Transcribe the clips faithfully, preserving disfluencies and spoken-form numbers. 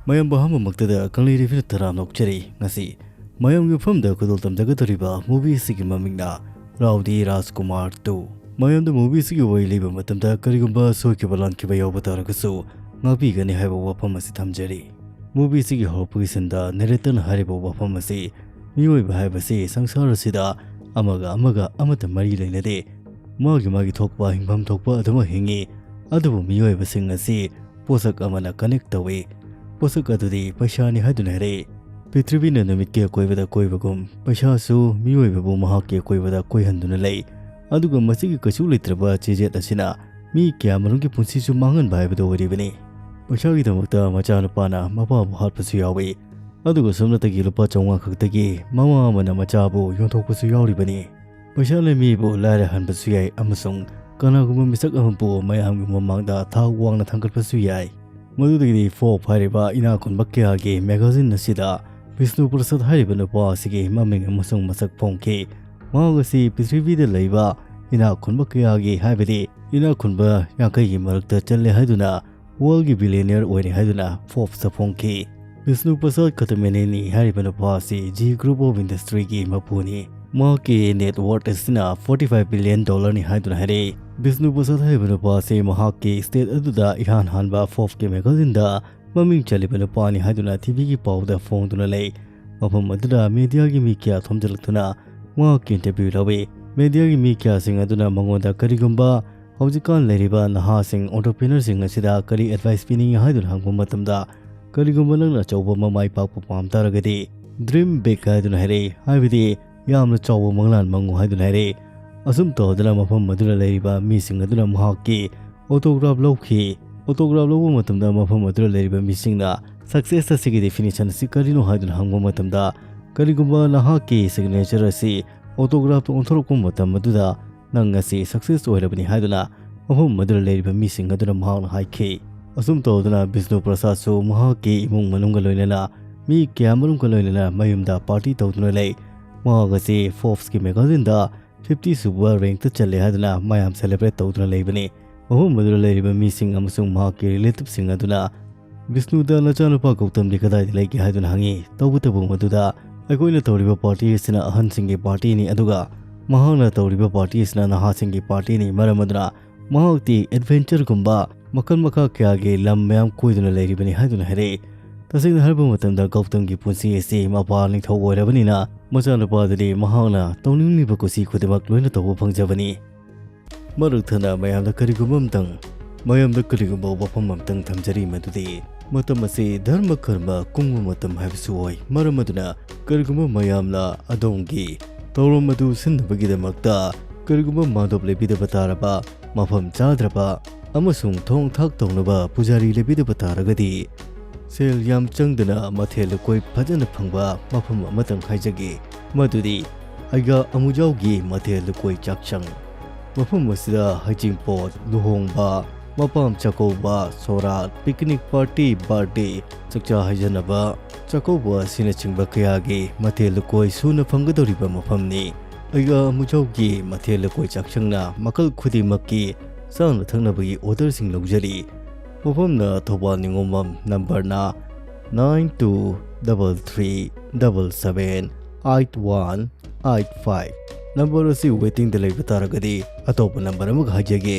ꯃꯌꯥꯝꯕꯨ ꯑꯍꯥꯟꯕꯃꯛꯇꯗ ꯀꯪꯂꯩ ꯔꯤꯚꯤꯌꯨ ꯇꯔꯥꯝꯅ ꯑꯣꯛꯆꯔꯤ꯫ ꯉꯁꯤ ꯃꯌꯥꯝꯒꯤ ꯃꯐꯝꯗ ꯈꯨꯗꯣꯜ ꯇꯝꯖꯒꯗꯧꯔꯤꯕ movie ꯑꯁꯤꯒꯤ ꯃꯃꯤꯡꯅ ꯔꯥꯎꯗꯤ ꯔꯥꯖꯀꯨꯃꯥꯔ ꯇꯨ꯫ ꯃꯌꯥꯝꯗ movie ꯑꯁꯤꯒꯤ ꯋꯥꯔꯤ ꯂꯤꯕ ꯃꯇꯝꯗ ꯀꯔꯤꯒꯨꯝꯕ ꯁꯣꯏꯈꯤꯕ ꯂꯥꯟꯈꯤꯕ ꯌꯥꯎꯕ ꯇꯥꯔꯒꯁꯨ ꯉꯥꯛꯄꯤꯒꯅꯤ ꯍꯥꯏꯕ ꯋꯥꯐꯝ ꯑꯁꯤ ꯊꯝꯖꯔꯤ꯫ Movie ꯑꯁꯤꯒꯤ ꯍꯧꯔꯛꯄꯒꯤ ꯁꯤꯟꯗ narratorꯅ ꯍꯥꯏꯔꯤꯕ ꯋꯥꯐꯝ ꯑꯁꯤ ꯃꯤꯑꯣꯏꯕ ꯍꯥꯏꯕꯁꯤ ꯁꯪꯁꯥꯔ ꯑꯁꯤꯗ ꯑꯃꯒ ꯑꯃꯒ ꯑꯃꯠꯇ ꯃꯔꯤ ꯂꯩꯅꯗꯦ꯫ ꯃꯥꯒꯤ ꯃꯥꯒꯤ ꯊꯣꯛꯄ ꯍꯤꯡꯐꯝ ꯊꯣꯛꯄ ꯑꯗꯨꯃꯛ ꯍꯤꯡꯉꯤ꯫ ꯑꯗꯨꯕꯨ ꯃꯤꯑꯣꯏꯕꯁꯤꯡ ꯑꯁꯤ ꯄꯣꯠꯁꯛ ꯑꯃꯅ connect ꯇꯧꯏ꯫ ꯄꯣꯠꯁꯛ ꯑꯗꯨꯗꯤ ꯄꯩꯁꯥꯅꯤ ꯍꯥꯏꯗꯨꯅ ꯍꯥꯏꯔꯛꯏ꯫ ꯄ꯭ꯔꯤꯊꯤꯕꯤꯅ ꯅꯨꯃꯤꯠꯀꯤ ꯑꯀꯣꯏꯕꯗ ꯀꯣꯏꯕꯒꯨꯝ ꯄꯩꯁꯥꯁꯨ ꯃꯤꯑꯣꯏꯕꯕꯨ ꯃꯍꯥꯛꯀꯤ ꯑꯀꯣꯏꯕꯗ ꯀꯣꯏꯍꯟꯗꯨꯅ ꯂꯩ꯫ ꯑꯗꯨꯒ ꯃꯁꯤꯒꯤ ꯀꯩꯁꯨ ꯂꯩꯇ꯭ꯔꯕ ꯆꯤꯖꯦꯠ ꯑꯁꯤꯅ ꯃꯤ ꯀꯌꯥꯃꯔꯨꯝꯒꯤ ꯄꯨꯟꯁꯤꯁꯨ ꯃꯥꯡꯍꯟꯕ ꯍꯥꯏꯕꯗꯨ ꯑꯣꯏꯔꯤꯕꯅꯤ꯫ ꯄꯩꯁꯥꯒꯤꯗꯃꯛꯇ ꯃꯆꯥꯅꯨꯄꯥꯅ ꯃꯄꯥꯕꯨ ꯍꯥꯠꯄꯁꯨ ꯌꯥꯎꯏ꯫ ꯑꯗꯨꯒ ꯁꯨꯞꯅꯇꯒꯤ ꯂꯨꯄꯥ ꯆꯥꯝꯃꯉꯥ ꯈꯛꯇꯒꯤ ꯃꯃꯥ ꯑꯃꯅ ꯃꯆꯥꯕꯨ ꯌꯣꯟꯊꯣꯛꯄꯁꯨ ꯌꯥꯎꯔꯤꯕꯅꯤ꯫ ꯄꯩꯁꯥꯅ ꯃꯤꯕꯨ ꯂꯥꯏꯔꯍꯟꯕꯁꯨ ꯌꯥꯏ ꯑꯃꯁꯨꯡ ꯀꯅꯥꯒꯨꯝꯕ ꯃꯤꯁꯛ ꯑꯃꯕꯨ ꯃꯌꯥꯝꯒꯤ ꯃꯃꯥꯡꯗ ꯊꯥꯛ ꯋꯥꯡꯅ ꯊꯥꯡꯒꯠꯄꯁꯨ ꯌꯥꯏ꯫ ꯃꯗꯨꯗꯒꯤꯗꯤ ꯐꯣꯞ ꯍꯥꯏꯔꯤꯕ ꯏꯅꯥꯛ ꯈꯨꯟꯕ ꯀꯌꯥꯒꯤ magazine ꯑꯁꯤꯗ ꯕꯤꯁꯅꯨ ꯄ꯭ꯔꯁꯥꯗ ꯍꯥꯏꯔꯤꯕ ꯅꯨꯄꯥ ꯑꯁꯤꯒꯤ ꯃꯃꯤꯡ ꯑꯃꯁꯨꯡ ꯃꯁꯛ ꯐꯣꯡꯈꯤ꯫ ꯃꯍꯥꯛ ꯑꯁꯤ ꯄ꯭ꯔꯤꯊꯤꯕꯤꯗ ꯂꯩꯕ ꯏꯅꯥꯛ ꯈꯨꯟꯕ ꯀꯌꯥꯒꯤ, ꯍꯥꯏꯕꯗꯤ ꯏꯅꯥꯛ ꯈꯨꯟꯕ ꯌꯥꯡꯈꯩꯒꯤ ꯃꯔꯛꯇ ꯆꯜꯂꯦ ꯍꯥꯏꯗꯨꯅ worldꯒꯤ billionaire ꯑꯣꯏꯔꯦ ꯍꯥꯏꯗꯨꯅ Forbesꯇ ꯐꯣꯡꯈꯤ꯫ ꯕꯤꯁꯅꯨ ꯄ꯭ꯔꯁꯥꯗ ꯀꯇꯃꯦꯅꯦꯅꯤ ꯍꯥꯏꯔꯤꯕ ꯅꯨꯄꯥ ꯑꯁꯤ Zee Group of Industryꯒꯤ ꯃꯄꯨꯅꯤ꯫ ꯃꯍꯥꯛꯀꯤ net worth ꯑꯁꯤꯅ forty five billion dollarꯅꯤ ꯍꯥꯏꯗꯨꯅ ꯍꯥꯏꯔꯛꯏ꯫ ꯕꯤꯁꯅꯨ ꯄ꯭ꯔꯁꯥꯗ ꯍꯥꯏꯔꯤꯕ ꯅꯨꯄꯥ ꯑꯁꯤ ꯃꯍꯥꯛꯀꯤ state ꯑꯗꯨꯗ ꯏꯍꯥꯟ ꯍꯥꯟꯕ Forbesꯀꯤ magazineꯗ ꯃꯃꯤꯡ ꯆꯜꯂꯤꯕ ꯅꯨꯄꯥꯅꯤ ꯍꯥꯏꯗꯨꯅ TVꯒꯤ ꯄꯥꯎꯗ ꯐꯣꯡꯗꯨꯅ ꯂꯩ꯫ ꯃꯐꯝ ꯑꯗꯨꯗ mediaꯒꯤ ꯃꯤ ꯀꯌꯥ ꯊꯣꯝꯖꯤꯜꯂꯛꯇꯨꯅ ꯃꯍꯥꯛꯀꯤ interview ꯂꯧꯏ꯫ Mediaꯒꯤ ꯃꯤ ꯀꯌꯥꯁꯤꯡ ꯑꯗꯨꯅ ꯃꯉꯣꯟꯗ ꯀꯔꯤꯒꯨꯝꯕ ꯍꯧꯖꯤꯛꯀꯥꯟ ꯂꯩꯔꯤꯕ ꯅꯍꯥꯁꯤꯡ, entrepreneurꯁꯤꯡ ꯑꯁꯤꯗ ꯀꯔꯤ advice ꯄꯤꯅꯤꯡꯏ ꯍꯥꯏꯗꯨꯅ ꯍꯪꯕ ꯃꯇꯝꯗ, ꯀꯔꯤꯒꯨꯝꯕ ꯅꯪꯅ ꯑꯆꯧꯕ ꯑꯃ ꯃꯥꯏ ꯄꯥꯛꯄ ꯄꯥꯝ ꯇꯥꯔꯒꯗꯤ, dream big ꯍꯥꯏꯗꯨꯅ ꯍꯥꯏꯔꯛꯏ꯫ ꯍꯥꯏꯕꯗꯤ ꯌꯥꯝꯅ ꯆꯥꯎꯕ ꯃꯪꯂꯥꯟ ꯃꯪꯉꯨ ꯍꯥꯏꯗꯨꯅ ꯍꯥꯏꯔꯛꯏ꯫ ꯑꯁꯨꯝ ꯇꯧꯗꯅ ꯃꯐꯝ ꯑꯗꯨꯗ ꯂꯩꯔꯤꯕ ꯃꯤꯁꯤꯡ ꯑꯗꯨꯅ ꯃꯍꯥꯛꯀꯤ autograph ꯂꯧꯈꯤ꯫ Autograph ꯂꯧꯕ ꯃꯇꯝꯗ ꯃꯐꯝ ꯑꯗꯨꯗ ꯂꯩꯔꯤꯕ ꯃꯤꯁꯤꯡꯅ success ꯑꯁꯤꯒꯤ definition ꯑꯁꯤ ꯀꯔꯤꯅꯣ ꯍꯥꯏꯗꯨꯅ ꯍꯪꯕ ꯃꯇꯝꯗ, ꯀꯔꯤꯒꯨꯝꯕ ꯅꯍꯥꯛꯀꯤ signature ꯑꯁꯤ autographꯇ ꯑꯣꯟꯊꯣꯔꯛꯄ ꯃꯇꯝ ꯑꯗꯨꯗ ꯅꯪ ꯉꯁꯤ success ꯑꯣꯏꯔꯕꯅꯤ ꯍꯥꯏꯗꯨꯅ ꯃꯐꯝ ꯑꯗꯨꯗ ꯂꯩꯔꯤꯕ ꯃꯤꯁꯤꯡ ꯑꯗꯨꯅ ꯃꯍꯥꯛꯅ ꯍꯥꯏꯈꯤ꯫ ꯑꯁꯨꯝ ꯇꯧꯗꯨꯅ ꯕꯤꯁꯅꯨ ꯄ꯭ꯔꯁꯥꯗꯁꯨ ꯃꯍꯥꯛꯀꯤ ꯏꯃꯨꯡ ꯃꯅꯨꯡꯒ ꯂꯣꯏꯅꯅ ꯃꯤ ꯀꯌꯥꯃꯔꯨꯝꯒ ꯂꯣꯏꯅꯅ ꯃꯌꯨꯝꯗ party ꯇꯧꯗꯨꯅ ꯂꯩ꯫ ꯃꯍꯥꯛ ꯑꯁꯤ Forbesꯀꯤ magazineꯗ fifty ꯁꯨꯕ rankꯇ ꯆꯜꯂꯦ ꯍꯥꯏꯗꯨꯅ ꯃꯌꯥꯝ celebrate ꯇꯧꯗꯨꯅ ꯂꯩꯕꯅꯤ꯫ ꯃꯐꯝ ꯑꯗꯨꯗ ꯂꯩꯔꯤꯕ ꯃꯤꯁꯤꯡ ꯑꯃꯁꯨꯡ ꯃꯍꯥꯛꯀꯤ relativeꯁꯤꯡ ꯑꯗꯨꯅ ꯕꯤꯁꯅꯨꯗ ꯅꯆꯥꯅꯨꯄꯥ ꯒꯧꯇꯝꯗꯤ ꯀꯗꯥꯏꯗ ꯂꯩꯒꯦ ꯍꯥꯏꯗꯨꯅ ꯍꯪꯉꯤ꯫ ꯇꯧꯕꯇꯕꯨ ꯃꯗꯨꯗ ꯑꯩꯈꯣꯏꯅ ꯇꯧꯔꯤꯕ ꯄꯥꯔꯇꯤ ꯑꯁꯤꯅ ꯑꯍꯟꯁꯤꯡꯒꯤ ꯄꯥꯔꯇꯤꯅꯤ, ꯑꯗꯨꯒ ꯃꯍꯥꯛꯅ ꯇꯧꯔꯤꯕ ꯄꯥꯔꯇꯤ ꯑꯁꯤꯅ ꯅꯍꯥꯁꯤꯡꯒꯤ ꯄꯥꯔꯇꯤꯅꯤ꯫ ꯃꯔꯝ ꯑꯗꯨꯅ ꯃꯍꯥꯛꯇꯤ ꯑꯦꯗꯚꯦꯟꯆꯔꯒꯨꯝꯕ ꯃꯈꯜ ꯃꯈꯥ ꯀꯌꯥꯒꯤ ꯂꯝ ꯃꯌꯥꯝ ꯀꯣꯏꯗꯨꯅ ꯂꯩꯔꯤꯕꯅꯤ ꯍꯥꯏꯗꯨꯅ ꯍꯥꯏꯔꯛꯏ꯫ ꯇꯁꯦꯡꯅ ꯍꯥꯏꯔꯕ ꯃꯇꯝꯗ ꯒꯧꯇꯝꯒꯤ ꯄꯨꯟꯁꯤ ꯑꯁꯤ ꯃꯄꯥ ꯅꯤꯡꯊꯧ ꯑꯣꯏꯔꯕꯅꯤꯅ ꯃꯆꯥꯅꯨꯄꯥꯗꯗꯤ ꯃꯍꯥꯛꯅ ꯇꯧꯅꯤꯡꯂꯤꯕ ꯀꯨꯁꯤ ꯈꯨꯗꯤꯡꯃꯛ ꯂꯣꯏꯅ ꯇꯧꯕ ꯐꯪꯖꯕꯅꯤ꯫ ꯃꯔꯛ ꯊꯠꯅ ꯃꯌꯥꯝꯗ ꯀꯔꯤꯒꯨꯝꯕ ꯑꯃꯇꯪ, ꯃꯌꯥꯝꯗ ꯀꯔꯤꯒꯨꯝꯕ ꯋꯥꯐꯝ ꯑꯃꯇꯪ ꯊꯝꯖꯔꯤ, ꯃꯗꯨꯗꯤ ꯃꯇꯝ ꯑꯁꯤ ꯙꯔꯃ ꯀꯔꯃ ꯀꯨꯡꯕ ꯃꯇꯝ ꯍꯥꯏꯕꯁꯨ ꯑꯣꯏ꯫ ꯃꯔꯝ ꯑꯗꯨꯅ ꯀꯔꯤꯒꯨꯝꯕ ꯃꯌꯥꯝꯅ ꯑꯗꯣꯝꯒꯤ ꯊꯧꯔꯝ ꯑꯗꯨ ꯁꯤꯟꯅꯕꯒꯤꯗꯃꯛꯇ ꯀꯔꯤꯒꯨꯝꯕ ꯃꯥꯟꯗꯣꯞ ꯂꯩꯕꯤꯗꯕ ꯇꯥꯔꯕ, ꯃꯐꯝ ꯆꯥꯗ꯭ꯔꯕ ꯑꯃꯁꯨꯡ ꯊꯣꯡ ꯊꯥꯛ ꯇꯧꯅꯕ ꯄꯨꯖꯥꯔꯤ ꯂꯩꯕꯤꯗꯕ ꯇꯥꯔꯒꯗꯤ, ꯁꯦꯜ ꯌꯥꯝ ꯆꯪꯗꯅ ꯃꯊꯦꯜ ꯂꯨꯀꯣꯏ ꯐꯖꯅ ꯐꯪꯕ ꯃꯐꯝ ꯑꯃꯇꯪ ꯍꯥꯏꯖꯒꯦ, ꯃꯗꯨꯗꯤ ꯑꯩꯒ ꯑꯃꯨꯖꯥꯎꯒꯤ ꯃꯊꯦꯜ ꯂꯨꯀꯣꯏ ꯆꯥꯛꯁꯪ꯫ ꯃꯐꯝ ꯑꯁꯤꯗ ꯍꯩꯖꯤꯡꯄꯣꯠ, ꯂꯨꯍꯣꯡꯕ, ꯃꯄꯥꯝ ꯆꯥꯛꯀꯧꯕ, ꯁꯣꯔꯥꯠ, ꯄꯤꯛꯅꯤꯛ ꯄꯥꯔꯇꯤ, ꯕꯥꯔꯗꯦ, ꯆꯥꯛꯆꯥ ꯍꯩꯖꯅꯕ, ꯆꯥꯛꯀꯧꯕ ꯑꯁꯤꯅꯆꯤꯡꯕ ꯀꯌꯥꯒꯤ ꯃꯊꯦꯜ ꯂꯨꯀꯣꯏ ꯁꯨꯅ ꯐꯪꯒꯗꯧꯔꯤꯕ ꯃꯐꯝꯅꯤ꯫ ꯑꯩꯒ ꯑꯃꯨꯖꯥꯎꯒꯤ ꯃꯊꯦꯜ ꯂꯨꯀꯣꯏ ꯆꯥꯛꯁꯪꯅ ꯃꯈꯜ ꯈꯨꯗꯤꯡꯃꯛꯀꯤ ꯆꯥꯅ ꯊꯛꯅꯕꯒꯤ ꯑꯣꯔꯗꯔꯁꯤꯡ ꯂꯧꯖꯔꯤ꯫ ꯃꯐꯝꯅ ꯊꯧꯕꯥꯜ ꯅꯤꯉꯣꯝꯕꯝ, ꯅꯝꯕꯔꯅ nine two double three double seven eight one eight five꯫ Number ꯑꯁꯤ ꯋꯦꯇꯤꯡꯗ ꯂꯩꯕ ꯇꯥꯔꯒꯗꯤ ꯑꯇꯣꯞꯄ ꯅꯝꯕꯔ ꯑꯃꯒ ꯍꯥꯏꯖꯒꯦ,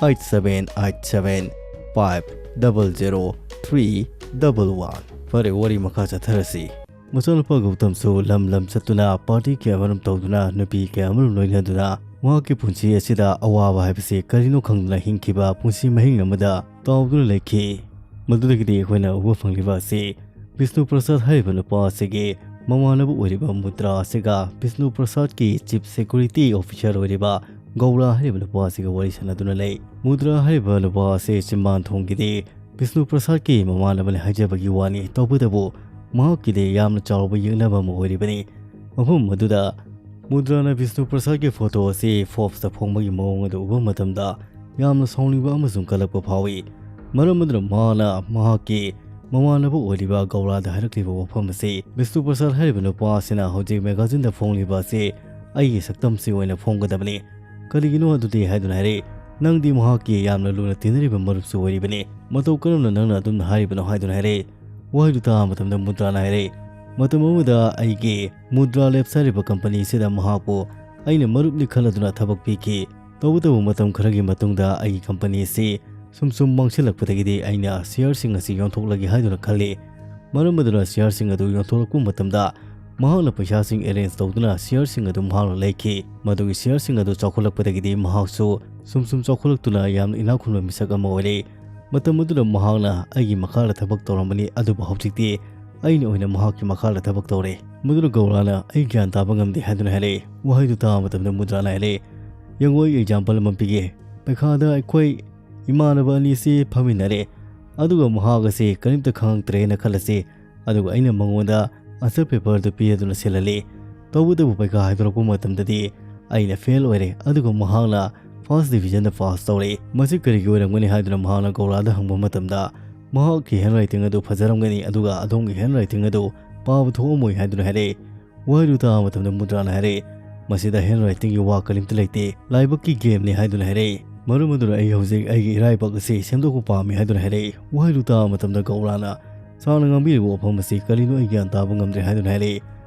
eight seven eight seven five double zero three double one꯫ ꯐꯔꯦ, ꯋꯥꯔꯤ ꯃꯈꯥ ꯆꯠꯊꯔꯁꯤ꯫ ꯃꯆꯥꯅꯨꯄꯥ ꯒꯧꯇꯝꯁꯨ ꯂꯝ ꯂꯝ ꯆꯠꯇꯨꯅ ꯄꯥꯔꯇꯤ ꯀꯌꯥꯃꯔꯨꯝ ꯇꯧꯗꯨꯅ ꯅꯨꯄꯤ ꯀꯌꯥꯃꯔꯨꯝ ꯂꯣꯏꯅꯗꯨꯅ ꯃꯍꯥꯛꯀꯤ ꯄꯨꯟꯁꯤ ꯑꯁꯤꯗ ꯑꯋꯥꯕ ꯍꯥꯏꯕꯁꯤ ꯀꯔꯤꯅꯣ ꯈꯪꯗꯅ ꯍꯤꯡꯈꯤꯕ ꯄꯨꯟꯁꯤ ꯃꯍꯤꯡ ꯑꯃꯗ ꯇꯥꯎꯗꯨꯅ ꯂꯩꯈꯤ꯫ ꯃꯗꯨꯗꯒꯤꯗꯤ ꯑꯩꯈꯣꯏꯅ ꯎꯕ ꯐꯪꯂꯤꯕ ꯑꯁꯤ ꯕꯤꯁꯅꯨ ꯄ꯭ꯔꯁꯥꯗ ꯍꯥꯏꯔꯤꯕ ꯅꯨꯄꯥ ꯑꯁꯤꯒꯤ ꯃꯃꯥꯟꯅꯕ ꯑꯣꯏꯔꯤꯕ ꯃꯨꯗ꯭ꯔꯥ ꯑꯁꯤꯒ ꯕꯤꯁꯅꯨ ꯄ꯭ꯔꯁꯥꯗꯀꯤ ꯆꯤꯐ ꯁꯦꯀ꯭ꯌꯨꯔꯤꯇꯤ ꯑꯣꯐꯤꯁꯥꯔ ꯑꯣꯏꯔꯤꯕ ꯒꯧꯔꯥ ꯍꯥꯏꯔꯤꯕ ꯅꯨꯄꯥ ꯑꯁꯤꯒ ꯋꯥꯔꯤ ꯁꯥꯟꯅꯗꯨꯅ ꯂꯩ꯫ ꯃꯨꯗ꯭ꯔꯥ ꯍꯥꯏꯔꯤꯕ ꯅꯨꯄꯥ ꯑꯁꯤ ꯆꯤꯝꯕꯥꯟ ꯊꯣꯡꯒꯤꯗꯤ ꯕꯤꯁꯅꯨ ꯄ꯭ꯔꯁꯥꯗꯀꯤ ꯃꯃꯥꯟꯅꯕꯅꯤ ꯍꯥꯏꯖꯕꯒꯤ ꯋꯥꯅꯤ, ꯇꯧꯕꯇꯕꯨ ꯃꯍꯥꯛꯀꯤꯗꯤ ꯌꯥꯝꯅ ꯆꯥꯎꯔꯕ ꯌꯦꯛꯅꯕ ꯑꯃ ꯑꯣꯏꯔꯤꯕꯅꯤ꯫ ꯃꯐꯝ ꯑꯗꯨꯗ ꯃꯨꯗ꯭ꯔꯥꯅ ꯕꯤꯁꯅꯨ ꯄ꯭ꯔꯁꯥꯗꯀꯤ ꯐꯣꯇꯣ ꯑꯁꯤ ꯐꯣꯔꯕꯁꯇ ꯐꯣꯡꯕꯒꯤ ꯃꯑꯣꯡ ꯑꯗꯨ ꯎꯕ ꯃꯇꯝꯗ ꯌꯥꯝꯅ ꯁꯥꯎꯅꯤꯡꯕ ꯑꯃꯁꯨꯡ ꯀꯜꯂꯛꯄ ꯐꯥꯎꯏ꯫ ꯃꯔꯝ ꯑꯗꯨꯅ ꯃꯍꯥꯛꯅ ꯃꯍꯥꯛꯀꯤ ꯃꯃꯥꯟꯅꯕ ꯑꯣꯏꯔꯤꯕ ꯒꯧꯔꯥꯗ ꯍꯥꯏꯔꯛꯂꯤꯕ ꯋꯥꯐꯝ ꯑꯁꯤ, ꯕꯤꯁꯅꯨ ꯄ꯭ꯔꯁꯥꯗ ꯍꯥꯏꯔꯤꯕ ꯅꯨꯄꯥ ꯑꯁꯤꯅ ꯍꯧꯖꯤꯛ ꯃꯦꯒꯥꯖꯤꯟꯗ ꯐꯣꯡꯂꯤꯕ ꯑꯁꯤ ꯑꯩꯒꯤ ꯁꯛꯇꯝꯁꯤ ꯑꯣꯏꯅ ꯐꯣꯡꯒꯗꯕꯅꯤ꯫ ꯀꯔꯤꯒꯤꯅꯣ ꯑꯗꯨꯗꯤ ꯍꯥꯏꯗꯨꯅ ꯍꯥꯏꯔꯛꯏ꯫ ꯅꯪꯗꯤ ꯃꯍꯥꯛꯀꯤ ꯌꯥꯝꯅ ꯂꯨꯅ ꯇꯤꯟꯅꯔꯤꯕ ꯃꯔꯨꯞꯁꯨ ꯑꯣꯏꯔꯤꯕꯅꯤ꯫ ꯃꯇꯧ ꯀꯔꯝꯅ ꯅꯪꯅ ꯑꯗꯨꯝꯅ ꯍꯥꯏꯔꯤꯕꯅꯣ?" ꯍꯥꯏꯗꯨꯅ ꯍꯥꯏꯔꯛꯏ꯫ ꯋꯥꯍꯩꯗꯨ ꯇꯥꯕ ꯃꯇꯝꯗ ꯃꯨꯗ꯭ꯔꯥꯅ ꯍꯥꯏꯔꯛꯏ, "ꯃꯇꯝ ꯑꯃꯗ ꯑꯩꯒꯤ ꯃꯨꯗ꯭ꯔꯥ ꯂꯦꯞꯁ ꯍꯥꯏꯔꯤꯕ ꯀꯝꯄꯅꯤ ꯑꯁꯤꯗ ꯃꯍꯥꯛꯄꯨ ꯑꯩꯅ ꯃꯔꯨꯞꯅꯤ ꯈꯜꯂꯗꯨꯅ ꯊꯕꯛ ꯄꯤꯈꯤ꯫ ꯇꯧꯕꯇꯕꯨ ꯃꯇꯝ ꯈꯔꯒꯤ ꯃꯇꯨꯡꯗ ꯑꯩꯒꯤ ꯀꯝꯄꯅꯤ ꯑꯁꯤ ꯁꯨꯝ ꯁꯨꯝ ꯃꯥꯡꯁꯤꯜꯂꯛꯄꯗꯒꯤꯗꯤ ꯑꯩꯅ ꯁꯤꯌꯔꯁꯤꯡ ꯑꯁꯤ ꯌꯣꯟꯊꯣꯛꯂꯒꯦ ꯍꯥꯏꯗꯨꯅ ꯈꯜꯂꯤ꯫ ꯃꯔꯝ ꯑꯗꯨꯅ ꯁꯤꯌꯔꯁꯤꯡ ꯑꯗꯨ ꯌꯣꯟꯊꯣꯛꯂꯛꯄ ꯃꯇꯝꯗ ꯃꯍꯥꯛꯅ ꯄꯩꯁꯥꯁꯤꯡ ꯑꯦꯔꯦꯟꯖ ꯇꯧꯗꯨꯅ ꯁꯤꯌꯔꯁꯤꯡ ꯑꯗꯨ ꯃꯍꯥꯛꯅ ꯂꯩꯈꯤ꯫ ꯃꯗꯨꯒꯤ ꯁꯤꯌꯔꯁꯤꯡ ꯑꯗꯨ ꯆꯥꯎꯈꯠꯂꯛꯄꯗꯒꯤꯗꯤ ꯃꯍꯥꯛꯁꯨ ꯁꯨꯝ ꯁꯨꯝ ꯆꯥꯎꯈꯠꯂꯛꯇꯨꯅ ꯌꯥꯝꯅ ꯏꯅꯥꯛ ꯈꯨꯟꯕ ꯃꯤꯁꯛ ꯑꯃ ꯑꯣꯏꯔꯦ꯫ ꯃꯇꯝ ꯑꯗꯨꯗ ꯃꯍꯥꯛꯅ ꯑꯩꯒꯤ ꯃꯈꯥꯗ ꯊꯕꯛ ꯇꯧꯔꯝꯕꯅꯤ, ꯑꯗꯨꯕꯨ ꯍꯧꯖꯤꯛꯇꯤ ꯑꯩꯅ ꯑꯣꯏꯅ ꯃꯍꯥꯛꯀꯤ ꯃꯈꯥꯗ ꯊꯕꯛ ꯇꯧꯔꯦ꯫ ꯃꯗꯨꯅ ꯒꯧꯔꯥꯅ ꯑꯩ ꯒ꯭ꯌꯥꯟ ꯇꯥꯕ ꯉꯝꯗꯦ ꯍꯥꯏꯗꯨꯅ ꯍꯥꯏꯔꯛꯏ꯫ ꯋꯥꯍꯩꯗꯨ ꯇꯥꯕ ꯃꯇꯝꯗ ꯃꯨꯗ꯭ꯔꯥꯅ ꯍꯥꯏꯔꯛꯏ, "ꯌꯦꯡꯉꯣ, ꯑꯩ ꯑꯦꯛꯖꯥꯝꯄꯜ ꯑꯃ ꯄꯤꯒꯦ꯫ ꯄꯩꯈꯥꯗ ꯑꯩꯈꯣꯏ ꯏꯃꯥꯟꯅꯕ ꯑꯅꯤꯁꯤ ꯐꯝꯃꯤꯟꯅꯔꯦ, ꯑꯗꯨꯒ ꯃꯍꯥꯛ ꯑꯁꯤ ꯀꯔꯤꯝꯇ ꯈꯪꯉꯛꯇ꯭ꯔꯦꯅ ꯈꯜꯂꯁꯤ, ꯑꯗꯨꯒ ꯑꯩꯅ ꯃꯉꯣꯟꯗ ꯑꯟꯁꯔ ꯄꯦꯄꯔꯗꯨ ꯄꯤꯔꯗꯨꯅ ꯁꯤꯜꯍꯜꯂꯤ꯫ ꯇꯧꯕꯇꯕꯨ ꯄꯩꯈꯥ ꯍꯥꯏꯗꯣꯔꯛꯄ ꯃꯇꯝꯗꯗꯤ ꯑꯩꯅ ꯐꯦꯜ ꯑꯣꯏꯔꯦ, ꯑꯗꯨꯒ ꯃꯍꯥꯛꯅ ꯐꯥꯔꯁ ꯗꯤꯕꯤꯖꯟꯗ ꯄꯥꯁ ꯇꯧꯔꯦ꯫ ꯃꯁꯤ ꯀꯔꯤꯒꯤ ꯑꯣꯏꯔꯝꯒꯅꯤ?" ꯍꯥꯏꯗꯨꯅ ꯃꯍꯥꯛꯅ ꯒꯧꯔꯥꯗ ꯍꯪꯕ ꯃꯇꯝꯗ, "ꯃꯍꯥꯛꯀꯤ ꯍꯦꯟ ꯔꯥꯏꯇꯤꯡ ꯑꯗꯨ ꯐꯖꯔꯝꯒꯅꯤ, ꯑꯗꯨꯒ ꯑꯗꯣꯝꯒꯤ ꯍꯦꯟ ꯔꯥꯏꯇꯤꯡ ꯑꯗꯨ ꯄꯥꯕ ꯊꯣꯛꯑꯝꯃꯣꯏ" ꯍꯥꯏꯗꯨꯅ ꯍꯥꯏꯔꯛꯏ꯫ ꯋꯥꯍꯩꯗꯨ ꯇꯥꯕ ꯃꯇꯝꯗ ꯃꯨꯗ꯭ꯔꯥꯅ ꯍꯥꯏꯔꯛꯏ, "ꯃꯁꯤꯗ ꯍꯦꯟ ꯔꯥꯏꯇꯤꯡꯒꯤ ꯋꯥ ꯀꯔꯤꯝꯇ ꯂꯩꯇꯦ, ꯂꯥꯏꯕꯛꯀꯤ ꯒꯦꯝꯅꯤ" ꯍꯥꯏꯗꯨꯅ ꯍꯥꯏꯔꯛꯏ꯫ ꯃꯔꯝ ꯑꯗꯨꯅ ꯑꯩ ꯍꯧꯖꯤꯛ ꯑꯩꯒꯤ ꯏꯔꯥꯏꯕꯛ ꯑꯁꯤ ꯁꯦꯝꯗꯣꯛꯄ ꯄꯥꯝꯃꯤ ꯍꯥꯏꯗꯨꯅ ꯍꯥꯏꯔꯛꯏ꯫ ꯋꯥꯍꯩꯗꯨ ꯇꯥꯕ ꯃꯇꯝꯗ ꯒꯧꯔꯥꯅ, "ꯁꯥꯔꯅ ꯉꯥꯡꯕꯤꯔꯤꯕ ꯋꯥꯐꯝ ꯑꯁꯤ ꯀꯔꯤꯅꯣ ꯑꯩ ꯒ꯭ꯌꯥꯟ ꯇꯥꯕ ꯉꯝꯗ꯭ꯔꯦ" ꯍꯥꯏꯗꯨꯅ ꯍꯥꯏꯔꯛꯏ꯫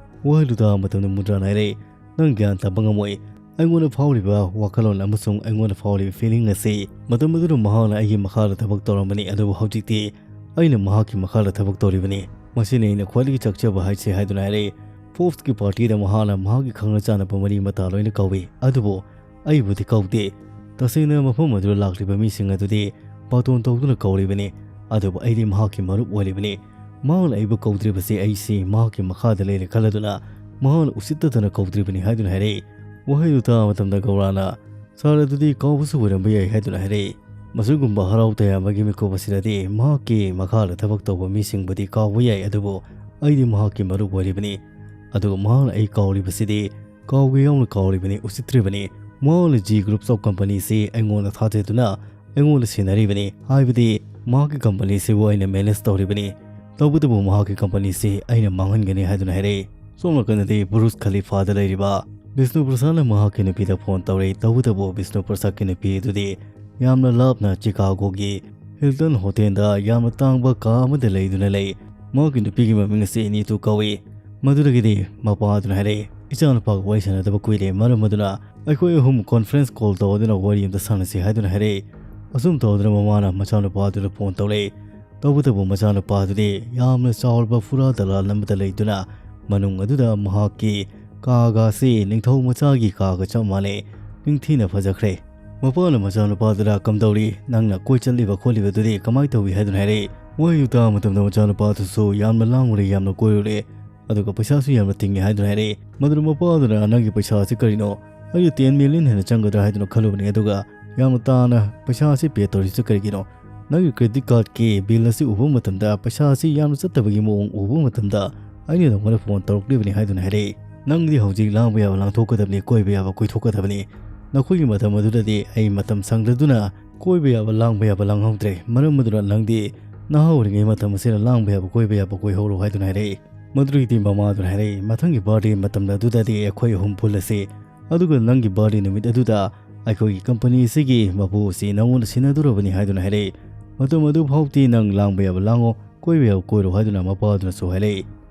ꯋꯥꯍꯩꯗꯨ ꯇꯥꯕ ꯃꯇꯝꯗ ꯃꯨꯗ꯭ꯔꯥꯅ ꯍꯥꯏꯔꯛꯏ, "ꯅꯪ ꯒ꯭ꯌꯥꯟ ꯇꯥꯕ ꯉꯝꯃꯣꯏ꯫ ꯑꯩꯉꯣꯟꯗ ꯐꯥꯎꯔꯤꯕ ꯋꯥꯈꯜꯂꯣꯟ ꯑꯃꯁꯨꯡ ꯑꯩꯉꯣꯟꯗ ꯐꯥꯎꯔꯤꯕ ꯐꯤꯂꯤꯡ ꯑꯁꯤ, ꯃꯇꯝ ꯑꯗꯨꯗ ꯃꯍꯥꯛꯅ ꯑꯩꯒꯤ ꯃꯈꯥꯗ ꯊꯕꯛ ꯇꯧꯔꯝꯕꯅꯤ, ꯑꯗꯨꯕꯨ ꯍꯧꯖꯤꯛꯇꯤ ꯑꯩꯅ ꯃꯍꯥꯛꯀꯤ ꯃꯈꯥꯗ ꯊꯕꯛ ꯇꯧꯔꯤꯕꯅꯤ꯫ ꯃꯁꯤꯅꯤ ꯑꯩꯅ ꯈ꯭ꯋꯥꯏꯗꯒꯤ ꯆꯥꯛꯆꯕ ꯍꯥꯏꯁꯦ" ꯍꯥꯏꯗꯨꯅ ꯍꯥꯏꯔꯛꯏ꯫ ꯐꯣꯔꯕꯁꯀꯤ ꯄꯥꯔꯇꯤꯗ ꯃꯍꯥꯛꯅ ꯃꯍꯥꯛꯀꯤ ꯈꯪꯅ ꯆꯥꯟꯅꯕ ꯃꯔꯤ ꯃꯇꯥ ꯂꯣꯏꯅ ꯀꯧꯏ, ꯑꯗꯨꯕꯨ ꯑꯩꯕꯨꯗꯤ ꯀꯧꯗꯦ꯫ ꯇꯁꯦꯡꯅ ꯃꯐꯝ ꯑꯗꯨꯗ ꯂꯥꯛꯂꯤꯕ ꯃꯤꯁꯤꯡ ꯑꯗꯨꯗꯤ ꯕꯥꯇꯣꯟ ꯇꯧꯗꯨꯅ ꯀꯧꯔꯤꯕꯅꯤ, ꯑꯗꯨꯕꯨ ꯑꯩꯗꯤ ꯃꯍꯥꯛꯀꯤ ꯃꯔꯨꯞ ꯑꯣꯏꯔꯤꯕꯅꯤ꯫ ꯃꯍꯥꯛꯅ ꯑꯩꯕꯨ ꯀꯧꯗ꯭ꯔꯤꯕꯁꯤ ꯑꯩꯁꯤ ꯃꯍꯥꯛꯀꯤ ꯃꯈꯥꯗ ꯂꯩꯔꯦ ꯈꯜꯂꯗꯨꯅ ꯃꯍꯥꯛꯅ ꯎꯁꯤꯠꯇꯗꯅ ꯀꯧꯗ꯭ꯔꯤꯕꯅꯤ ꯍꯥꯏꯗꯨꯅ ꯍꯥꯏꯔꯛꯏ꯫ ꯋꯥꯍꯩꯗꯨ ꯇꯥꯕ ꯃꯇꯝꯗ ꯒꯧꯔꯥꯅ, "ꯁꯥꯔ, ꯑꯗꯨꯗꯤ ꯀꯥꯎꯕꯁꯨ ꯑꯣꯏꯔꯝꯕ ꯌꯥꯏ" ꯍꯥꯏꯗꯨꯅ ꯍꯥꯏꯔꯛꯏ꯫ ꯃꯁꯤꯒꯨꯝꯕ ꯍꯔꯥꯎ ꯇꯌꯥꯝꯕꯒꯤ ꯃꯤꯀꯨꯞ ꯑꯁꯤꯗꯗꯤ ꯃꯍꯥꯛꯀꯤ ꯃꯈꯥꯗ ꯊꯕꯛ ꯇꯧꯕ ꯃꯤꯁꯤꯡꯕꯨꯗꯤ ꯀꯥꯎꯕ ꯌꯥꯏ, ꯑꯗꯨꯕꯨ ꯑꯩꯗꯤ ꯃꯍꯥꯛꯀꯤ ꯃꯔꯨꯞ ꯑꯣꯏꯔꯤꯕꯅꯤ꯫ ꯑꯗꯨꯒ ꯃꯍꯥꯛꯅ ꯑꯩ ꯀꯥꯎꯔꯤꯕꯁꯤꯗꯤ ꯀꯥꯎꯒꯦ ꯌꯥꯎꯅ ꯀꯥꯎꯔꯤꯕꯅꯤ, ꯎꯁꯤꯠꯇ꯭ꯔꯤꯕꯅꯤ꯫ ꯃꯍꯥꯛꯅ G Groups of Company ꯁꯤ ꯑꯩꯉꯣꯟꯗ ꯊꯥꯖꯗꯨꯅ ꯑꯩꯉꯣꯟꯗ ꯁꯤꯟꯅꯔꯤꯕꯅꯤ, ꯍꯥꯏꯕꯗꯤ ꯃꯍꯥꯛꯀꯤ ꯀꯝꯄꯅꯤꯁꯤꯕꯨ ꯑꯩꯅ ꯃꯦꯅꯦꯖ ꯇꯧꯔꯤꯕꯅꯤ꯫ ꯇꯧꯕꯇꯕꯨ ꯃꯍꯥꯛꯀꯤ ꯀꯝꯄꯅꯤꯁꯤ ꯑꯩꯅ ꯃꯥꯡꯍꯟꯒꯅꯤ ꯍꯥꯏꯗꯨꯅ ꯍꯥꯏꯔꯛꯏ꯫ ꯁꯣꯝ ꯅꯥꯀꯟꯗꯗꯤ ꯕꯨꯔꯨꯖ ꯈꯂꯤꯐꯥꯗ ꯂꯩꯔꯤꯕ ꯕꯤꯁꯅꯨ ꯄ꯭ꯔꯁꯥꯗꯅ ꯃꯍꯥꯛꯀꯤ ꯅꯨꯄꯤꯗ ꯐꯣꯟ ꯇꯧꯔꯦ꯫ ꯇꯧꯕꯇꯕꯨ ꯕꯤꯁꯅꯨ ꯄ꯭ꯔꯁꯥꯗꯀꯤ ꯅꯨꯄꯤ ꯑꯗꯨꯗꯤ ꯌꯥꯝꯅ ꯂꯥꯞꯅ ꯆꯤꯀꯥꯒꯣꯒꯤ ꯍꯤꯜꯇꯟ ꯍꯣꯇꯦꯜꯗ ꯌꯥꯝꯅ ꯇꯥꯡꯕ ꯀꯥ ꯑꯃꯗ ꯂꯩꯗꯨꯅ ꯂꯩ꯫ ꯃꯍꯥꯛꯀꯤ ꯅꯨꯄꯤꯒꯤ ꯃꯃꯤꯡ ꯑꯁꯤ ꯅꯤꯇꯨ ꯀꯧꯏ꯫ ꯃꯗꯨꯗꯒꯤꯗꯤ ꯃꯄꯥ ꯑꯗꯨꯅ ꯍꯥꯏꯔꯛꯏ, "ꯏꯆꯥꯅꯨꯄꯥꯒ ꯋꯥꯔꯤ ꯁꯥꯟꯅꯗꯕ ꯀꯨꯏꯔꯦ, ꯃꯔꯝ ꯑꯗꯨꯅ ꯑꯩꯈꯣꯏ ꯑꯍꯨꯝ ꯀꯣꯟꯐ꯭ꯔꯦꯟꯁ ꯀꯣꯜ ꯇꯧꯗꯨꯅ ꯋꯥꯔꯤ ꯑꯃꯇ ꯁꯥꯟꯅꯁꯤ" ꯍꯥꯏꯗꯨꯅ ꯍꯥꯏꯔꯛꯏ꯫ ꯑꯁꯨꯝ ꯇꯧꯗꯨꯅ ꯃꯃꯥꯅ ꯃꯆꯥꯅꯨꯄꯥ ꯑꯗꯨꯗ ꯐꯣꯟ ꯇꯧꯔꯛꯏ꯫ ꯇꯧꯕꯇꯕꯨ ꯃꯆꯥꯅꯨꯄꯥ ꯑꯗꯨꯗꯤ ꯌꯥꯝꯅ ꯆꯥꯎꯔꯕ ꯐꯨꯔꯥ ꯗꯂꯥꯜ ꯑꯃꯗ ꯂꯩꯗꯨꯅ ꯃꯅꯨꯡ ꯑꯗꯨꯗ ꯃꯍꯥꯛꯀꯤ ꯀꯥꯒ ꯑꯁꯤ ꯅꯤꯡꯊꯧ ꯃꯆꯥꯒꯤ ꯀꯥꯒ ꯆꯞ ꯃꯥꯟꯅꯩ꯫ ꯅꯤꯡꯊꯤꯅ ꯐꯖꯈ꯭ꯔꯦ꯫ ꯃꯄꯥꯅ ꯃꯆꯥꯅꯨꯄꯥꯗꯨꯗ "ꯀꯝꯗꯧꯔꯤ? ꯅꯪꯅ ꯀꯣꯏ ꯆꯠꯂꯤꯕ ꯈꯣꯠꯂꯤꯕꯗꯨꯗꯤ ꯀꯃꯥꯏ ꯇꯧꯏ?" ꯍꯥꯏꯗꯨꯅ ꯍꯥꯏꯔꯛꯏ꯫ ꯋꯥꯍꯩꯗꯨ ꯇꯥꯕ ꯃꯇꯝꯗ ꯃꯆꯥꯅꯨꯄꯥꯗꯨꯁꯨ ꯌꯥꯝꯅ ꯂꯥꯡꯉꯨꯔꯦ, ꯌꯥꯝꯅ ꯀꯣꯏꯔꯨꯔꯦ, ꯑꯗꯨꯒ ꯄꯩꯁꯥꯁꯨ ꯌꯥꯝꯅ ꯇꯤꯡꯉꯦ ꯍꯥꯏꯗꯨꯅ ꯍꯥꯏꯔꯛꯏ꯫ ꯃꯗꯨꯗ ꯃꯄꯥ ꯑꯗꯨꯅ "ꯅꯪꯒꯤ ꯄꯩꯁꯥ ꯑꯁꯤ ꯀꯔꯤꯅꯣ? ꯑꯩꯅ ꯇꯦꯟ ꯃꯤꯂꯤꯌꯟ ꯍꯦꯟꯅ ꯆꯪꯒꯗ꯭ꯔꯥ ꯍꯥꯏꯗꯨꯅ ꯈꯜꯂꯨꯕꯅꯤ, ꯑꯗꯨꯒ ꯌꯥꯝꯅ ꯇꯥꯅ ꯄꯩꯁꯥ ꯑꯁꯤ ꯄꯦ ꯇꯧꯔꯤꯁꯤ ꯀꯔꯤꯒꯤꯅꯣ? ꯅꯪꯒꯤ ꯀ꯭ꯔꯦꯗꯤꯠ ꯀꯥꯔꯗꯀꯤ ꯕꯤꯜ ꯑꯁꯤ ꯎꯕ ꯃꯇꯝꯗ, ꯄꯩꯁꯥ ꯑꯁꯤ ꯌꯥꯝꯅ ꯆꯠꯇꯕꯒꯤ ꯃꯑꯣꯡ ꯎꯕ ꯃꯇꯝꯗ, ꯑꯩꯅ ꯅꯉꯣꯟꯗ ꯐꯣꯟ ꯇꯧꯔꯛꯂꯤꯕꯅꯤ" ꯍꯥꯏꯗꯨꯅ ꯍꯥꯏꯔꯛꯏ꯫ "ꯅꯪꯗꯤ ꯍꯧꯖꯤꯛ ꯂꯥꯡꯕ ꯌꯥꯕ ꯂꯥꯡꯊꯣꯛꯀꯗꯕꯅꯤ, ꯀꯣꯏꯕ ꯌꯥꯕ ꯀꯣꯏꯊꯣꯛꯀꯗꯕꯅꯤ꯫ ꯅꯈꯣꯏꯒꯤ ꯃꯇꯝ ꯑꯗꯨꯗꯗꯤ ꯑꯩ ꯃꯇꯝ ꯁꯪꯗꯗꯨꯅ ꯀꯣꯏꯕ ꯌꯥꯕ ꯂꯥꯡꯕ ꯌꯥꯕ ꯂꯥꯡꯍꯧꯗ꯭ꯔꯦ꯫ ꯃꯔꯝ ꯑꯗꯨꯅ ꯅꯪꯗꯤ ꯅꯍꯥ ꯑꯣꯏꯔꯤꯉꯩ ꯃꯇꯝ ꯑꯁꯤꯗ ꯂꯥꯡꯕ ꯌꯥꯕ ꯀꯣꯏꯕ ꯌꯥꯕ ꯀꯣꯏꯍꯧꯔꯣ" ꯍꯥꯏꯗꯨꯅ ꯍꯥꯏꯔꯛꯏ꯫ ꯃꯗꯨꯗꯒꯤꯗꯤ ꯃꯃꯥ ꯑꯗꯨꯅ ꯍꯥꯏꯔꯛꯏ, "ꯃꯊꯪꯒꯤ ꯕꯥꯔꯗꯦ ꯃꯇꯝꯗ ꯑꯗꯨꯗꯗꯤ ꯑꯩꯈꯣꯏ ꯑꯍꯨꯝ ꯄꯨꯜꯂꯁꯤ꯫ ꯑꯗꯨꯒ ꯅꯪꯒꯤ ꯕꯥꯔꯗꯦ ꯅꯨꯃꯤꯠ ꯑꯗꯨꯗ ꯑꯩꯈꯣꯏꯒꯤ ꯀꯝꯄꯅꯤ ꯑꯁꯤꯒꯤ ꯃꯄꯨ ꯑꯁꯤ ꯅꯉꯣꯟꯗ ꯁꯤꯟꯅꯗꯧꯔꯕꯅꯤ" ꯍꯥꯏꯗꯨꯅ ꯍꯥꯏꯔꯛꯏ꯫ "ꯃꯇꯝ ꯑꯗꯨ ꯐꯥꯎꯗꯤ ꯅꯪ ꯂꯥꯡꯕ ꯌꯥꯕ ꯂꯥꯡꯉꯣ, ꯀꯣꯏꯕ ꯌꯥꯕ ꯀꯣꯏꯔꯣ" ꯍꯥꯏꯗꯨꯅ ꯃꯄꯥ ꯑꯗꯨꯅꯁꯨ ꯍꯥꯏꯔꯛꯏ꯫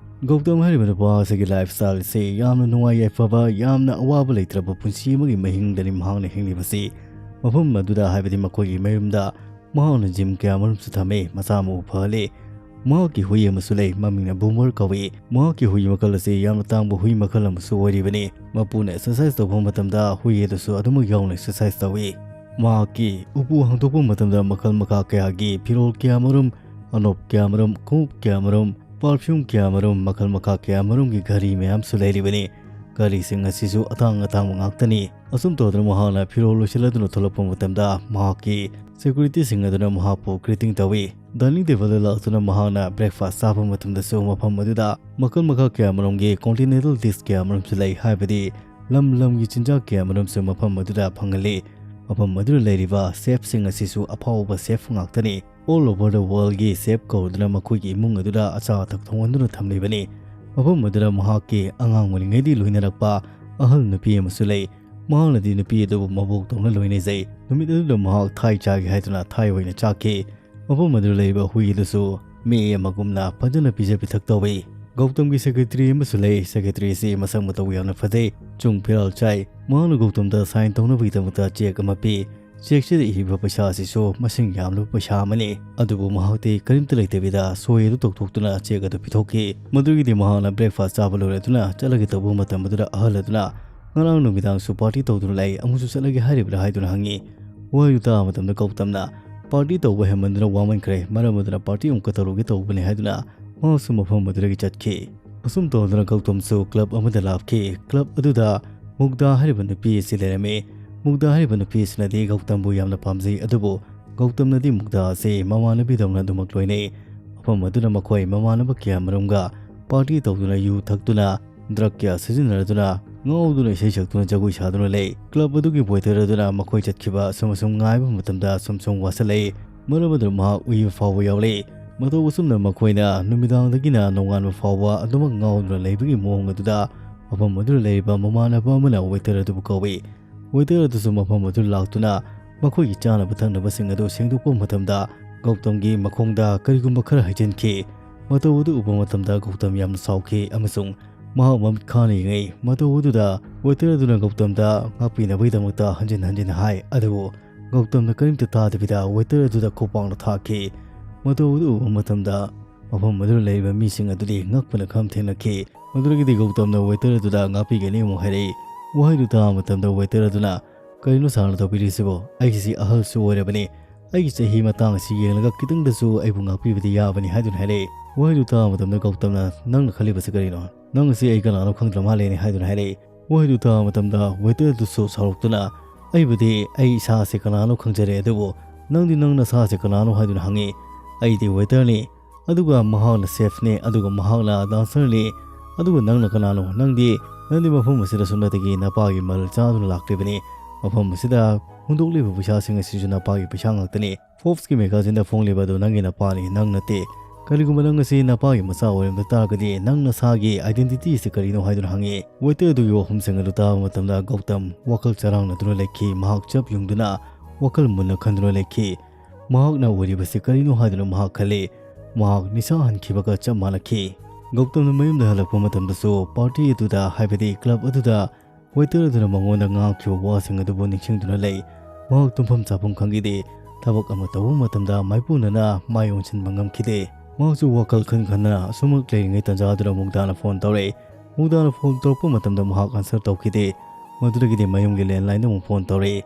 ꯒꯧꯇꯝ ꯍꯥꯏꯔꯤꯕ ꯅꯨꯄꯥ ꯑꯁꯤꯒꯤ ꯂꯥꯏꯐ ꯁ꯭ꯇꯥꯏꯜ ꯑꯁꯤ ꯌꯥꯝꯅ ꯅꯨꯡꯉꯥꯏ ꯌꯥꯏꯐꯕ, ꯌꯥꯝꯅ ꯑꯋꯥꯕ ꯂꯩꯇ꯭ꯔꯕ ꯄꯨꯟꯁꯤ ꯑꯃꯒꯤ ꯃꯍꯤꯡꯗꯅꯤ ꯃꯍꯥꯛꯅ ꯍꯤꯡꯂꯤꯕꯁꯤ꯫ ꯃꯐꯝ ꯑꯗꯨꯗ, ꯍꯥꯏꯕꯗꯤ ꯃꯈꯣꯏꯒꯤ ꯃꯌꯨꯝꯗ, ꯃꯍꯥꯛꯅ ꯖꯤꯝ ꯀꯌꯥ ꯑꯃꯔꯣꯝꯁꯨ ꯊꯝꯃꯤ, ꯃꯁꯥ ꯃꯎ ꯐꯍꯜꯂꯤ꯫ ꯃꯍꯥꯛꯀꯤ ꯍꯨꯏ ꯑꯃꯁꯨ ꯂꯩ, ꯃꯃꯤꯡꯅ ꯕꯨꯃꯔ ꯀꯧꯏ꯫ ꯃꯍꯥꯛꯀꯤ ꯍꯨꯏ ꯃꯈꯜ ꯑꯁꯤ ꯌꯥꯝꯅ ꯇꯥꯡꯕ ꯍꯨꯏ ꯃꯈꯜ ꯑꯃꯁꯨ ꯑꯣꯏꯔꯤꯕꯅꯤ꯫ ꯃꯄꯨꯅ ꯑꯦꯛꯁꯔꯁꯥꯏꯁ ꯇꯧꯕ ꯃꯇꯝꯗ ꯍꯨꯏ ꯑꯗꯨꯁꯨ ꯑꯗꯨꯃꯛ ꯌꯥꯎꯅ ꯑꯦꯛꯁꯔꯁꯥꯏꯁ ꯇꯧꯏ꯫ ꯃꯍꯥꯛꯀꯤ ꯎꯄꯨ ꯍꯥꯡꯗꯣꯛꯄ ꯃꯇꯝꯗ ꯃꯈꯜ ꯃꯈꯥ ꯀꯌꯥꯒꯤ ꯐꯤꯔꯣꯜ ꯀꯌꯥꯃꯔꯨꯝ, ꯑꯅꯣꯞ ꯀꯌꯥꯃꯔꯨꯝ, ꯈꯣꯡꯎꯞ ꯀꯌꯥꯃꯔꯨꯝ, ꯄꯔꯐ꯭ꯌꯨꯝ ꯀꯌꯥꯃꯔꯨꯝ, ꯃꯈꯜ ꯃꯈꯥ ꯀꯌꯥꯃꯔꯨꯝꯒꯤ ꯘꯔꯤ ꯃꯌꯥꯝꯁꯨ ꯂꯩꯔꯤꯕꯅꯤ꯫ ꯘꯔꯤꯁꯤꯡ ꯑꯁꯤꯁꯨ ꯑꯇꯥꯡ ꯑꯇꯥꯡꯕ ꯉꯥꯛꯇꯅꯤ꯫ ꯑꯁꯨꯝ ꯇꯧꯗꯨꯅ ꯃꯍꯥꯛꯅ ꯐꯤꯔꯣꯜ ꯂꯣꯏꯁꯤꯜꯂꯗꯨꯅ ꯊꯣꯛꯂꯛꯄ ꯃꯇꯝꯗ ꯃꯍꯥꯛꯀꯤ ꯁꯦꯀ꯭ꯌꯨꯔꯤꯇꯤꯁꯤꯡ ꯑꯗꯨꯅ ꯃꯍꯥꯛꯄꯨ ꯒ꯭ꯔꯤꯇꯤꯡ ꯇꯧꯏ꯫ ꯗꯥꯏꯅꯤꯡ ꯇꯦꯕꯜꯗ ꯂꯥꯛꯇꯨꯅ ꯃꯍꯥꯛꯅ ꯕ꯭ꯔꯦꯛꯐꯥꯁ ꯆꯥꯕ ꯃꯇꯝꯗꯁꯨ ꯃꯐꯝ ꯑꯗꯨꯗ ꯃꯈꯜ ꯃꯈꯥ ꯀꯌꯥꯃꯔꯨꯝꯒꯤ ꯀꯣꯟꯇꯤꯅꯦꯟꯇꯜ ꯗꯤꯁ ꯀꯌꯥꯃꯔꯨꯝꯁꯨ ꯂꯩ, ꯍꯥꯏꯕꯗꯤ ꯂꯝ ꯂꯝꯒꯤ ꯆꯤꯟꯖꯥꯛ ꯀꯌꯥꯃꯔꯨꯝꯁꯨ ꯃꯐꯝ ꯑꯗꯨꯗ ꯐꯪꯍꯜꯂꯤ꯫ ꯃꯐꯝ ꯑꯗꯨꯗ ꯂꯩꯔꯤꯕ ꯁꯦꯐꯁꯤꯡ ꯑꯁꯤꯁꯨ ꯑꯐꯥꯎꯕ ꯁꯦꯐ ꯉꯥꯛꯇꯅꯤ꯫ All over the worldꯒꯤ ꯁꯦꯐ ꯀꯧꯗꯨꯅ ꯃꯈꯣꯏꯒꯤ ꯏꯃꯨꯡ ꯑꯗꯨꯗ ꯑꯆꯥ ꯑꯊꯛ ꯊꯣꯡꯍꯟꯗꯨꯅ ꯊꯝꯂꯤꯕꯅꯤ꯫ ꯃꯐꯝ ꯑꯗꯨꯗ ꯃꯍꯥꯛꯀꯤ ꯑꯉꯥꯡ ꯑꯣꯏꯔꯤꯉꯩꯗꯒꯤ ꯂꯣꯏꯅꯔꯛꯄ ꯑꯍꯜ ꯅꯨꯄꯤ ꯑꯃꯁꯨ ꯂꯩ꯫ ꯃꯍꯥꯛꯅꯗꯤ ꯅꯨꯄꯤ ꯑꯗꯨꯕꯨ ꯃꯕꯣꯛꯇꯧꯅ ꯂꯣꯏꯅꯖꯩ꯫ ꯅꯨꯃꯤꯠ ꯑꯗꯨꯗ ꯃꯍꯥꯛ ꯊꯥꯏ ꯆꯥꯒꯦ ꯍꯥꯏꯗꯨꯅ ꯊꯥꯏ ꯑꯣꯏꯅ ꯆꯥꯈꯤ꯫ ꯃꯐꯝ ꯑꯗꯨꯗ ꯂꯩꯔꯤꯕ ꯍꯨꯏ ꯑꯗꯨꯁꯨ ꯃꯤ ꯑꯃꯒꯨꯝꯅ ꯐꯖꯅ ꯄꯤꯖ ꯄꯤꯊꯛ ꯇꯧꯏ꯫ ꯒꯧꯇꯝꯒꯤ ꯁꯦꯀ꯭ꯔꯦꯇꯔꯤ ꯑꯃꯁꯨ ꯂꯩ꯫ ꯁꯦꯀ꯭ꯔꯦꯇꯔꯤ ꯑꯁꯤ ꯃꯁꯛ ꯃꯇꯧ ꯌꯥꯝꯅ ꯐꯖꯩ, ꯆꯨꯡ ꯐꯤꯔꯥꯜ ꯆꯥꯏ꯫ ꯃꯍꯥꯛꯅ ꯒꯧꯇꯝꯗ ꯁꯥꯏꯟ ꯇꯧꯅꯕꯒꯤꯗꯃꯛꯇ ꯆꯦꯛ ꯑꯃ ꯄꯤ꯫ ꯆꯦꯛꯁꯤꯗ ꯏꯔꯤꯕ ꯄꯩꯁꯥ ꯑꯁꯤꯁꯨ ꯃꯁꯤꯡ ꯌꯥꯝꯂꯕ ꯄꯩꯁꯥ ꯑꯃꯅꯤ꯫ ꯑꯗꯨꯕꯨ ꯃꯍꯥꯛꯇꯤ ꯀꯔꯤꯝꯇ ꯂꯩꯇꯕꯤꯗ ꯁꯣꯏ ꯑꯗꯨ ꯇꯧꯊꯣꯛꯇꯨꯅ ꯆꯦꯛ ꯑꯗꯨ ꯄꯤꯊꯣꯛꯈꯤ꯫ ꯃꯗꯨꯒꯤꯗꯤ ꯃꯍꯥꯛꯅ ꯕ꯭ꯔꯦꯛꯐꯥꯁ ꯆꯥꯕ ꯂꯣꯏꯔꯗꯨꯅ ꯆꯠꯂꯒꯦ ꯇꯧꯕ ꯃꯇꯝ ꯑꯗꯨꯗ ꯑꯍꯜ ꯑꯗꯨꯅ, "ꯉꯔꯥꯡ ꯅꯨꯃꯤꯗꯥꯡꯁꯨ ꯄꯥꯔꯇꯤ ꯇꯧꯗꯨꯅ ꯂꯩ, ꯑꯃꯨꯛꯁꯨ ꯆꯠꯂꯒꯦ ꯍꯥꯏꯔꯤꯕ꯭ꯔꯥ?" ꯍꯥꯏꯗꯨꯅ ꯍꯪꯉꯤ꯫ ꯋꯥꯍꯩꯗꯨ ꯇꯥꯕ ꯃꯇꯝꯗ ꯒꯧꯇꯝꯅ, "ꯄꯥꯔꯇꯤ ꯇꯧꯕ ꯍꯦꯟꯃꯟꯗꯨꯅ ꯋꯥꯃꯟꯈ꯭ꯔꯦ, ꯃꯔꯝ ꯑꯗꯨꯅ ꯄꯥꯔꯇꯤ ꯑꯃꯨꯛꯀ ꯇꯧꯔꯨꯒꯦ ꯇꯧꯕꯅꯤ" ꯍꯥꯏꯗꯨꯅ ꯃꯍꯥꯛꯁꯨ ꯃꯐꯝ ꯑꯗꯨꯗꯒꯤ ꯆꯠꯈꯤ꯫ ꯑꯁꯨꯝ ꯇꯧꯗꯨꯅ ꯒꯧꯇꯝꯁꯨ ꯀ꯭ꯂꯕ ꯑꯃꯗ ꯂꯥꯛꯈꯤ꯫ ꯀ꯭ꯂꯕ ꯑꯗꯨꯗ ꯃꯨꯒꯗꯥ ꯍꯥꯏꯔꯤꯕ ꯅꯨꯄꯤ ꯑꯁꯤ ꯂꯩꯔꯝꯃꯤ꯫ ꯃꯨꯒꯗꯥ ꯍꯥꯏꯔꯤꯕ ꯅꯨꯄꯤ ꯑꯁꯤꯅꯗꯤ ꯒꯧꯇꯝꯕꯨ ꯌꯥꯝꯅ ꯄꯥꯝꯖꯩ, ꯑꯗꯨꯕꯨ ꯒꯧꯇꯝꯅꯗꯤ ꯃꯨꯒꯗꯥ ꯑꯁꯤ ꯃꯃꯥꯟꯅꯕꯤꯗꯧꯅ ꯑꯗꯨꯃꯛ ꯂꯣꯏꯅꯩ꯫ ꯃꯐꯝ ꯑꯗꯨꯗ ꯃꯈꯣꯏ ꯃꯃꯥꯟꯅꯕ ꯀꯌꯥ ꯃꯔꯨꯝꯒ ꯄꯥꯔꯇꯤ ꯇꯧꯗꯨꯅ, ꯌꯨ ꯊꯛꯇꯨꯅ, ꯗ꯭ꯔꯒ ꯀꯌꯥ ꯁꯤꯖꯤꯟꯅꯗꯨꯅ ꯉꯥꯎꯗꯨꯅ ꯏꯁꯩ ꯁꯛꯇꯨꯅ ꯖꯒꯣꯏ ꯁꯥꯗꯨꯅ ꯂꯩ꯫ ꯀ꯭ꯂꯕ ꯑꯗꯨꯒꯤ ꯋꯦꯇꯔ ꯑꯗꯨꯅ ꯃꯈꯣꯏ ꯆꯠꯈꯤꯕ ꯑꯁꯨꯝ ꯑꯁꯨꯝ ꯉꯥꯏꯕ ꯃꯇꯝꯗ ꯁꯨꯝ ꯁꯨꯝ ꯋꯥꯁꯤꯜꯂꯛꯏ꯫ ꯃꯔꯝ ꯑꯗꯨꯅ ꯃꯍꯥꯛ ꯎꯏꯕ ꯐꯥꯎꯕ ꯌꯥꯎꯔꯛꯏ꯫ ꯃꯇꯧ ꯑꯁꯨꯝꯅ ꯃꯈꯣꯏꯅ ꯅꯨꯃꯤꯗꯥꯡꯗꯒꯤꯅ ꯅꯣꯡꯉꯥꯟꯕ ꯐꯥꯎꯕ ꯑꯗꯨꯃꯛ ꯉꯥꯎꯗꯨꯅ ꯂꯩꯕꯒꯤ ꯃꯑꯣꯡ ꯑꯗꯨꯗ ꯃꯐꯝ ꯑꯗꯨꯗ ꯂꯩꯔꯤꯕ ꯃꯃꯥꯟꯅꯕ ꯑꯃꯅ ꯋꯦꯇꯔ ꯑꯗꯨꯕꯨ ꯀꯧꯏ꯫ ꯋꯦꯇꯔ ꯑꯗꯨꯁꯨ ꯃꯐꯝ ꯑꯗꯨꯗ ꯂꯥꯛꯇꯨꯅ ꯃꯈꯣꯏꯒꯤ ꯆꯥꯅꯕ ꯊꯛꯅꯕꯁꯤꯡ ꯑꯗꯨ ꯁꯦꯡꯗꯣꯛꯄ ꯃꯇꯝꯗ ꯒꯧꯇꯝꯒꯤ ꯃꯈꯣꯡꯗ ꯀꯔꯤꯒꯨꯝꯕ ꯈꯔ ꯍꯩꯖꯤꯟꯈꯤ꯫ ꯃꯇꯧ ꯑꯗꯨ ꯎꯕ ꯃꯇꯝꯗ ꯒꯧꯇꯝ ꯌꯥꯝꯅ ꯁꯥꯎꯈꯤ ꯑꯃꯁꯨꯡ ꯃꯍꯥꯛ ꯃꯃꯤꯠ ꯈꯥꯅ ꯌꯦꯡꯉꯛꯏ꯫ ꯃꯇꯧ ꯑꯗꯨꯗ ꯋꯦꯇꯔ ꯑꯗꯨꯅ ꯒꯧꯇꯝꯗ ꯉꯥꯛꯄꯤꯅꯕꯒꯤꯗꯃꯛꯇ ꯍꯟꯖꯤꯟ ꯍꯟꯖꯤꯟ ꯍꯥꯏ, ꯑꯗꯨꯕꯨ ꯒꯧꯇꯝꯅ ꯀꯔꯤꯝꯇ ꯇꯥꯗꯕꯤꯗ ꯋꯦꯇꯔ ꯑꯗꯨꯗ ꯈꯨꯄꯥꯛꯅ ꯊꯥꯈꯤ꯫ ꯃꯇꯧ ꯑꯗꯨ ꯎꯕ ꯃꯇꯝꯗ ꯃꯐꯝ ꯑꯗꯨꯗ ꯂꯩꯔꯤꯕ ꯃꯤꯁꯤꯡ ꯑꯗꯨꯗꯤ ꯉꯛꯄꯅ ꯈꯝ ꯊꯦꯡꯅꯈꯤ꯫ ꯃꯗꯨꯗꯒꯤꯗꯤ ꯒꯧꯇꯝꯅ ꯋꯦꯇꯔ ꯑꯗꯨꯗ ꯉꯥꯛꯄꯤꯒꯅꯤ ꯑꯃꯨꯛ ꯍꯥꯏꯔꯛꯏ꯫ ꯋꯥꯍꯩꯗꯨ ꯇꯥꯕ ꯃꯇꯝꯗ ꯋꯦꯇꯔ ꯑꯗꯨꯅ, "ꯀꯔꯤꯅꯣ ꯁꯥꯔꯅ ꯇꯧꯕꯤꯔꯤꯁꯤꯕꯣ? ꯑꯩꯁꯤ ꯑꯍꯜꯁꯨ ꯑꯣꯏꯔꯕꯅꯤ꯫ ꯑꯩꯒꯤ ꯆꯍꯤ ꯃꯇꯥꯡ ꯑꯁꯤ ꯌꯦꯡꯂꯒ ꯈꯤꯇꯪꯗꯁꯨ ꯑꯩꯕꯨ ꯉꯥꯛꯄꯤꯕꯗꯤ ꯌꯥꯕꯅꯤ" ꯍꯥꯏꯗꯨꯅ ꯍꯥꯏꯔꯛꯏ꯫ ꯋꯥꯍꯩꯗꯨ ꯇꯥꯕ ꯃꯇꯝꯗ ꯒꯧꯇꯝꯅ, "ꯅꯪꯅ ꯈꯜꯂꯤꯕꯁꯤ ꯀꯔꯤꯅꯣ? ꯅꯪ ꯑꯁꯤ ꯑꯩ ꯀꯅꯥꯅꯣ ꯈꯪꯗ꯭ꯔ ꯃꯥꯜꯂꯦꯅꯦ" ꯍꯥꯏꯗꯨꯅ ꯍꯥꯏꯔꯛꯏ꯫ ꯋꯥꯍꯩꯗꯨ ꯇꯥꯕ ꯃꯇꯝꯗ ꯋꯦꯇꯔ ꯑꯗꯨꯁꯨ ꯁꯥꯎꯔꯛꯇꯨꯅ, "ꯑꯩꯕꯨꯗꯤ ꯑꯩ ꯏꯁꯥꯁꯦ ꯀꯅꯥꯅꯣ ꯈꯪꯖꯔꯦ, ꯑꯗꯨꯕꯨ ꯅꯪꯗꯤ ꯅꯪ ꯅꯁꯥꯁꯦ ꯀꯅꯥꯅꯣ?" ꯍꯥꯏꯗꯨꯅ ꯍꯪꯉꯤ꯫ "ꯑꯩꯗꯤ ꯋꯦꯇꯔꯅꯤ, ꯑꯗꯨꯒ ꯃꯍꯥꯛꯅ ꯁꯦꯐꯅꯤ, ꯑꯗꯨꯒ ꯃꯍꯥꯛꯅ ꯗꯥꯟꯁꯔꯅꯤ, ꯑꯗꯨꯒ ꯅꯪꯅ ꯀꯅꯥꯅꯣ? ꯅꯪꯗꯤ, ꯅꯪꯗꯤ ꯃꯐꯝ ꯑꯁꯤꯗ ꯁꯨꯞꯅꯇꯒꯤ ꯅꯄꯥꯒꯤ ꯃꯔꯜ ꯆꯥꯗꯨꯅ ꯂꯥꯛꯂꯤꯕꯅꯤ꯫ ꯃꯐꯝ ꯑꯁꯤꯗ ꯍꯨꯟꯗꯣꯛꯂꯤꯕ ꯄꯩꯁꯥꯁꯤꯡ ꯑꯁꯤꯁꯨ ꯅꯄꯥꯒꯤ ꯄꯩꯁꯥ ꯉꯥꯛꯇꯅꯤ꯫ ꯐꯣꯔꯕꯁꯀꯤ ꯃꯦꯒꯥꯖꯤꯟꯗ ꯐꯣꯡꯂꯤꯕ ꯑꯗꯨ ꯅꯪꯒꯤ ꯅꯄꯥꯅꯤ, ꯅꯪ ꯅꯠꯇꯦ꯫ "ꯀꯔꯤꯒꯨꯝꯕ ꯅꯪ ꯑꯁꯤ ꯅꯄꯥꯒꯤ ꯃꯆꯥ ꯑꯣꯏꯔꯝꯕ ꯇꯥꯔꯒꯗꯤ ꯅꯪ ꯅꯁꯥꯒꯤ identity ꯑꯁꯤ ꯀꯔꯤꯅꯣ?" ꯍꯥꯏꯗꯨꯅ ꯍꯪꯉꯤ꯫ Waiter ꯑꯗꯨꯒꯤ ꯋꯥꯐꯝꯁꯤꯡ ꯑꯗꯨ ꯇꯥꯕ ꯃꯇꯝꯗ ꯒꯧꯇꯝ ꯋꯥꯈꯜ ꯆꯔꯥꯡꯅꯗꯨꯅ ꯂꯩꯈꯤ꯫ ꯃꯍꯥꯛ ꯆꯞ ꯌꯨꯡꯗꯨꯅ ꯋꯥꯈꯜ ꯃꯨꯟꯅ ꯈꯟꯗꯨꯅ ꯂꯩꯈꯤ꯫ ꯃꯍꯥꯛꯅ ꯑꯣꯏꯔꯤꯕꯁꯤ ꯀꯔꯤꯅꯣ ꯍꯥꯏꯗꯨꯅ ꯃꯍꯥꯛ ꯈꯜꯂꯤ꯫ ꯃꯍꯥꯛ ꯅꯤꯁꯥ ꯍꯟꯈꯤꯕꯒ ꯆꯞ ꯃꯥꯟꯅꯈꯤ꯫ ꯒꯧꯇꯝꯅ ꯃꯌꯨꯝꯗ ꯍꯜꯂꯛꯄ ꯃꯇꯝꯗꯁꯨ party ꯑꯗꯨꯗ, ꯍꯥꯏꯕꯗꯤ club ꯑꯗꯨꯗ waiter ꯑꯗꯨꯅ ꯃꯉꯣꯟꯗ ꯉꯥꯡꯈꯤꯕ ꯋꯥꯁꯤꯡ ꯑꯗꯨꯕꯨ ꯅꯤꯡꯁꯤꯡꯗꯨꯅ ꯂꯩ꯫ ꯃꯍꯥꯛ ꯇꯨꯝꯐꯝ ꯆꯥꯐꯝ ꯈꯪꯈꯤꯗꯦ꯫ ꯊꯕꯛ ꯑꯃ ꯇꯧꯕ ꯃꯇꯝꯗ ꯃꯥꯏꯄꯨꯅꯅ ꯃꯥꯏ ꯑꯣꯟꯁꯤꯟꯕ ꯉꯝꯈꯤꯗꯦ꯫ ꯃꯍꯥꯛꯁꯨ ꯋꯥꯈꯜ ꯈꯟ ꯈꯟꯗꯅ ꯑꯁꯨꯝꯃꯛ ꯂꯩꯔꯤꯉꯩ ꯇꯥꯟꯖꯥꯗꯨꯗ ꯃꯨꯛꯗꯥꯅ phone ꯇꯧꯔꯛꯏ꯫ ꯃꯨꯛꯗꯥꯅ phone ꯇꯧꯔꯛꯄ ꯃꯇꯝꯗ ꯃꯍꯥꯛ answer ꯇꯧꯈꯤꯗꯦ꯫ ꯃꯗꯨꯗꯒꯤꯗꯤ ꯃꯌꯨꯝꯒꯤ landlineꯗ ꯑꯃꯨꯛ phone ꯇꯧꯔꯛꯏ꯫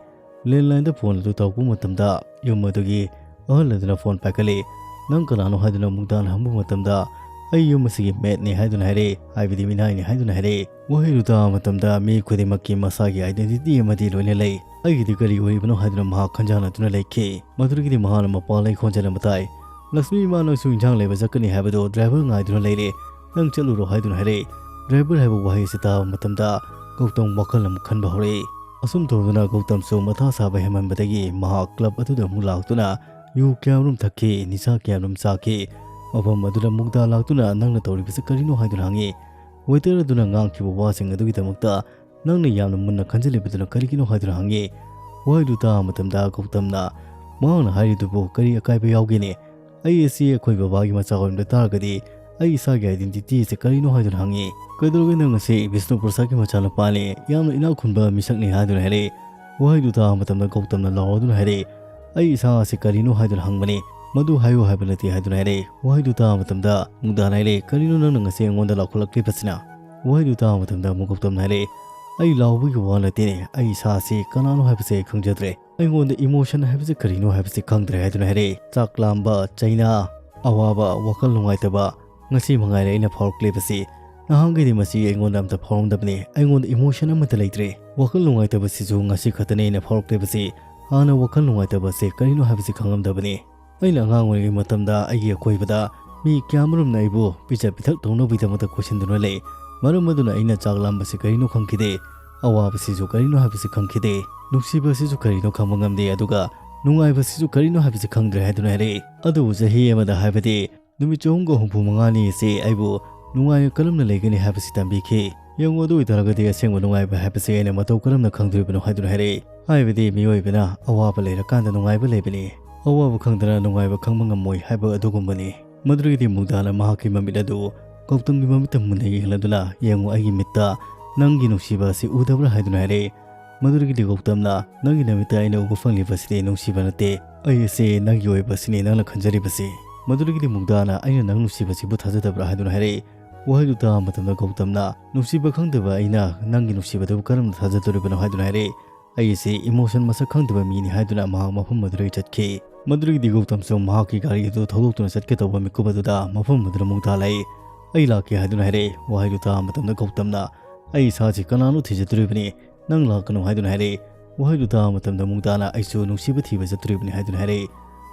Landlineꯗ phone ꯑꯗꯨ ꯇꯧꯔꯛꯄ ꯃꯇꯝꯗ ꯌꯨꯝ ꯑꯗꯨꯒꯤ ꯑꯍꯜ ꯑꯗꯨꯅ phone ꯄꯥꯏꯈꯠꯂꯤ꯫ "ꯅꯪ ꯀꯅꯥꯅꯣ?" ꯍꯥꯏꯗꯨꯅ ꯃꯨꯛꯗꯥꯅ ꯍꯪꯕ ꯃꯇꯝꯗ, "ꯑꯩ ꯌꯨꯝ ꯑꯁꯤꯒꯤ maidꯅꯤ" ꯍꯥꯏꯗꯨꯅ ꯍꯥꯏꯔꯛꯏ, ꯍꯥꯏꯕꯗꯤ ꯃꯤꯅꯥꯏꯅꯤ ꯍꯥꯏꯗꯨꯅ ꯍꯥꯏꯔꯛꯏ꯫ ꯋꯥꯍꯩꯗꯨ ꯇꯥꯕ ꯃꯇꯝꯗ ꯃꯤ ꯈꯨꯗꯤꯡꯃꯛꯀꯤ ꯃꯁꯥꯒꯤ identity ꯑꯃꯗꯤ ꯂꯣꯏꯅ ꯂꯩ꯫ "ꯑꯩꯒꯤꯗꯤ ꯀꯔꯤ ꯑꯣꯏꯔꯤꯕꯅꯣ?" ꯍꯥꯏꯗꯨꯅ ꯃꯍꯥꯛ ꯈꯟꯖꯥꯟꯅꯗꯨꯅ ꯂꯩꯈꯤ꯫ ꯃꯗꯨꯗꯒꯤꯗꯤ ꯃꯍꯥꯛꯅ ꯃꯄꯥꯟꯂꯩ ꯈꯣꯟꯖꯦꯜ ꯑꯃ ꯇꯥꯏ꯫ "ꯂꯛꯁꯃꯤ ꯏꯃꯥ, ꯅꯪꯁꯨ ꯏꯟꯖꯥꯡ ꯂꯩꯕ ꯆꯠꯀꯅꯤ ꯍꯥꯏꯕꯗꯨ driver ꯉꯥꯏꯗꯨꯅ ꯂꯩꯔꯦ꯫ ꯅꯪ ꯆꯠꯂꯨꯔꯣ" ꯍꯥꯏꯗꯨꯅ ꯍꯥꯏꯔꯛꯏ꯫ Driver ꯍꯥꯏꯕ ꯋꯥꯍꯩ ꯑꯁꯤ ꯇꯥꯕ ꯃꯇꯝꯗ ꯒꯧꯇꯝ ꯋꯥꯈꯜ ꯑꯃ ꯈꯟꯕ ꯍꯧꯔꯛꯏ꯫ ꯑꯁꯨꯝ ꯇꯧꯗꯨꯅ ꯒꯧꯇꯝꯁꯨ ꯃꯊꯥ ꯁꯥꯕ ꯍꯦꯟꯃꯟꯕꯗꯒꯤ ꯃꯍꯥꯛ club ꯑꯗꯨꯗ ꯑꯃꯨꯛ ꯂꯥꯛꯇꯨꯅ ꯌꯨ ꯀꯌꯥꯃꯔꯨꯝ ꯊꯛꯈꯤ, ꯅꯤꯁꯥ ꯀꯌꯥꯃꯔꯨꯝ ꯆꯥꯈꯤ꯫ ꯃꯐꯝ ꯑꯗꯨꯗ ꯃꯨꯛꯗꯥ ꯂꯥꯛꯇꯨꯅ "ꯅꯪꯅ ꯇꯧꯔꯤꯕꯁꯤ ꯀꯔꯤꯅꯣ?" ꯍꯥꯏꯗꯨꯅ ꯍꯪꯉꯤ꯫ Waiter ꯑꯗꯨꯅ ꯉꯥꯡꯈꯤꯕ ꯋꯥꯁꯤꯡ ꯑꯗꯨꯒꯤꯗꯃꯛꯇ "ꯅꯪꯅ ꯌꯥꯝꯅ ꯃꯨꯟꯅ ꯈꯟꯖꯤꯜꯂꯤꯕꯗꯨꯅ ꯀꯔꯤꯒꯤꯅꯣ?" ꯍꯥꯏꯗꯨꯅ ꯍꯪꯉꯤ꯫ ꯋꯥꯍꯩꯗꯨ ꯇꯥꯕ ꯃꯇꯝꯗ ꯒꯧꯇꯝꯅ, "ꯃꯍꯥꯛꯅ ꯍꯥꯏꯔꯤꯗꯨꯕꯨ ꯀꯔꯤ ꯑꯀꯥꯏꯕ ꯌꯥꯎꯒꯦꯅꯦ? ꯑꯩ ꯑꯁꯤ ꯑꯩꯈꯣꯏ ꯕꯕꯥꯒꯤ ꯃꯆꯥ ꯑꯣꯏꯔꯝꯕ ꯇꯥꯔꯒꯗꯤ ꯑꯩ ꯏꯁꯥꯒꯤ identity ꯑꯁꯤ ꯀꯔꯤꯅꯣ?" ꯍꯥꯏꯗꯨꯅ ꯍꯪꯉꯤ꯫ "ꯀꯩꯗꯧꯔꯒꯦ, ꯅꯪ ꯑꯁꯤ ꯕꯤꯁꯅꯨ ꯄ꯭ꯔꯁꯥꯗꯀꯤ ꯃꯆꯥꯅꯨꯄꯥꯅꯤ, ꯌꯥꯝꯅ ꯏꯅꯥꯛ ꯈꯨꯟꯕ ꯃꯤꯁꯛꯅꯤ" ꯍꯥꯏꯗꯨꯅ ꯍꯥꯏꯔꯛꯏ꯫ ꯋꯥꯍꯩꯗꯨ ꯇꯥꯕ ꯃꯇꯝꯗ ꯒꯧꯇꯝꯅ ꯂꯥꯎꯔꯗꯨꯅ ꯍꯥꯏꯔꯛꯏ, "ꯑꯩ ꯏꯁꯥ ꯑꯁꯤ ꯀꯔꯤꯅꯣ ꯍꯥꯏꯗꯨꯅ ꯍꯪꯕꯅꯤ, ꯃꯗꯨ ꯍꯥꯏꯌꯨ ꯍꯥꯏꯕ ꯅꯠꯇꯦ" ꯍꯥꯏꯗꯨꯅ ꯍꯥꯏꯔꯛꯏ꯫ ꯋꯥꯍꯩꯗꯨ ꯇꯥꯕ ꯃꯇꯝꯗ ꯃꯨꯛꯗꯥꯅ ꯍꯥꯏꯔꯛꯏ, "ꯀꯔꯤꯅꯣ ꯅꯪꯅ ꯉꯁꯤ ꯑꯩꯉꯣꯟꯗ ꯂꯥꯎꯈꯠꯂꯛꯂꯤꯕꯁꯤꯅ?" ꯋꯥꯍꯩꯗꯨ ꯇꯥꯕ ꯃꯇꯝꯗ ꯑꯃꯨꯛ ꯒꯧꯇꯝꯅ ꯍꯥꯏꯔꯛꯏ, "ꯑꯩ ꯂꯥꯎꯕꯒꯤ ꯋꯥ ꯅꯠꯇꯦꯅꯦ, ꯑꯩ ꯏꯁꯥ ꯑꯁꯤ ꯀꯅꯥꯅꯣ ꯍꯥꯏꯕꯁꯦ ꯑꯩ ꯈꯪꯖꯗ꯭ꯔꯦ꯫ ꯑꯩꯉꯣꯟꯗ emotion ꯍꯥꯏꯕꯁꯤ ꯀꯔꯤꯅꯣ ꯍꯥꯏꯕꯁꯤ ꯈꯪꯗ꯭ꯔꯦ" ꯍꯥꯏꯗꯨꯅ ꯍꯥꯏꯔꯛꯏ꯫ ꯆꯥꯛ ꯂꯥꯝꯕ, ꯆꯩꯅꯥ, ꯑꯋꯥꯕ, ꯋꯥꯈꯜ ꯅꯨꯡꯉꯥꯏꯇꯕ, ꯉꯁꯤ ꯃꯉꯥꯏꯔꯦ ꯑꯩꯅ ꯐꯥꯎꯔꯛꯂꯤꯕꯁꯤ꯫ ꯅꯍꯥꯟꯈꯩꯗꯤ ꯃꯁꯤ ꯑꯩꯉꯣꯟꯗ ꯑꯝꯇ ꯐꯥꯎꯔꯝꯗꯕꯅꯤ꯫ ꯑꯩꯉꯣꯟꯗ emotion ꯑꯃꯠꯇ ꯂꯩꯇ꯭ꯔꯦ꯫ ꯋꯥꯈꯜ ꯅꯨꯡꯉꯥꯏꯇꯕꯁꯤꯁꯨ ꯉꯁꯤ ꯈꯛꯇꯅꯦ ꯑꯩꯅ ꯐꯥꯎꯔꯛꯂꯤꯕꯁꯤ꯫ ꯍꯥꯟꯅ ꯋꯥꯈꯜ ꯅꯨꯡꯉꯥꯏꯇꯕꯁꯦ ꯀꯔꯤꯅꯣ ꯍꯥꯏꯕꯁꯤ ꯈꯪꯂꯝꯗꯕꯅꯤ꯫ ꯑꯩꯅ ꯑꯉꯥꯡ ꯑꯣꯏꯔꯤꯉꯩ ꯃꯇꯝꯗ ꯑꯩꯒꯤ ꯑꯀꯣꯏꯕꯗ ꯃꯤ ꯀꯌꯥꯃꯔꯨꯝꯅ ꯑꯩꯕꯨ ꯄꯤꯖ ꯄꯤꯊꯛ ꯇꯧꯅꯕꯒꯤꯗꯃꯛꯇ ꯀꯣꯏꯁꯤꯟꯗꯨꯅ ꯂꯩ꯫ ꯃꯔꯝ ꯑꯗꯨꯅ ꯑꯩꯅ ꯆꯥꯛ ꯂꯥꯝꯕꯁꯤ ꯀꯔꯤꯅꯣ ꯈꯪꯈꯤꯗꯦ, ꯑꯋꯥꯕꯁꯤꯁꯨ ꯀꯔꯤꯅꯣ ꯍꯥꯏꯕꯁꯤ ꯈꯪꯈꯤꯗꯦ, ꯅꯨꯡꯁꯤꯕꯁꯤꯁꯨ ꯀꯔꯤꯅꯣ ꯈꯪꯕ ꯉꯝꯗꯦ, ꯑꯗꯨꯒ ꯅꯨꯡꯉꯥꯏꯕꯁꯤꯁꯨ ꯀꯔꯤꯅꯣ ꯍꯥꯏꯕꯁꯤ ꯈꯪꯗ꯭ꯔꯦ" ꯍꯥꯏꯗꯨꯅ ꯍꯥꯏꯔꯛꯏ꯫ ꯑꯗꯨꯕꯨ ꯆꯍꯤ ꯑꯃꯗ, ꯍꯥꯏꯕꯗꯤ ꯅꯨꯃꯤꯠ ꯆꯍꯨꯝꯒ ꯍꯨꯝꯐꯨ ꯃꯉꯥꯅꯤ ꯑꯁꯤ ꯑꯩꯕꯨ ꯅꯨꯡꯉꯥꯏꯅ ꯀꯔꯝꯅ ꯂꯩꯒꯅꯤ ꯍꯥꯏꯕꯁꯤ ꯇꯝꯕꯤꯈꯤ꯫ ꯌꯦꯡꯉꯨ, ꯑꯗꯨ ꯑꯣꯏꯇꯥꯔꯒꯗꯤ ꯑꯁꯦꯡꯕ ꯅꯨꯡꯉꯥꯏꯕ ꯍꯥꯏꯕꯁꯤ ꯑꯩꯅ ꯃꯇꯧ ꯀꯔꯝꯅ ꯈꯪꯗꯣꯔꯤꯕꯅꯣ ꯍꯥꯏꯗꯨꯅ ꯍꯥꯏꯔꯛꯏ꯫ ꯍꯥꯏꯕꯗꯤ ꯃꯤꯑꯣꯏꯕꯅ ꯑꯋꯥꯕ ꯂꯩꯔꯀꯥꯟꯗ ꯅꯨꯡꯉꯥꯏꯕ ꯂꯩꯕꯅꯤ, ꯑꯋꯥꯕ ꯈꯪꯗꯅ ꯅꯨꯡꯉꯥꯏꯕ ꯈꯪꯕ ꯉꯝꯃꯣꯏ ꯍꯥꯏꯕ ꯑꯗꯨꯒꯨꯝꯕꯅꯤ꯫ ꯃꯗꯨꯗꯒꯤꯗꯤ ꯃꯨꯛꯗꯥꯅ ꯃꯍꯥꯛꯀꯤ ꯃꯃꯤꯠ ꯑꯗꯨ ꯒꯧꯇꯝꯒꯤ ꯃꯃꯤꯠꯇ ꯃꯨꯟꯅ ꯌꯦꯡꯂꯗꯨꯅ, "ꯌꯦꯡꯉꯨ, ꯑꯩꯒꯤ ꯃꯤꯠꯇ ꯅꯪꯒꯤ ꯅꯨꯡꯁꯤꯕ ꯑꯁꯤ ꯎꯗꯕ꯭ꯔꯥ?" ꯍꯥꯏꯗꯨꯅ ꯍꯥꯏꯔꯛꯏ꯫ ꯃꯗꯨꯗꯒꯤꯗꯤ ꯒꯧꯇꯝꯅ, "ꯅꯪꯒꯤ ꯅꯃꯤꯠꯇ ꯑꯩꯅ ꯎꯕ ꯐꯪꯂꯤꯕꯁꯤꯗꯤ ꯅꯨꯡꯁꯤꯕ ꯅꯠꯇꯦ, ꯑꯩ ꯑꯁꯤ ꯅꯪꯒꯤ ꯑꯣꯏꯕꯁꯤꯅꯤ ꯅꯪꯅ ꯈꯟꯖꯔꯤꯕꯁꯤ꯫" ꯃꯗꯨꯗꯒꯤꯗꯤ ꯃꯨꯛꯗꯥꯅ, "ꯑꯩꯅ ꯅꯪ ꯅꯨꯡꯁꯤꯕꯁꯤꯕꯨ ꯊꯥꯖꯗꯕ꯭ꯔꯥ?" ꯍꯥꯏꯗꯨꯅ ꯍꯥꯏꯔꯛꯏ꯫ ꯋꯥꯍꯩꯗꯨ ꯇꯥꯕ ꯃꯇꯝꯗ ꯒꯧꯇꯝꯅ, "ꯅꯨꯡꯁꯤꯕ ꯈꯪꯗꯕ ꯑꯩꯅ ꯅꯪꯒꯤ ꯅꯨꯡꯁꯤꯕꯗꯨꯕꯨ ꯀꯔꯝꯅ ꯊꯥꯖꯗꯣꯔꯤꯕꯅꯣ?" ꯍꯥꯏꯗꯨꯅ ꯍꯥꯏꯔꯛꯏ꯫ "ꯑꯩ ꯑꯁꯤ emotion ꯃꯁꯛ ꯈꯪꯗꯕ ꯃꯤꯅꯤ" ꯍꯥꯏꯗꯨꯅ ꯃꯍꯥꯛ ꯃꯐꯝ ꯑꯗꯨꯗꯒꯤ ꯆꯠꯈꯤ꯫ ꯃꯗꯨꯗꯒꯤꯗꯤ ꯒꯧꯇꯝꯁꯨ ꯃꯍꯥꯛꯀꯤ ꯒꯥꯔꯤ ꯑꯗꯨ ꯊꯧꯗꯣꯛꯇꯨꯅ ꯆꯠꯀꯦ ꯇꯧꯕ ꯃꯤꯀꯨꯞ ꯑꯗꯨꯗ ꯃꯐꯝ ꯑꯗꯨꯗ ꯃꯨꯛꯗꯥ ꯂꯥꯛꯏ꯫ "ꯑꯩ ꯂꯥꯛꯀꯦ" ꯍꯥꯏꯗꯨꯅ ꯍꯥꯏꯔꯛꯏ꯫ ꯋꯥꯍꯩꯗꯨ ꯇꯥꯕ ꯃꯇꯝꯗ ꯒꯧꯇꯝꯅ, "ꯑꯩ ꯏꯁꯥꯁꯤ ꯀꯅꯥꯅꯣ ꯊꯤꯖꯗꯣꯔꯤꯕꯅꯤ, ꯅꯪ ꯂꯥꯛꯀꯅꯨ" ꯍꯥꯏꯗꯨꯅ ꯍꯥꯏꯔꯛꯏ꯫ ꯋꯥꯍꯩꯗꯨ ꯇꯥꯕ ꯃꯇꯝꯗ ꯃꯨꯛꯗꯥꯅ, "ꯑꯩꯁꯨ ꯅꯨꯡꯁꯤꯕ ꯊꯤꯕ ꯆꯠꯇꯣꯔꯤꯕꯅꯤ" ꯍꯥꯏꯗꯨꯅ ꯍꯥꯏꯔꯛꯏ꯫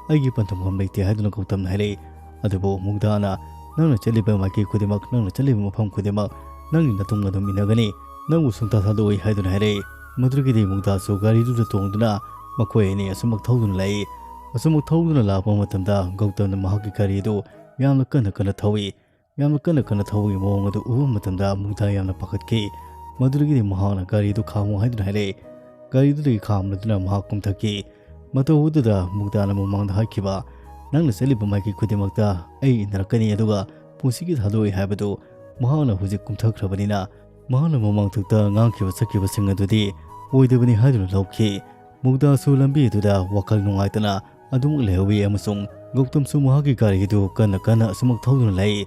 "ꯑꯩꯒꯤ ꯄꯟꯊꯨꯡꯐꯝ ꯂꯩꯇꯦ" ꯍꯥꯏꯗꯨꯅ ꯒꯧꯇꯝꯅ ꯍꯥꯏꯔꯛꯏ꯫ ꯑꯗꯨꯕꯨ ꯃꯨꯛꯗꯥꯅ, "ꯅꯪꯅ ꯆꯠꯂꯤꯕ ꯃꯥꯏꯀꯩ ꯈꯨꯗꯤꯡꯃꯛ, ꯅꯪꯅ ꯆꯠꯂꯤꯕ ꯃꯐꯝ ꯈꯨꯗꯤꯡꯃꯛ ꯅꯪꯒꯤ ꯅꯇꯨꯡ ꯑꯗꯨꯝ ꯏꯟꯅꯒꯅꯤ, ꯅꯪꯕꯨ ꯁꯨꯡꯊꯥ ꯊꯥꯗꯣꯛꯑꯣꯏ" ꯍꯥꯏꯗꯨꯅ ꯍꯥꯏꯔꯛꯏ꯫ ꯃꯗꯨꯗꯒꯤꯗꯤ ꯃꯨꯛꯗꯥꯁꯨ ꯒꯥꯔꯤꯗꯨꯗ ꯇꯣꯡꯗꯨꯅ ꯃꯈꯣꯏ ꯑꯅꯤ ꯑꯁꯨꯝꯃꯛ ꯊꯧꯗꯨꯅ ꯂꯥꯛꯏ꯫ ꯑꯁꯨꯝꯃꯛ ꯊꯧꯗꯨꯅ ꯂꯥꯛꯄ ꯃꯇꯝꯗ ꯒꯧꯇꯝꯅ ꯃꯍꯥꯛꯀꯤ ꯒꯥꯔꯤ ꯑꯗꯨ ꯌꯥꯝꯅ ꯀꯟꯅ ꯀꯟꯅ ꯊꯧꯏ꯫ ꯌꯥꯝꯅ ꯀꯟꯅ ꯀꯟꯅ ꯊꯧꯕꯒꯤ ꯃꯑꯣꯡ ꯑꯗꯨ ꯎꯕ ꯃꯇꯝꯗ ꯃꯨꯛꯗꯥ ꯌꯥꯝꯅ ꯄꯥꯈꯠꯈꯤ꯫ ꯃꯗꯨꯗꯒꯤꯗꯤ ꯃꯍꯥꯛꯅ ꯒꯥꯔꯤꯗꯨ ꯈꯥꯝꯃꯨ ꯍꯥꯏꯗꯨꯅ ꯍꯥꯏꯔꯛꯏ꯫ ꯒꯥꯔꯤꯗꯨꯗꯒꯤ ꯈꯥꯝꯂꯗꯨꯅ ꯃꯍꯥꯛ ꯀꯨꯝꯊꯈꯤ꯫ ꯃꯇꯧ ꯑꯗꯨꯗ ꯃꯨꯛꯗꯥꯅ ꯃꯃꯥꯡꯗ ꯍꯥꯏꯈꯤꯕ, "ꯅꯪꯅ ꯆꯠꯂꯤꯕ ꯃꯥꯏꯀꯩ ꯈꯨꯗꯤꯡꯃꯛꯇ ꯑꯩ ꯏꯟꯅꯔꯛꯀꯅꯤ, ꯑꯗꯨꯒ ꯄꯨꯟꯁꯤꯒꯤ ꯊꯥꯗꯣꯛꯑꯣꯏ" ꯍꯥꯏꯕꯗꯨ ꯃꯍꯥꯛꯅ ꯍꯧꯖꯤꯛ ꯀꯨꯝꯊꯈ꯭ꯔꯕꯅꯤꯅ, ꯃꯍꯥꯛꯅ ꯃꯃꯥꯡꯊꯛꯇ ꯉꯥꯡꯈꯤꯕ ꯁꯛꯈꯤꯕꯁꯤꯡ ꯑꯗꯨꯗꯤ ꯑꯣꯏꯗꯕꯅꯤ ꯍꯥꯏꯗꯨꯅ ꯂꯧꯈꯤ꯫ ꯃꯨꯛꯗꯥꯁꯨ ꯂꯝꯕꯤ ꯑꯗꯨꯗ ꯋꯥꯈꯜ ꯅꯨꯡꯉꯥꯏꯇꯅ ꯑꯗꯨꯃꯛ ꯂꯩꯍꯧꯏ ꯑꯃꯁꯨꯡ ꯒꯧꯇꯝꯁꯨ ꯃꯍꯥꯛꯀꯤ ꯒꯥꯔꯤ ꯑꯗꯨ ꯀꯟꯅ ꯀꯟꯅ ꯑꯁꯨꯃꯛ ꯊꯧꯗꯨꯅ ꯂꯥꯛꯏ꯫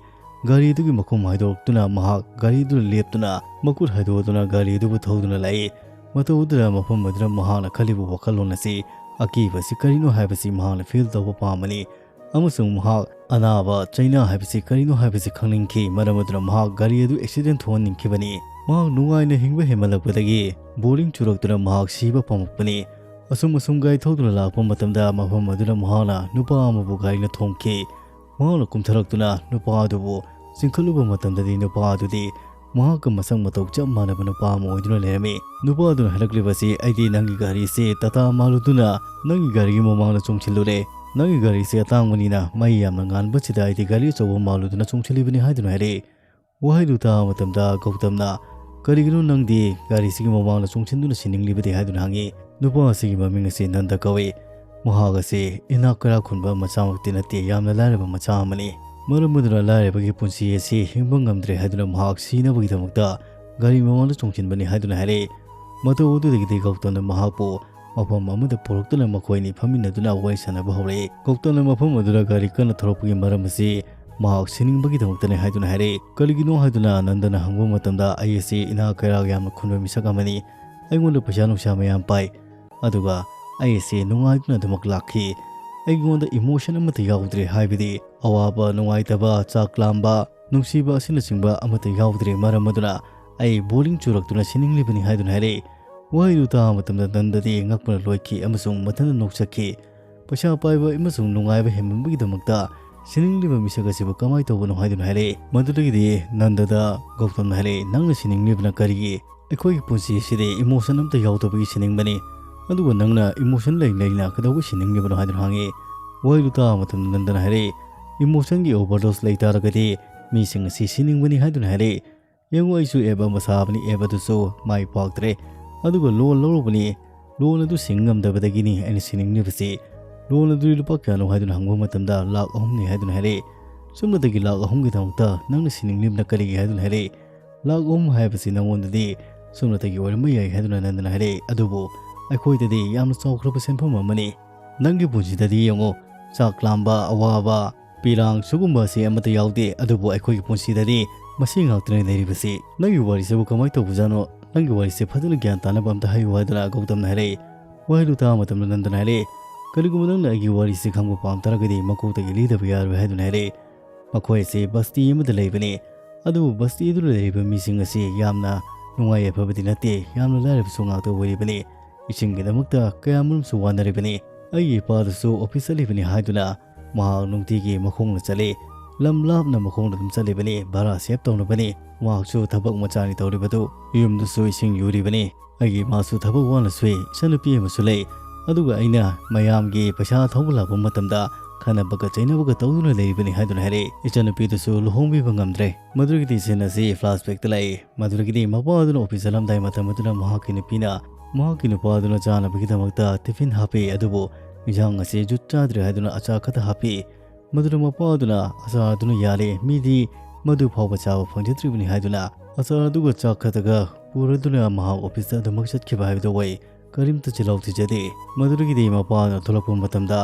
ꯒꯥꯔꯤ ꯑꯗꯨꯒꯤ ꯃꯈꯣꯡ ꯍꯥꯏꯗꯣꯔꯛꯇꯨꯅ ꯃꯍꯥꯛ ꯒꯥꯔꯤ ꯑꯗꯨꯗ ꯂꯦꯞꯇꯨꯅ ꯃꯈꯨꯠ ꯍꯥꯏꯗꯣꯛꯇꯨꯅ ꯒꯥꯔꯤ ꯑꯗꯨꯕꯨ ꯊꯧꯗꯨꯅ ꯂꯥꯛꯏ꯫ ꯃꯇꯧ ꯑꯗꯨꯗ ꯃꯐꯝ ꯑꯗꯨꯗ ꯃꯍꯥꯛꯅ ꯈꯜꯂꯤꯕ ꯋꯥꯈꯜꯂꯣꯟ ꯑꯁꯤ ꯑꯀꯤꯕ ꯑꯁꯤ ꯀꯔꯤꯅꯣ ꯍꯥꯏꯕꯁꯤ ꯃꯍꯥꯛꯅ feel ꯇꯧꯕ ꯄꯥꯝꯕꯅꯤ꯫ ꯑꯃꯁꯨꯡ ꯃꯍꯥꯛ ꯑꯅꯥꯕ ꯆꯩꯅꯥ ꯍꯥꯏꯕꯁꯤ ꯀꯔꯤꯅꯣ ꯍꯥꯏꯕꯁꯤ ꯈꯪꯅꯤꯡꯈꯤ, ꯃꯔꯝ ꯑꯗꯨꯅ ꯃꯍꯥꯛ ꯒꯥꯔꯤ ꯑꯗꯨ accident ꯊꯣꯛꯍꯟꯅꯤꯡꯈꯤꯕꯅꯤ꯫ ꯃꯍꯥꯛ ꯅꯨꯡꯉꯥꯏꯅ ꯍꯤꯡꯕ ꯍꯦꯟꯃꯜꯂꯛꯄꯗꯒꯤ boring ꯆꯨꯔꯛꯇꯨꯅ ꯃꯍꯥꯛ ꯁꯤꯕ ꯄꯥꯝꯃꯛꯄꯅꯤ꯫ ꯑꯁꯨꯝ ꯑꯁꯨꯝ ꯒꯥꯔꯤ ꯊꯧꯗꯨꯅ ꯂꯥꯛꯄ ꯃꯇꯝꯗ ꯃꯐꯝ ꯑꯗꯨꯗ ꯃꯍꯥꯛꯅ ꯅꯨꯄꯥ ꯑꯃꯕꯨ ꯒꯥꯔꯤꯅ ꯊꯣꯝꯈꯤ꯫ ꯃꯍꯥꯛꯅ ꯀꯨꯝꯊꯔꯛꯇꯨꯅ ꯅꯨꯄꯥ ꯑꯗꯨꯕꯨ ꯆꯤꯡꯈꯠꯂꯨꯕ ꯃꯇꯝꯗꯗꯤ ꯅꯨꯄꯥ ꯑꯗꯨꯗꯤ ꯃꯍꯥꯛꯀ ꯃꯁꯛ ꯃꯇꯧ ꯆꯞ ꯃꯥꯟꯅꯕ ꯅꯨꯄꯥ ꯑꯃ ꯑꯣꯏꯗꯨꯅ ꯂꯩꯔꯝꯃꯤ꯫ ꯅꯨꯄꯥ ꯑꯗꯨꯅ ꯍꯥꯏꯔꯛꯂꯤꯕꯁꯤ, "ꯑꯩꯗꯤ ꯅꯪꯒꯤ ꯒꯥꯔꯤꯁꯤ ꯇꯥꯇꯥ ꯃꯥꯜꯂꯨꯗꯨꯅ ꯅꯪꯒꯤ ꯒꯥꯔꯤꯒꯤ ꯃꯃꯥꯡꯗ ꯆꯣꯡꯁꯤꯜꯂꯨꯔꯦ꯫ "ꯅꯪꯒꯤ ꯒꯥꯔꯤꯁꯦ ꯑꯇꯥꯡꯕꯅꯤꯅ ꯃꯩ ꯌꯥꯝꯅ ꯉꯥꯟꯕꯁꯤꯗ ꯑꯩꯗꯤ ꯒꯥꯔꯤ ꯑꯆꯧꯕ ꯃꯥꯜꯂꯨꯗꯨꯅ ꯆꯣꯡꯁꯤꯜꯂꯤꯕꯅꯤ" ꯍꯥꯏꯗꯨꯅ ꯍꯥꯏꯔꯛꯏ꯫ ꯋꯥꯍꯩꯗꯨ ꯇꯥꯕ ꯃꯇꯝꯗ ꯒꯧꯇꯝꯅ, "ꯀꯔꯤꯒꯤꯅꯣ ꯅꯪꯗꯤ ꯒꯥꯔꯤꯁꯤꯒꯤ ꯃꯃꯥꯡꯗ ꯆꯣꯡꯁꯤꯟꯗꯨꯅ ꯁꯤꯅꯤꯡꯂꯤꯕꯗꯤ?" ꯍꯥꯏꯗꯨꯅ ꯍꯪꯉꯤ꯫ ꯅꯨꯄꯥ ꯑꯁꯤꯒꯤ ꯃꯃꯤꯡ ꯑꯁꯤ ꯅꯟꯗ ꯀꯧꯏ꯫ ꯃꯍꯥꯛ ꯑꯁꯤ ꯏꯅꯥꯛ ꯀꯩꯔꯥꯛ ꯈꯨꯟꯕ ꯃꯆꯥꯃꯛꯇꯤ ꯅꯠꯇꯦ, ꯌꯥꯝꯅ ꯂꯥꯏꯔꯕ ꯃꯆꯥ ꯑꯃꯅꯤ꯫ ꯃꯔꯝ ꯑꯗꯨꯅ ꯂꯥꯏꯔꯕꯒꯤ ꯄꯨꯟꯁꯤ ꯑꯁꯤ ꯍꯤꯡꯕ ꯉꯝꯗ꯭ꯔꯦ ꯍꯥꯏꯗꯨꯅ ꯃꯍꯥꯛ ꯁꯤꯅꯕꯒꯤꯗꯃꯛꯇ ꯒꯥꯔꯤ ꯃꯃꯥꯡꯗ ꯆꯣꯡꯁꯤꯟꯕꯅꯤ ꯍꯥꯏꯗꯨꯅ ꯍꯥꯏꯔꯛꯏ꯫ ꯃꯇꯧ ꯑꯗꯨꯗꯒꯤꯗꯤ ꯒꯧꯇꯝꯅ ꯃꯍꯥꯛꯄꯨ ꯃꯐꯝ ꯑꯃꯗ ꯄꯨꯔꯛꯇꯨꯅ ꯃꯈꯣꯏ ꯑꯅꯤ ꯐꯝꯃꯤꯟꯅꯗꯨꯅ ꯋꯥꯔꯤ ꯁꯥꯟꯅꯕ ꯍꯧꯔꯛꯏ꯫ ꯒꯧꯇꯝꯅ ꯃꯐꯝ ꯑꯗꯨꯗ ꯒꯥꯔꯤ ꯀꯟꯅ ꯊꯧꯔꯛꯄꯒꯤ ꯃꯔꯝ ꯑꯁꯤ ꯃꯍꯥꯛ ꯁꯤꯅꯤꯡꯕꯒꯤꯗꯃꯛꯇꯅꯤ ꯍꯥꯏꯗꯨꯅ ꯍꯥꯏꯔꯛꯏ꯫ "ꯀꯔꯤꯒꯤꯅꯣ?" ꯍꯥꯏꯗꯨꯅ ꯅꯟꯗꯅ ꯍꯪꯕ ꯃꯇꯝꯗ, "ꯑꯩ ꯑꯁꯤ ꯏꯅꯥꯛ ꯀꯩꯔꯥꯛ ꯌꯥꯝꯅ ꯈꯨꯟꯕ ꯃꯤꯁꯛ ꯑꯃꯅꯤ꯫ ꯑꯩꯉꯣꯟꯗ ꯄꯩꯁꯥ ꯅꯨꯡꯁꯥ ꯃꯌꯥꯝ ꯄꯥꯏ꯫ ꯑꯗꯨꯒ ꯑꯩ ꯑꯁꯤ ꯅꯨꯡꯉꯥꯏꯗꯨꯅ ꯑꯗꯨꯃꯛ ꯂꯥꯛꯈꯤ꯫ ꯑꯩꯉꯣꯟꯗ emotion ꯑꯃꯠꯇ ꯌꯥꯎꯗ꯭ꯔꯦ, ꯍꯥꯏꯕꯗꯤ ꯑꯋꯥꯕ, ꯅꯨꯡꯉꯥꯏꯇꯕ, ꯆꯥꯛ ꯂꯥꯝꯕ, ꯅꯨꯡꯁꯤꯕ ꯑꯁꯤꯅꯆꯤꯡꯕ ꯑꯃꯠꯇ ꯌꯥꯎꯗ꯭ꯔꯦ꯫ ꯃꯔꯝ ꯑꯗꯨꯅ ꯑꯩ boring ꯆꯨꯔꯛꯇꯨꯅ ꯁꯤꯅꯤꯡꯂꯤꯕꯅꯤ" ꯍꯥꯏꯗꯨꯅ ꯍꯥꯏꯔꯛꯏ꯫ ꯋꯥꯍꯩꯗꯨ ꯇꯥꯕ ꯃꯇꯝꯗ ꯅꯟꯗꯗꯤ ꯉꯛꯄꯅ ꯂꯣꯏꯈꯤ ꯑꯃꯁꯨꯡ ꯃꯊꯟꯇ ꯅꯣꯛꯆꯈꯤ꯫ ꯄꯩꯁꯥ ꯄꯥꯏꯕ ꯑꯃꯁꯨꯡ ꯅꯨꯡꯉꯥꯏꯕ ꯍꯦꯟꯃꯟꯕꯒꯤꯗꯃꯛꯇ ꯁꯤꯅꯤꯡꯂꯤꯕ ꯃꯤꯁꯛ ꯑꯁꯤꯕꯨ ꯀꯃꯥꯏꯅ ꯇꯧꯕꯅꯣ ꯍꯥꯏꯗꯨꯅ ꯍꯥꯏꯔꯛꯏ꯫ ꯃꯗꯨꯗꯒꯤꯗꯤ ꯅꯟꯗꯗ ꯒꯧꯇꯝꯅ ꯍꯥꯏꯔꯛꯏ, "ꯅꯪꯅ ꯁꯤꯅꯤꯡꯂꯤꯕꯅ ꯀꯔꯤꯒꯤ? ꯑꯩꯈꯣꯏꯒꯤ ꯄꯨꯟꯁꯤ ꯑꯁꯤꯗꯤ emotion ꯑꯝꯇ ꯌꯥꯎꯗꯕꯒꯤ ꯁꯤꯅꯤꯡꯕꯅꯤ꯫ ꯑꯗꯨꯒ ꯅꯪꯅ emotion ꯂꯩ ꯂꯩꯅ ꯀꯩꯗꯧꯕ ꯁꯤꯅꯤꯡꯂꯤꯕꯅꯣ?" ꯍꯥꯏꯗꯨꯅ ꯍꯪꯉꯤ꯫ ꯋꯥꯍꯩꯗꯨ ꯇꯥꯕ ꯃꯇꯝꯗ ꯅꯟꯗꯅ ꯍꯥꯏꯔꯛꯏ, "Emotionꯒꯤ overload ꯂꯩ ꯇꯥꯔꯒꯗꯤ ꯃꯤꯁꯤꯡ ꯑꯁꯤ ꯁꯤꯅꯤꯡꯕꯅꯤ" ꯍꯥꯏꯗꯨꯅ ꯍꯥꯏꯔꯛꯏ꯫ "ꯌꯦꯡꯉꯨ, ꯑꯩꯁꯨ app ꯑꯃ ꯁꯥꯕꯅꯤ, app ꯑꯗꯨꯁꯨ ꯃꯥꯏ ꯄꯥꯛꯇ꯭ꯔꯦ꯫ ꯑꯗꯨꯒ loan ꯂꯧꯔꯨꯕꯅꯤ, loan ꯑꯗꯨ ꯁꯤꯡ ꯉꯝꯗꯕꯗꯒꯤꯅꯤ ꯑꯩꯅ ꯁꯤꯅꯤꯡꯂꯤꯕꯁꯤ꯫ Loan ꯑꯗꯨꯗꯤ ꯂꯨꯄꯥ ꯀꯌꯥꯅꯣ?" ꯍꯥꯏꯗꯨꯅ ꯍꯪꯕ ꯃꯇꯝꯗ, "ꯂꯥꯛ ꯑꯍꯨꯝꯅꯤ" ꯍꯥꯏꯗꯨꯅ ꯍꯥꯏꯔꯛꯏ꯫ "ꯁꯨꯞꯅꯇꯒꯤ ꯂꯥꯛ ꯑꯍꯨꯝꯒꯤꯗꯃꯛꯇ ꯅꯪꯅ ꯁꯤꯅꯤꯡꯂꯤꯕꯅ ꯀꯔꯤꯒꯤ?" ꯍꯥꯏꯗꯨꯅ ꯍꯥꯏꯔꯛꯏ꯫ "ꯂꯥꯛ ꯑꯍꯨꯝ ꯍꯥꯏꯕꯁꯤ ꯅꯉꯣꯟꯗꯗꯤ ꯁꯨꯞꯅꯇꯒꯤ ꯑꯣꯏꯔꯝꯕ ꯌꯥꯏ" ꯍꯥꯏꯗꯨꯅ ꯅꯟꯗꯅ ꯍꯥꯏꯔꯛꯏ, "ꯑꯗꯨꯕꯨ ꯑꯩꯈꯣꯏꯗꯗꯤ ꯌꯥꯝꯅ ꯆꯥꯎꯈ꯭ꯔꯕ ꯁꯦꯟꯐꯝ ꯑꯃꯅꯤ꯫ ꯅꯪꯒꯤ ꯄꯨꯟꯁꯤꯗꯗꯤ ꯌꯦꯡꯉꯨ, ꯆꯥꯛ ꯂꯥꯝꯕ, ꯑꯋꯥꯕ, ꯄꯤꯔꯥꯡ ꯁꯤꯒꯨꯝꯕ ꯑꯁꯤ ꯑꯃꯠꯇ ꯌꯥꯎꯗꯦ, ꯑꯗꯨꯕꯨ ꯑꯩꯈꯣꯏꯒꯤ ꯄꯨꯟꯁꯤꯗꯗꯤ ꯃꯁꯤ ꯉꯥꯛꯇꯅꯤ ꯂꯩꯔꯤꯕꯁꯤ꯫ ꯅꯪꯒꯤ ꯋꯥꯔꯤꯁꯤꯕꯨ ꯀꯃꯥꯏꯅ ꯇꯧꯕꯖꯥꯠꯅꯣ? ꯅꯪꯒꯤ ꯋꯥꯔꯤꯁꯦ ꯐꯖꯅ ꯒ꯭ꯌꯥꯟ ꯇꯥꯅꯕ ꯑꯝꯇ ꯍꯥꯏꯌꯨ" ꯍꯥꯏꯗꯨꯅ ꯒꯧꯇꯝꯅ ꯍꯥꯏꯔꯛꯏ꯫ ꯋꯥꯍꯩꯗꯨ ꯇꯥꯕ ꯃꯇꯝꯗ ꯅꯟꯗꯅ ꯍꯥꯏꯔꯛꯏ, "ꯀꯔꯤꯒꯨꯝꯕ ꯅꯪꯅ ꯑꯩꯒꯤ ꯋꯥꯔꯤꯁꯤ ꯈꯪꯕ ꯄꯥꯝ ꯇꯥꯔꯒꯗꯤ ꯃꯀꯣꯛꯇꯒꯤ ꯂꯤꯗꯕ ꯌꯥꯔꯣꯏ" ꯍꯥꯏꯗꯨꯅ ꯍꯥꯏꯔꯛꯏ꯫ ꯃꯈꯣꯏ ꯑꯁꯤ ꯕꯁꯇꯤ ꯑꯃꯗ ꯂꯩꯕꯅꯤ꯫ ꯑꯗꯨꯕꯨ ꯕꯁꯇꯤ ꯑꯗꯨꯗ ꯂꯩꯔꯤꯕ ꯃꯤꯁꯤꯡ ꯑꯁꯤ ꯌꯥꯝꯅ ꯅꯨꯡꯉꯥꯏ ꯌꯥꯏꯐꯕꯗꯤ ꯅꯠꯇꯦ, ꯌꯥꯝꯅ ꯂꯥꯏꯔꯕꯁꯨ ꯉꯥꯛꯇ ꯑꯣꯏꯔꯤꯕꯅꯤ꯫ ꯏꯁꯤꯡꯒꯤꯗꯃꯛꯇ ꯀꯌꯥꯃꯔꯨꯝꯁꯨ ꯋꯥꯅꯔꯤꯕꯅꯤ꯫ ꯑꯩꯒꯤ ꯏꯄꯥꯗꯨꯁꯨ office ꯆꯠꯂꯤꯕꯅꯤ ꯍꯥꯏꯗꯨꯅ ꯃꯍꯥꯛ ꯅꯨꯡꯇꯤꯒꯤ ꯃꯈꯣꯡꯅ ꯆꯠꯂꯤ꯫ ꯂꯝ ꯂꯥꯞꯅ ꯃꯈꯣꯡꯅ ꯑꯗꯨꯝ ꯆꯠꯂꯤꯕꯅꯤ, ꯚꯔꯥ save ꯇꯧꯅꯕꯅꯤ꯫ ꯃꯍꯥꯛꯁꯨ ꯊꯕꯛ ꯃꯆꯥꯅꯤ ꯇꯧꯔꯤꯕꯗꯨ, ꯌꯨꯝꯗꯁꯨ ꯏꯁꯤꯡ ꯌꯨꯔꯤꯕꯅꯤ꯫ ꯑꯩꯒꯤ ꯏꯃꯥꯁꯨ ꯊꯕꯛ ꯋꯥꯅ ꯁꯨꯏ, ꯏꯆꯟꯅꯨꯄꯤ ꯑꯃꯁꯨ ꯂꯩ꯫ ꯑꯗꯨꯒ ꯑꯩꯅ ꯃꯌꯥꯝꯒꯤ ꯄꯩꯁꯥ ꯊꯧꯕ ꯂꯥꯛꯄ ꯃꯇꯝꯗ ꯈꯟꯅꯕꯒ ꯆꯩꯅꯕꯒ ꯇꯧꯗꯨꯅ ꯂꯩꯔꯤꯕꯅꯤ ꯍꯥꯏꯗꯨꯅ ꯍꯥꯏꯔꯛꯏ꯫ ꯏꯆꯟꯅꯨꯄꯤꯗꯨꯁꯨ ꯂꯨꯍꯣꯡꯕꯤꯕ ꯉꯝꯗ꯭ꯔꯦ꯫ ꯃꯗꯨꯗꯒꯤꯗꯤ scene ꯑꯁꯤ flashbackꯇ ꯂꯥꯛꯏ꯫ ꯃꯗꯨꯗꯒꯤꯗꯤ ꯃꯄꯥ ꯑꯗꯨꯅ office ꯆꯠꯂꯝꯗꯥꯏ ꯃꯇꯝ ꯑꯗꯨꯗ ꯃꯍꯥꯛꯀꯤ ꯅꯨꯄꯤꯅ ꯃꯍꯥꯛꯀꯤ ꯅꯨꯄꯥ ꯑꯗꯨꯅ ꯆꯥꯅꯕꯒꯤꯗꯃꯛꯇ tiffin ꯍꯥꯞꯄꯤ, ꯑꯗꯨꯕꯨ ꯏꯟꯁꯥꯡ ꯑꯁꯤ ꯖꯨꯠ ꯆꯥꯗ꯭ꯔꯦ ꯍꯥꯏꯗꯨꯅ ꯑꯆꯥ ꯈꯛꯇ ꯍꯥꯞꯄꯤ꯫ ꯃꯗꯨꯗ ꯃꯄꯥ ꯑꯗꯨꯅ ꯑꯆꯥ ꯑꯗꯨꯅ ꯌꯥꯜꯂꯤ, ꯃꯤꯗꯤ ꯃꯗꯨ ꯐꯥꯎꯕ ꯆꯥꯕ ꯐꯪꯖꯗ꯭ꯔꯤꯕꯅꯤ ꯍꯥꯏꯗꯨꯅ ꯑꯆꯥ ꯑꯗꯨꯒ ꯆꯥꯛ ꯈꯛꯇꯒ ꯄꯨꯔꯗꯨꯅ ꯃꯍꯥꯛ officeꯇ ꯑꯗꯨꯃꯛ ꯆꯠꯈꯤꯕ ꯍꯥꯏꯕꯗꯨ ꯑꯣꯏ꯫ ꯀꯔꯤꯝꯇ ꯆꯤꯜꯍꯧ ꯊꯤꯖꯗꯦ꯫ ꯃꯗꯨꯗꯒꯤꯗꯤ ꯃꯄꯥ ꯑꯗꯨꯅ ꯊꯣꯛꯂꯛꯄ ꯃꯇꯝꯗ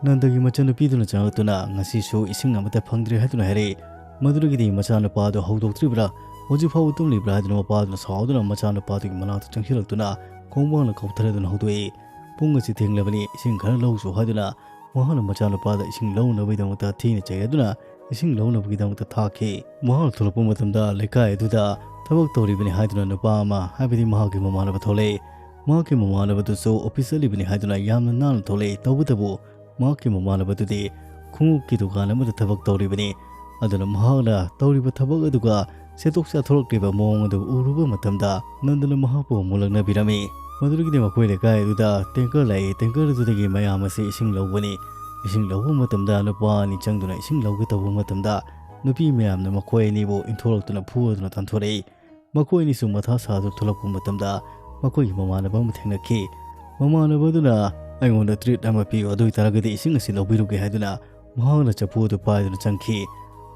ꯅꯟꯗꯒꯤ ꯃꯆꯟꯅꯨꯄꯤꯗꯨꯅ ꯆꯪꯂꯛꯇꯨꯅ ꯉꯁꯤꯁꯨ ꯏꯁꯤꯡ ꯑꯃꯠꯇ ꯐꯪꯗ꯭ꯔꯦ ꯍꯥꯏꯗꯨꯅ ꯍꯥꯏꯔꯛꯏ꯫ ꯃꯗꯨꯗꯒꯤꯗꯤ ꯃꯆꯥꯅꯨꯄꯥ ꯑꯗꯨ ꯍꯧꯗꯣꯛꯇ꯭ꯔꯤꯕ꯭ꯔꯥ, ꯍꯧꯖꯤꯛ ꯐꯥꯎꯕ ꯇꯨꯝꯂꯤꯕ꯭ꯔꯥ ꯍꯥꯏꯗꯨꯅ ꯃꯄꯥ ꯑꯗꯨꯅ ꯁꯥꯎꯗꯨꯅ ꯃꯆꯥꯅꯨꯄꯥꯗꯨꯒꯤ ꯃꯅꯥꯛꯇ ꯆꯪꯁꯤꯜꯂꯛꯇꯨꯅ ꯈꯣꯡꯕꯥꯡꯅ ꯀꯧꯊꯔꯗꯨꯅ ꯍꯧꯗꯣꯛꯏ꯫ "ꯄꯨꯡ ꯑꯁꯤ ꯊꯦꯡꯂꯕꯅꯤ, ꯏꯁꯤꯡ ꯈꯔ ꯂꯧꯁꯨ" ꯍꯥꯏꯗꯨꯅ ꯃꯍꯥꯛꯅ ꯃꯆꯥꯅꯨꯄꯥꯗ ꯏꯁꯤꯡ ꯂꯧꯅꯕꯒꯤꯗꯃꯛꯇ ꯊꯤꯅ ꯆꯩꯔꯗꯨꯅ ꯏꯁꯤꯡ ꯂꯧꯅꯕꯒꯤꯗꯃꯛꯇ ꯊꯥꯈꯤ꯫ ꯃꯍꯥꯛ ꯊꯣꯛꯂꯛꯄ ꯃꯇꯝꯗ ꯂꯩꯀꯥꯏ ꯑꯗꯨꯗ ꯊꯕꯛ ꯇꯧꯔꯤꯕꯅꯤ ꯍꯥꯏꯗꯨꯅ ꯅꯨꯄꯥ ꯑꯃ, ꯍꯥꯏꯕꯗꯤ ꯃꯍꯥꯛꯀꯤ ꯃꯃꯥꯟꯅꯕ ꯊꯣꯛꯂꯛꯏ꯫ ꯃꯍꯥꯛꯀꯤ ꯃꯃꯥꯟꯅꯕꯗꯨꯁꯨ office ꯆꯠꯂꯤꯕꯅꯤ ꯍꯥꯏꯗꯨꯅ ꯌꯥꯝꯅ ꯅꯥꯟꯅ ꯊꯣꯛꯂꯛꯏ꯫ ꯇꯧꯕꯇꯕꯨ ꯃꯍꯥꯛꯀꯤ ꯃꯃꯥꯟꯅꯕꯗꯨꯗꯤ ꯈꯣꯡꯎꯞꯀꯤ ꯗꯨꯀꯥꯟ ꯑꯃꯗ ꯊꯕꯛ ꯇꯧꯔꯤꯕꯅꯤ꯫ ꯑꯗꯨꯅ ꯃꯍꯥꯛꯅ ꯇꯧꯔꯤꯕ ꯊꯕꯛ ꯑꯗꯨꯒ ꯁꯦꯠꯇꯣꯛ ꯆꯥꯊꯣꯔꯛꯂꯤꯕ ꯃꯑꯣꯡ ꯑꯗꯨ ꯎꯔꯨꯕ ꯃꯇꯝꯗ ꯅꯟꯗꯅ ꯃꯍꯥꯛꯄꯨ ꯑꯃꯨꯛ ꯂꯛꯅꯕꯤꯔꯝꯃꯤ꯫ ꯃꯗꯨꯗꯒꯤꯗꯤ ꯃꯈꯣꯏ ꯂꯩꯀꯥꯏ ꯑꯗꯨꯗ tanker ꯂꯥꯛꯏ꯫ Tanker ꯑꯗꯨꯗꯒꯤ ꯃꯌꯥꯝ ꯑꯁꯤ ꯏꯁꯤꯡ ꯂꯧꯕꯅꯤ꯫ ꯏꯁꯤꯡ ꯂꯧꯕ ꯃꯇꯝꯗ ꯅꯨꯄꯥ ꯑꯅꯤ ꯆꯪꯗꯨꯅ ꯏꯁꯤꯡ ꯂꯧꯒꯦ ꯇꯧꯕ ꯃꯇꯝꯗ ꯅꯨꯄꯤ ꯃꯌꯥꯝꯅ ꯃꯈꯣꯏ ꯑꯅꯤꯕꯨ ꯏꯟꯊꯣꯔꯛꯇꯨꯅ ꯐꯨꯗꯨꯅ ꯇꯥꯟꯊꯣꯔꯛꯏ꯫ ꯃꯈꯣꯏ ꯑꯅꯤꯁꯨ ꯃꯊꯥ ꯁꯥꯗꯨꯅ ꯊꯣꯛꯂꯛꯄ ꯃꯇꯝꯗ ꯃꯈꯣꯏꯒꯤ ꯃꯃꯥꯟꯅꯕ ꯑꯃ ꯊꯦꯡꯅꯈꯤ꯫ ꯃꯃꯥꯟꯅꯕ ꯑꯗꯨꯅ, "ꯑꯩꯉꯣꯟꯗ treat ꯑꯃ ꯄꯤꯌꯨ, ꯑꯗꯨ ꯑꯣꯏꯇꯥꯔꯒꯗꯤ ꯏꯁꯤꯡ ꯑꯁꯤ ꯂꯧꯕꯤꯔꯨꯒꯦ" ꯍꯥꯏꯗꯨꯅ ꯃꯍꯥꯛꯅ ꯆꯐꯨ ꯑꯗꯨ ꯄꯥꯏꯗꯨꯅ ꯆꯪꯈꯤ꯫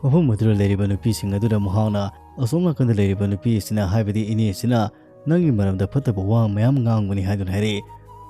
ꯃꯐꯝ ꯑꯗꯨꯗ ꯂꯩꯔꯤꯕ ꯅꯨꯄꯤꯁꯤꯡ ꯑꯗꯨꯗ ꯃꯍꯥꯛꯅ ꯑꯁꯣꯝ ꯅꯥꯀꯟꯗ ꯂꯩꯔꯤꯕ ꯅꯨꯄꯤ ꯑꯁꯤꯅ, ꯍꯥꯏꯕꯗꯤ ꯏꯅꯦ ꯑꯁꯤꯅ ꯅꯪꯒꯤ ꯃꯔꯝꯗ ꯐꯠꯇꯕ ꯋꯥ ꯃꯌꯥꯝ ꯉꯥꯡꯕꯅꯤ ꯍꯥꯏꯗꯨꯅ ꯍꯥꯏꯔꯛꯏ꯫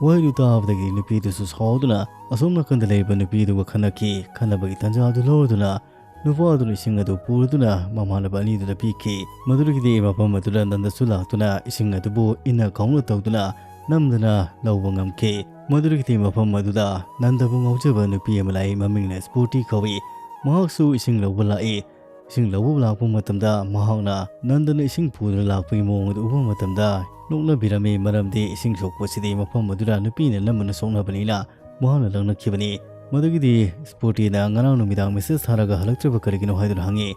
ꯋꯥꯍꯩꯗꯨ ꯇꯥꯕꯗꯒꯤ ꯅꯨꯄꯤꯗꯨꯁꯨ ꯁꯥꯎꯗꯨꯅ ꯑꯁꯣꯝ ꯅꯥꯀꯟꯗ ꯂꯩꯔꯤꯕ ꯅꯨꯄꯤꯗꯨꯒ ꯈꯟꯅꯈꯤ꯫ ꯈꯟꯅꯕꯒꯤ ꯇꯥꯟꯖꯥ ꯑꯗꯨ ꯂꯧꯔꯗꯨꯅ ꯅꯨꯄꯥ ꯑꯗꯨꯅ ꯏꯁꯤꯡ ꯑꯗꯨ ꯄꯨꯔꯗꯨꯅ ꯃꯃꯥꯟꯅꯕ ꯑꯅꯤꯗꯨꯗ ꯄꯤꯈꯤ꯫ ꯃꯗꯨꯗꯒꯤꯗꯤ ꯃꯐꯝ ꯑꯗꯨꯗ ꯅꯟꯗꯁꯨ ꯂꯥꯛꯇꯨꯅ ꯏꯁꯤꯡ ꯑꯗꯨꯕꯨ ꯏꯟꯅ ꯀꯥꯎꯅ ꯇꯧꯗꯨꯅ ꯅꯝꯗꯅ ꯂꯧꯕ ꯉꯝꯈꯤ꯫ ꯃꯗꯨꯗꯒꯤꯗꯤ ꯃꯐꯝ ꯑꯗꯨꯗ ꯅꯟꯗꯕꯨ ꯉꯥꯎꯖꯕ ꯅꯨꯄꯤ ꯑꯃ ꯂꯥꯛꯏ, ꯃꯃꯤꯡꯅ ꯁ꯭ꯄꯣꯔꯇꯤ ꯀꯧꯏ꯫ ꯃꯍꯥꯛꯁꯨ ꯏꯁꯤꯡ ꯂꯧꯕ ꯂꯥꯛꯏ꯫ ꯏꯁꯤꯡ ꯂꯧꯕ ꯂꯥꯛꯄ ꯃꯇꯝꯗ ꯃꯍꯥꯛꯅ ꯅꯟꯗꯅ ꯏꯁꯤꯡ ꯄꯨꯗꯨꯅ ꯂꯥꯛꯄꯒꯤ ꯃꯑꯣꯡ ꯑꯗꯨ ꯎꯕ ꯃꯇꯝꯗ ꯅꯣꯛꯅꯕꯤꯔꯝꯃꯤ, ꯃꯔꯝꯗꯤ ꯏꯁꯤꯡ ꯁꯣꯛꯄꯁꯤꯗꯤ ꯃꯐꯝ ꯑꯗꯨꯗ ꯅꯨꯄꯤꯅ ꯑꯅꯝꯕꯅ ꯁꯣꯛꯅꯕꯅꯤꯅ ꯃꯍꯥꯛꯅ ꯂꯛꯅꯈꯤꯕꯅꯤ꯫ ꯃꯗꯨꯒꯤꯗꯤ ꯁ꯭ꯄꯣꯔꯇꯤꯅ ꯉꯔꯥꯡ ꯅꯨꯃꯤꯗꯥꯡ message ꯊꯥꯔꯒ ꯍꯜꯂꯛꯇ꯭ꯔꯤꯕ ꯀꯔꯤꯒꯤꯅꯣ ꯍꯥꯏꯗꯨꯅ ꯍꯪꯉꯤ꯫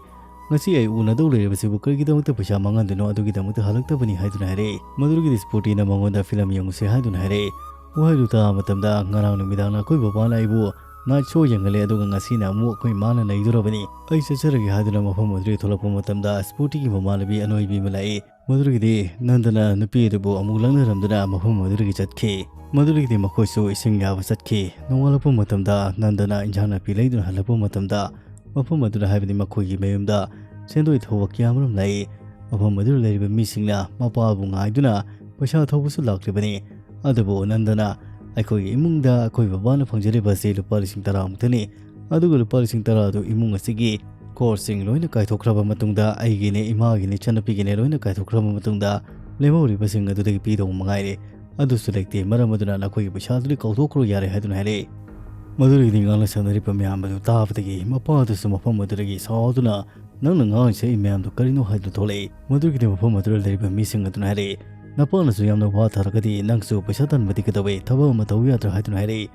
"ꯉꯁꯤ ꯑꯩ ꯎꯅꯗꯧ ꯂꯩꯔꯤꯕꯁꯤꯕꯨ ꯀꯔꯤꯒꯤꯗꯃꯛꯇ ꯄꯩꯁꯥ ꯃꯥꯡꯍꯟꯗꯣꯏꯅꯣ? ꯑꯗꯨꯒꯤꯗꯃꯛꯇ ꯍꯜꯂꯛꯇꯕꯅꯤ" ꯍꯥꯏꯗꯨꯅ ꯍꯥꯏꯔꯛꯏ꯫ ꯃꯗꯨꯗꯒꯤꯗꯤ ꯁ꯭ꯄꯣꯔꯇꯤꯅ ꯃꯉꯣꯟꯗ film ꯌꯦꯡꯉꯨꯁꯦ ꯍꯥꯏꯗꯨꯅ ꯍꯥꯏꯔꯛꯏ꯫ ꯋꯥꯍꯩꯗꯨ ꯇꯥꯕ ꯃꯇꯝꯗ ꯉꯔꯥꯡ ꯅꯨꯃꯤꯗꯥꯡ ꯑꯩꯈꯣꯏ ꯕꯕꯥꯅ ꯑꯩꯕꯨ night show ꯌꯦꯡꯍꯜꯂꯦ, ꯑꯗꯨꯒ ꯉꯁꯤꯅ ꯑꯃꯨꯛ ꯑꯩꯈꯣꯏ ꯏꯃꯥꯅ ꯅꯩꯗꯣꯔꯕꯅꯤ꯫ ꯑꯩ ꯆꯠꯆꯔꯒꯦ ꯍꯥꯏꯗꯨꯅ ꯃꯐꯝ ꯑꯗꯨꯗꯒꯤ ꯊꯣꯛꯂꯛꯄ ꯃꯇꯝꯗ ꯁ꯭ꯀꯨꯇꯤꯒꯤ ꯃꯃꯥꯟꯅꯕꯤ ꯑꯅꯣꯏꯕꯤ ꯑꯃ ꯂꯥꯛꯏ꯫ ꯃꯗꯨꯗꯒꯤꯗꯤ ꯅꯟꯗꯅ ꯅꯨꯄꯤ ꯑꯗꯨꯕꯨ ꯑꯃꯨꯛ ꯂꯛꯅꯔꯝꯗꯨꯅ ꯃꯐꯝ ꯑꯗꯨꯗꯒꯤ ꯆꯠꯈꯤ꯫ ꯃꯗꯨꯗꯒꯤꯗꯤ ꯃꯈꯣꯏꯁꯨ ꯏꯁꯤꯡ ꯌꯥꯕ ꯆꯠꯈꯤ꯫ ꯅꯣꯡꯉꯥꯜꯂꯛꯄ ꯃꯇꯝꯗ ꯅꯟꯗꯅ ꯏꯟꯁꯥꯡ ꯅꯥꯄꯤ ꯂꯩꯗꯨꯅ ꯍꯜꯂꯛꯄ ꯃꯇꯝꯗ ꯃꯐꯝ ꯑꯗꯨꯗ, ꯍꯥꯏꯕꯗꯤ ꯃꯈꯣꯏꯒꯤ ꯃꯌꯨꯝꯗ, ꯁꯦꯟꯗꯣꯏ ꯊꯧꯕ ꯀꯌꯥꯃꯔꯨꯝ ꯂꯥꯛꯏ꯫ ꯃꯐꯝ ꯑꯗꯨꯗ ꯂꯩꯔꯤꯕ ꯃꯤꯁꯤꯡꯅ ꯃꯄꯥꯕꯨ ꯉꯥꯏꯗꯨꯅ ꯄꯩꯁꯥ ꯊꯧꯕꯁꯨ ꯂꯥꯛꯂꯤꯕꯅꯤ꯫ ꯑꯗꯨꯕꯨ ꯅꯟꯗꯅ, ꯑꯩꯈꯣꯏꯒꯤ ꯏꯃꯨꯡꯗ ꯑꯩꯈꯣꯏ ꯕꯕꯥꯅ ꯐꯪꯖꯔꯤꯕ ꯑꯁꯤ ꯂꯨꯄꯥ ꯂꯤꯁꯤꯡ ꯇꯔꯥ ꯃꯨꯛꯇꯅꯤ꯫ ꯑꯗꯨꯒ ꯂꯨꯄꯥ ꯂꯤꯁꯤꯡ ꯇꯔꯥ ꯑꯗꯨ ꯏꯃꯨꯡ ꯑꯁꯤꯒꯤ ꯈꯣꯔꯁꯁꯤꯡ ꯂꯣꯏꯅ ꯀꯥꯏꯊꯣꯛꯈ꯭ꯔꯕ ꯃꯇꯨꯡꯗ ꯑꯩꯒꯤꯅꯦ, ꯏꯃꯥꯒꯤꯅꯦ, ꯏꯆꯟꯅꯨꯄꯤꯒꯤꯅꯦ ꯂꯣꯏꯅ ꯀꯥꯏꯊꯣꯛꯈ꯭ꯔꯕ ꯃꯇꯨꯡꯗ ꯂꯦꯝꯍꯧꯔꯤꯕꯁꯤꯡ ꯑꯗꯨꯗꯒꯤ ꯄꯤꯗꯧꯕ ꯃꯉꯥꯏꯔꯦ꯫ ꯑꯗꯨꯁꯨ ꯂꯩꯇꯦ꯫ ꯃꯔꯝ ꯑꯗꯨꯅ ꯅꯈꯣꯏꯒꯤ ꯄꯩꯁꯥꯗꯨꯗꯤ ꯀꯥꯎꯊꯣꯛꯈ꯭ꯔꯣ ꯌꯥꯔꯦ ꯍꯥꯏꯗꯨꯅ ꯍꯥꯏꯔꯛꯏ꯫ ꯃꯗꯨꯗꯒꯤꯗꯤ ꯉꯥꯡꯅ ꯁꯛꯅꯔꯤꯕ ꯃꯌꯥꯝ ꯑꯗꯨ ꯇꯥꯕꯗꯒꯤ ꯃꯄꯥ ꯑꯗꯨꯁꯨ ꯃꯐꯝ ꯑꯗꯨꯗꯒꯤ ꯁꯥꯎꯗꯨꯅ, "ꯅꯪꯅ ꯉꯥꯡꯉꯤꯁꯦ ꯑꯩ ꯃꯌꯥꯝꯗꯨ ꯀꯔꯤꯅꯣ?" ꯍꯥꯏꯗꯨꯅ ꯊꯣꯛꯂꯛꯏ꯫ ꯃꯗꯨꯒꯤꯗꯤ ꯃꯐꯝ ꯑꯗꯨꯗ ꯂꯩꯔꯤꯕ ꯃꯤꯁꯤꯡ ꯑꯗꯨꯅ ꯍꯥꯏꯔꯛꯏ, "ꯅꯄꯥꯅꯁꯨ ꯌꯥꯝꯅ ꯋꯥ ꯊꯥꯔꯒꯗꯤ ꯅꯪꯁꯨ ꯄꯩꯁꯥ ꯇꯥꯟꯕꯗꯤ ꯀꯩꯗꯧꯋꯦ? ꯊꯕꯛ ꯑꯃ ꯇꯧ ꯌꯥꯗ꯭ꯔꯥ?" ꯍꯥꯏꯗꯨꯅ ꯍꯥꯏꯔꯛꯏ꯫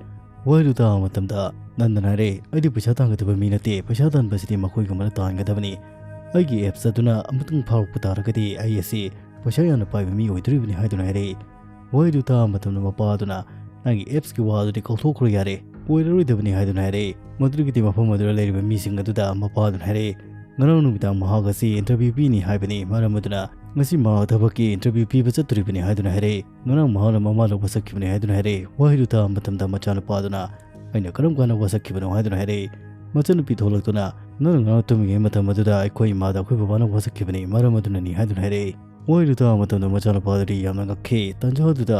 ꯋꯥꯍꯩꯗꯨ ꯇꯥꯕ ꯃꯇꯝꯗ ꯅꯟꯗꯅ ꯍꯥꯏꯔꯛꯏ, "ꯑꯩꯗꯤ ꯄꯩꯁꯥ ꯇꯥꯟꯒꯗꯕ ꯃꯤ ꯅꯠꯇꯦ, ꯄꯩꯁꯥ ꯇꯥꯟꯕꯁꯤꯗꯤ ꯃꯈꯣꯏꯒꯨꯝꯕꯅ ꯇꯥꯟꯒꯗꯕꯅꯤ꯫ ꯑꯩꯒꯤ apps ꯑꯗꯨꯅ ꯑꯃꯨꯛꯇꯪ ꯐꯥꯎꯔꯛꯄ ꯇꯥꯔꯒꯗꯤ ꯑꯩ ꯑꯁꯤ ꯄꯩꯁꯥ ꯌꯥꯝꯅ ꯄꯥꯏꯕ ꯃꯤ ꯑꯣꯏꯗꯣꯔꯤꯕꯅꯤ" ꯍꯥꯏꯗꯨꯅ ꯍꯥꯏꯔꯛꯏ꯫ ꯋꯥꯍꯩꯗꯨ ꯇꯥꯕ ꯃꯇꯝꯗ ꯃꯄꯥ ꯑꯗꯨꯅ, "ꯅꯪꯒꯤ appsꯀꯤ ꯋꯥ ꯑꯗꯨꯗꯤ ꯀꯥꯎꯊꯣꯛꯈ꯭ꯔꯣ ꯌꯥꯔꯦ, ꯑꯣꯏꯔꯔꯣꯏꯗꯕꯅꯤ" ꯍꯥꯏꯗꯨꯅ ꯍꯥꯏꯔꯛꯏ꯫ ꯃꯗꯨꯗꯒꯤꯗꯤ ꯃꯐꯝ ꯑꯗꯨꯗ ꯂꯩꯔꯤꯕ ꯃꯤꯁꯤꯡ ꯑꯗꯨꯗ ꯃꯄꯥ ꯑꯗꯨꯅ ꯍꯥꯏꯔꯛꯏ, "ꯉꯔꯥꯡ ꯅꯨꯃꯤꯗꯥꯡ ꯃꯍꯥꯛ ꯑꯁꯤ interview ꯄꯤꯅꯤ ꯍꯥꯏꯕꯅꯤ, ꯃꯔꯝ ꯑꯗꯨꯅ ꯉꯁꯤ ꯃꯍꯥꯛ ꯊꯕꯛꯀꯤ interview ꯄꯤꯕ ꯆꯠꯇꯣꯔꯤꯕꯅꯤ" ꯍꯥꯏꯗꯨꯅ ꯍꯥꯏꯔꯛꯏ꯫ "ꯉꯔꯥꯡ ꯃꯍꯥꯛꯅ ꯃꯃꯥ ꯂꯧꯕ ꯆꯠꯈꯤꯕꯅꯤ" ꯍꯥꯏꯗꯨꯅ ꯍꯥꯏꯔꯛꯏ꯫ ꯋꯥꯍꯩꯗꯨ ꯇꯥꯕ ꯃꯇꯝꯗ ꯃꯆꯥꯅꯨꯄꯥ ꯑꯗꯨꯅ, "ꯑꯩꯅ ꯀꯔꯝ ꯀꯥꯟꯗ ꯋꯥꯁꯛꯈꯤꯕꯅꯣ?" ꯍꯥꯏꯗꯨꯅ ꯍꯥꯏꯔꯛꯏ꯫ ꯃꯆꯟꯅꯨꯄꯤ ꯊꯣꯛꯂꯛꯇꯨꯅ, "ꯅꯪꯅ ꯉꯔꯥꯡ ꯇꯨꯝꯃꯤꯉꯩ ꯃꯇꯝ ꯑꯗꯨꯗ ꯑꯩꯈꯣꯏ ꯏꯃꯥꯗ ꯑꯩꯈꯣꯏ ꯕꯕꯥꯅ ꯋꯥꯁꯛꯈꯤꯕꯅꯤ, ꯃꯔꯝ ꯑꯗꯨꯅꯅꯤ" ꯍꯥꯏꯗꯨꯅ ꯍꯥꯏꯔꯛꯏ꯫ ꯋꯥꯍꯩꯗꯨ ꯇꯥꯕ ꯃꯇꯝꯗ ꯃꯆꯥꯅꯨꯄꯥ ꯑꯗꯨꯗꯤ ꯌꯥꯝꯅ ꯉꯛꯈꯤ꯫ ꯇꯥꯟꯖꯥ ꯑꯗꯨꯗ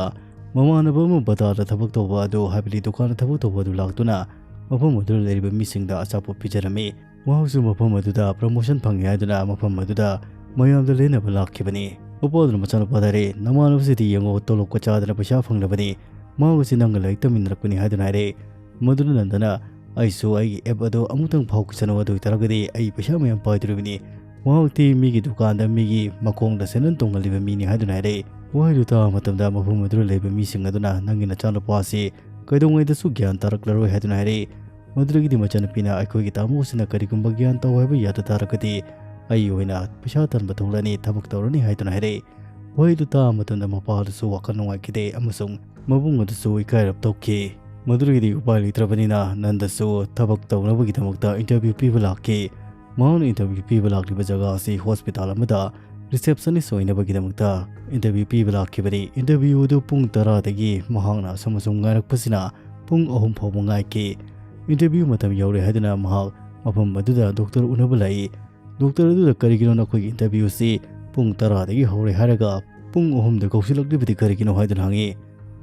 ꯃꯃꯥꯟꯅꯕ ꯑꯃ ꯕꯖꯥꯔꯗ ꯊꯕꯛ ꯇꯧꯕ ꯑꯗꯨ, ꯍꯥꯏꯕꯗꯤ ꯗꯨꯀꯥꯟꯗ ꯊꯕꯛ ꯇꯧꯕ ꯑꯗꯨ ꯂꯥꯛꯇꯨꯅ ꯃꯐꯝ ꯑꯗꯨꯗ ꯂꯩꯔꯤꯕ ꯃꯤꯁꯤꯡꯗ ꯑꯆꯥꯄꯣꯠ ꯄꯤꯖꯔꯝꯃꯤ꯫ ꯃꯍꯥꯛꯁꯨ ꯃꯐꯝ ꯑꯗꯨꯗ promotion ꯐꯪꯉꯦ ꯍꯥꯏꯗꯨꯅ ꯃꯐꯝ ꯑꯗꯨꯗ ꯃꯌꯥꯝꯗ ꯂꯦꯟꯅꯕ ꯂꯥꯛꯈꯤꯕꯅꯤ꯫ ꯃꯄꯥ ꯑꯗꯨꯅ ꯃꯆꯥꯅꯨꯄꯥꯗ ꯍꯥꯏꯔꯛꯏ, "ꯅꯃꯥꯟꯅꯕꯁꯤꯗꯤ ꯌꯦꯡꯉꯣ, ꯇꯣꯂꯣꯞꯀ ꯆꯥꯗꯅ ꯄꯩꯁꯥ ꯐꯪꯂꯕꯅꯤ꯫ ꯃꯍꯥꯛ ꯑꯁꯤ ꯅꯪꯒ ꯂꯥꯏꯔꯤꯛ ꯇꯝꯃꯤꯟꯅꯔꯛꯄꯅꯤ" ꯍꯥꯏꯗꯨꯅ ꯍꯥꯏꯔꯛꯏ꯫ ꯃꯗꯨꯅ ꯅꯟꯗꯅ, "ꯑꯩꯁꯨ ꯑꯩꯒꯤ app ꯑꯗꯨ ꯑꯃꯨꯛꯇꯪ ꯐꯥꯎꯈꯤꯁꯅꯨ, ꯑꯗꯨ ꯑꯣꯏꯇꯥꯔꯒꯗꯤ ꯑꯩ ꯄꯩꯁꯥ ꯃꯌꯥꯝ ꯄꯥꯏꯗꯣꯔꯤꯕꯅꯤ꯫ ꯃꯍꯥꯛꯇꯤ ꯃꯤꯒꯤ ꯗꯨꯀꯥꯟꯗ ꯃꯤꯒꯤ ꯃꯈꯣꯡꯗ ꯁꯦꯟꯗꯟ ꯇꯣꯡꯍꯜꯂꯤꯕ ꯃꯤꯅꯤ" ꯍꯥꯏꯗꯨꯅ ꯍꯥꯏꯔꯛꯏ꯫ ꯋꯥꯍꯩꯗꯨ ꯇꯥꯕ ꯃꯇꯝꯗ ꯃꯐꯝ ꯑꯗꯨꯗ ꯂꯩꯕ ꯃꯤꯁꯤꯡ ꯑꯗꯨꯅ, "ꯅꯪꯒꯤ ꯅꯆꯥꯅꯨꯄꯥ ꯑꯁꯤ ꯀꯩꯗꯧꯉꯩꯗꯁꯨ ꯒ꯭ꯌꯥꯟ ꯇꯥꯔꯛꯂꯔꯣꯏ" ꯍꯥꯏꯗꯨꯅ ꯍꯥꯏꯔꯛꯏ꯫ ꯃꯗꯨꯗꯒꯤꯗꯤ ꯃꯆꯟꯅꯨꯄꯤꯅ, "ꯑꯩꯈꯣꯏꯒꯤ ꯇꯥꯃꯣꯁꯤꯅ ꯀꯔꯤꯒꯨꯝꯕ ꯒ꯭ꯌꯥꯟ ꯇꯧ ꯍꯥꯏꯕ ꯌꯥꯗ ꯇꯥꯔꯒꯗꯤ ꯑꯩ ꯑꯣꯏꯅ ꯄꯩꯁꯥ ꯇꯥꯟꯕ ꯊꯣꯛꯂꯅꯤ, ꯊꯕꯛ ꯇꯧꯔꯅꯤ" ꯍꯥꯏꯗꯨꯅ ꯍꯥꯏꯔꯛꯏ꯫ ꯋꯥꯍꯩꯗꯨ ꯇꯥꯕ ꯃꯇꯝꯗ ꯃꯄꯥꯗꯨꯁꯨ ꯋꯥꯈꯜ ꯅꯨꯡꯉꯥꯏꯈꯤꯗꯦ ꯑꯃꯁꯨꯡ ꯃꯕꯨꯡ ꯑꯗꯨꯁꯨ ꯏꯀꯥꯏꯔꯞ ꯇꯧꯈꯤ꯫ ꯃꯗꯨꯗꯒꯤꯗꯤ ꯎꯄꯥꯏ ꯂꯩꯇ꯭ꯔꯕꯅꯤꯅ ꯅꯟꯗꯁꯨ ꯊꯕꯛ ꯇꯧꯅꯕꯒꯤꯗꯃꯛꯇ interview ꯄꯤꯕ ꯂꯥꯛꯈꯤ꯫ ꯃꯍꯥꯛꯅ interview ꯄꯤꯕ ꯂꯥꯛꯂꯤꯕ ꯖꯒꯥ ꯑꯁꯤ hospital ꯑꯃꯗ receptionist ꯑꯣꯏꯅꯕꯒꯤꯗꯃꯛꯇ interview ꯄꯤꯕ ꯂꯥꯛꯈꯤꯕꯅꯤ꯫ Interview ꯑꯗꯨ ꯄꯨꯡ ꯇꯔꯥꯗꯒꯤ ꯃꯍꯥꯛꯅ ꯑꯁꯨꯝ ꯑꯁꯨꯝ ꯉꯥꯏꯔꯛꯄꯁꯤꯅ ꯄꯨꯡ ꯑꯍꯨꯝ ꯐꯥꯎꯕ ꯉꯥꯏꯈꯤ꯫ Interview ꯃꯇꯝ ꯌꯧꯔꯦ ꯍꯥꯏꯗꯨꯅ ꯃꯍꯥꯛ ꯃꯐꯝ ꯑꯗꯨꯗ doctor ꯎꯅꯕ ꯂꯥꯛꯏ꯫ Doctor ꯑꯗꯨꯗ "ꯀꯔꯤꯒꯤꯅꯣ ꯅꯈꯣꯏꯒꯤ interview ꯑꯁꯤ ꯄꯨꯡ ꯇꯔꯥꯗꯒꯤ ꯍꯧꯔꯦ ꯍꯥꯏꯔꯒ ꯄꯨꯡ ꯑꯍꯨꯝꯗ ꯀꯧꯁꯤꯜꯂꯛꯂꯤꯕꯗꯤ ꯀꯔꯤꯒꯤꯅꯣ?" ꯍꯥꯏꯗꯨꯅ ꯍꯪꯉꯤ꯫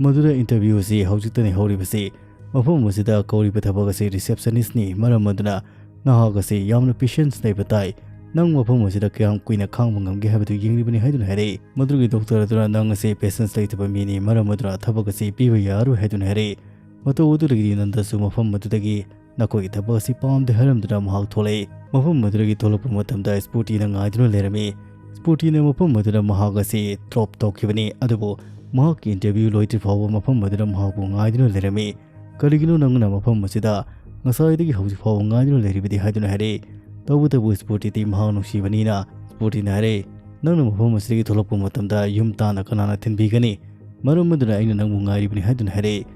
ꯃꯗꯨꯗ "Interview ꯑꯁꯤ ꯍꯧꯖꯤꯛꯇꯅꯤ ꯍꯧꯔꯤꯕꯁꯤ꯫ ꯃꯐꯝ ꯑꯁꯤꯗ ꯀꯧꯔꯤꯕ ꯊꯕꯛ ꯑꯁꯤ receptionist ꯅꯤ꯫ ꯃꯔꯝ ꯑꯗꯨꯅ ꯅꯍꯥꯛ ꯑꯁꯤ ꯌꯥꯝꯅ patience ꯂꯩꯕ ꯇꯥꯏ꯫ ꯅꯪ ꯃꯐꯝ ꯑꯁꯤꯗ ꯀꯌꯥꯝ ꯀꯨꯏꯅ ꯈꯥꯡꯕ ꯉꯝꯒꯦ ꯍꯥꯏꯕꯗꯨ ꯌꯦꯡꯂꯤꯕꯅꯤ" ꯍꯥꯏꯗꯨꯅ ꯍꯥꯏꯔꯛꯏ꯫ ꯃꯗꯨꯒꯤ doctor ꯑꯗꯨꯅ "ꯅꯪ ꯑꯁꯤ patience ꯂꯩꯇꯕ ꯃꯤꯅꯤ, ꯃꯔꯝ ꯑꯗꯨꯅ ꯊꯕꯛ ꯑꯁꯤ ꯄꯤꯕ ꯌꯥꯔꯣꯏ" ꯍꯥꯏꯗꯨꯅ ꯍꯥꯏꯔꯛꯏ꯫ ꯃꯇꯧ ꯑꯗꯨꯗꯒꯤꯗꯤ ꯅꯟꯗꯁꯨ ꯃꯐꯝ ꯑꯗꯨꯗꯒꯤ "ꯅꯈꯣꯏꯒꯤ ꯊꯕꯛ ꯑꯁꯤ ꯄꯥꯝꯗꯦ" ꯍꯥꯏꯔꯝꯗꯨꯅ ꯃꯍꯥꯛ ꯊꯣꯛꯂꯛꯏ꯫ ꯃꯐꯝ ꯑꯗꯨꯗꯒꯤ ꯊꯣꯛꯂꯛꯄ ꯃꯇꯝꯗ ꯁ꯭ꯄꯣꯇꯤꯅ ꯉꯥꯏꯗꯨꯅ ꯂꯩꯔꯝꯃꯤ꯫ ꯁ꯭ꯄꯣꯇꯤꯅ ꯃꯐꯝ ꯑꯗꯨꯗ ꯃꯍꯥꯛ ꯑꯁꯤ drop ꯇꯧꯈꯤꯕꯅꯤ, ꯑꯗꯨꯕꯨ ꯃꯍꯥꯛꯀꯤ interview ꯂꯣꯏꯗ꯭ꯔꯤ ꯐꯥꯎꯕ ꯃꯐꯝ ꯑꯗꯨꯗ ꯃꯍꯥꯛꯄꯨ ꯉꯥꯏꯗꯨꯅ ꯂꯩꯔꯝꯃꯤ꯫ "ꯀꯔꯤꯒꯤꯅꯣ ꯅꯪꯅ ꯃꯐꯝ ꯑꯁꯤꯗ ꯉꯁꯥꯏꯗꯒꯤ ꯍꯧꯖꯤꯛ ꯐꯥꯎꯕ ꯉꯥꯏꯗꯨꯅ ꯂꯩꯔꯤꯕꯗꯤ?" ꯍꯥꯏꯗꯨꯅ ꯍꯥꯏꯔꯛꯏ꯫ ꯇꯧꯕꯇꯕꯨ ꯁ꯭ꯄꯣꯇꯤꯗꯤ ꯃꯍꯥꯛ ꯅꯨꯡꯁꯤꯕꯅꯤꯅ ꯁ꯭ꯄꯣꯇꯤꯅ ꯍꯥꯏꯔꯛꯏ, "ꯅꯪꯅ ꯃꯐꯝ ꯑꯁꯤꯗꯒꯤ ꯊꯣꯛꯂꯛꯄ ꯃꯇꯝꯗ ꯌꯨꯝ ꯇꯥꯟꯅ ꯀꯅꯥꯅ ꯊꯤꯟꯕꯤꯒꯅꯤ? ꯃꯔꯝ ꯑꯗꯨꯅ ꯑꯩꯅ ꯅꯪꯕꯨ ꯉꯥꯏꯔꯤꯕꯅꯤ" ꯍꯥꯏꯗꯨꯅ ꯍꯥꯏꯔꯛꯏ꯫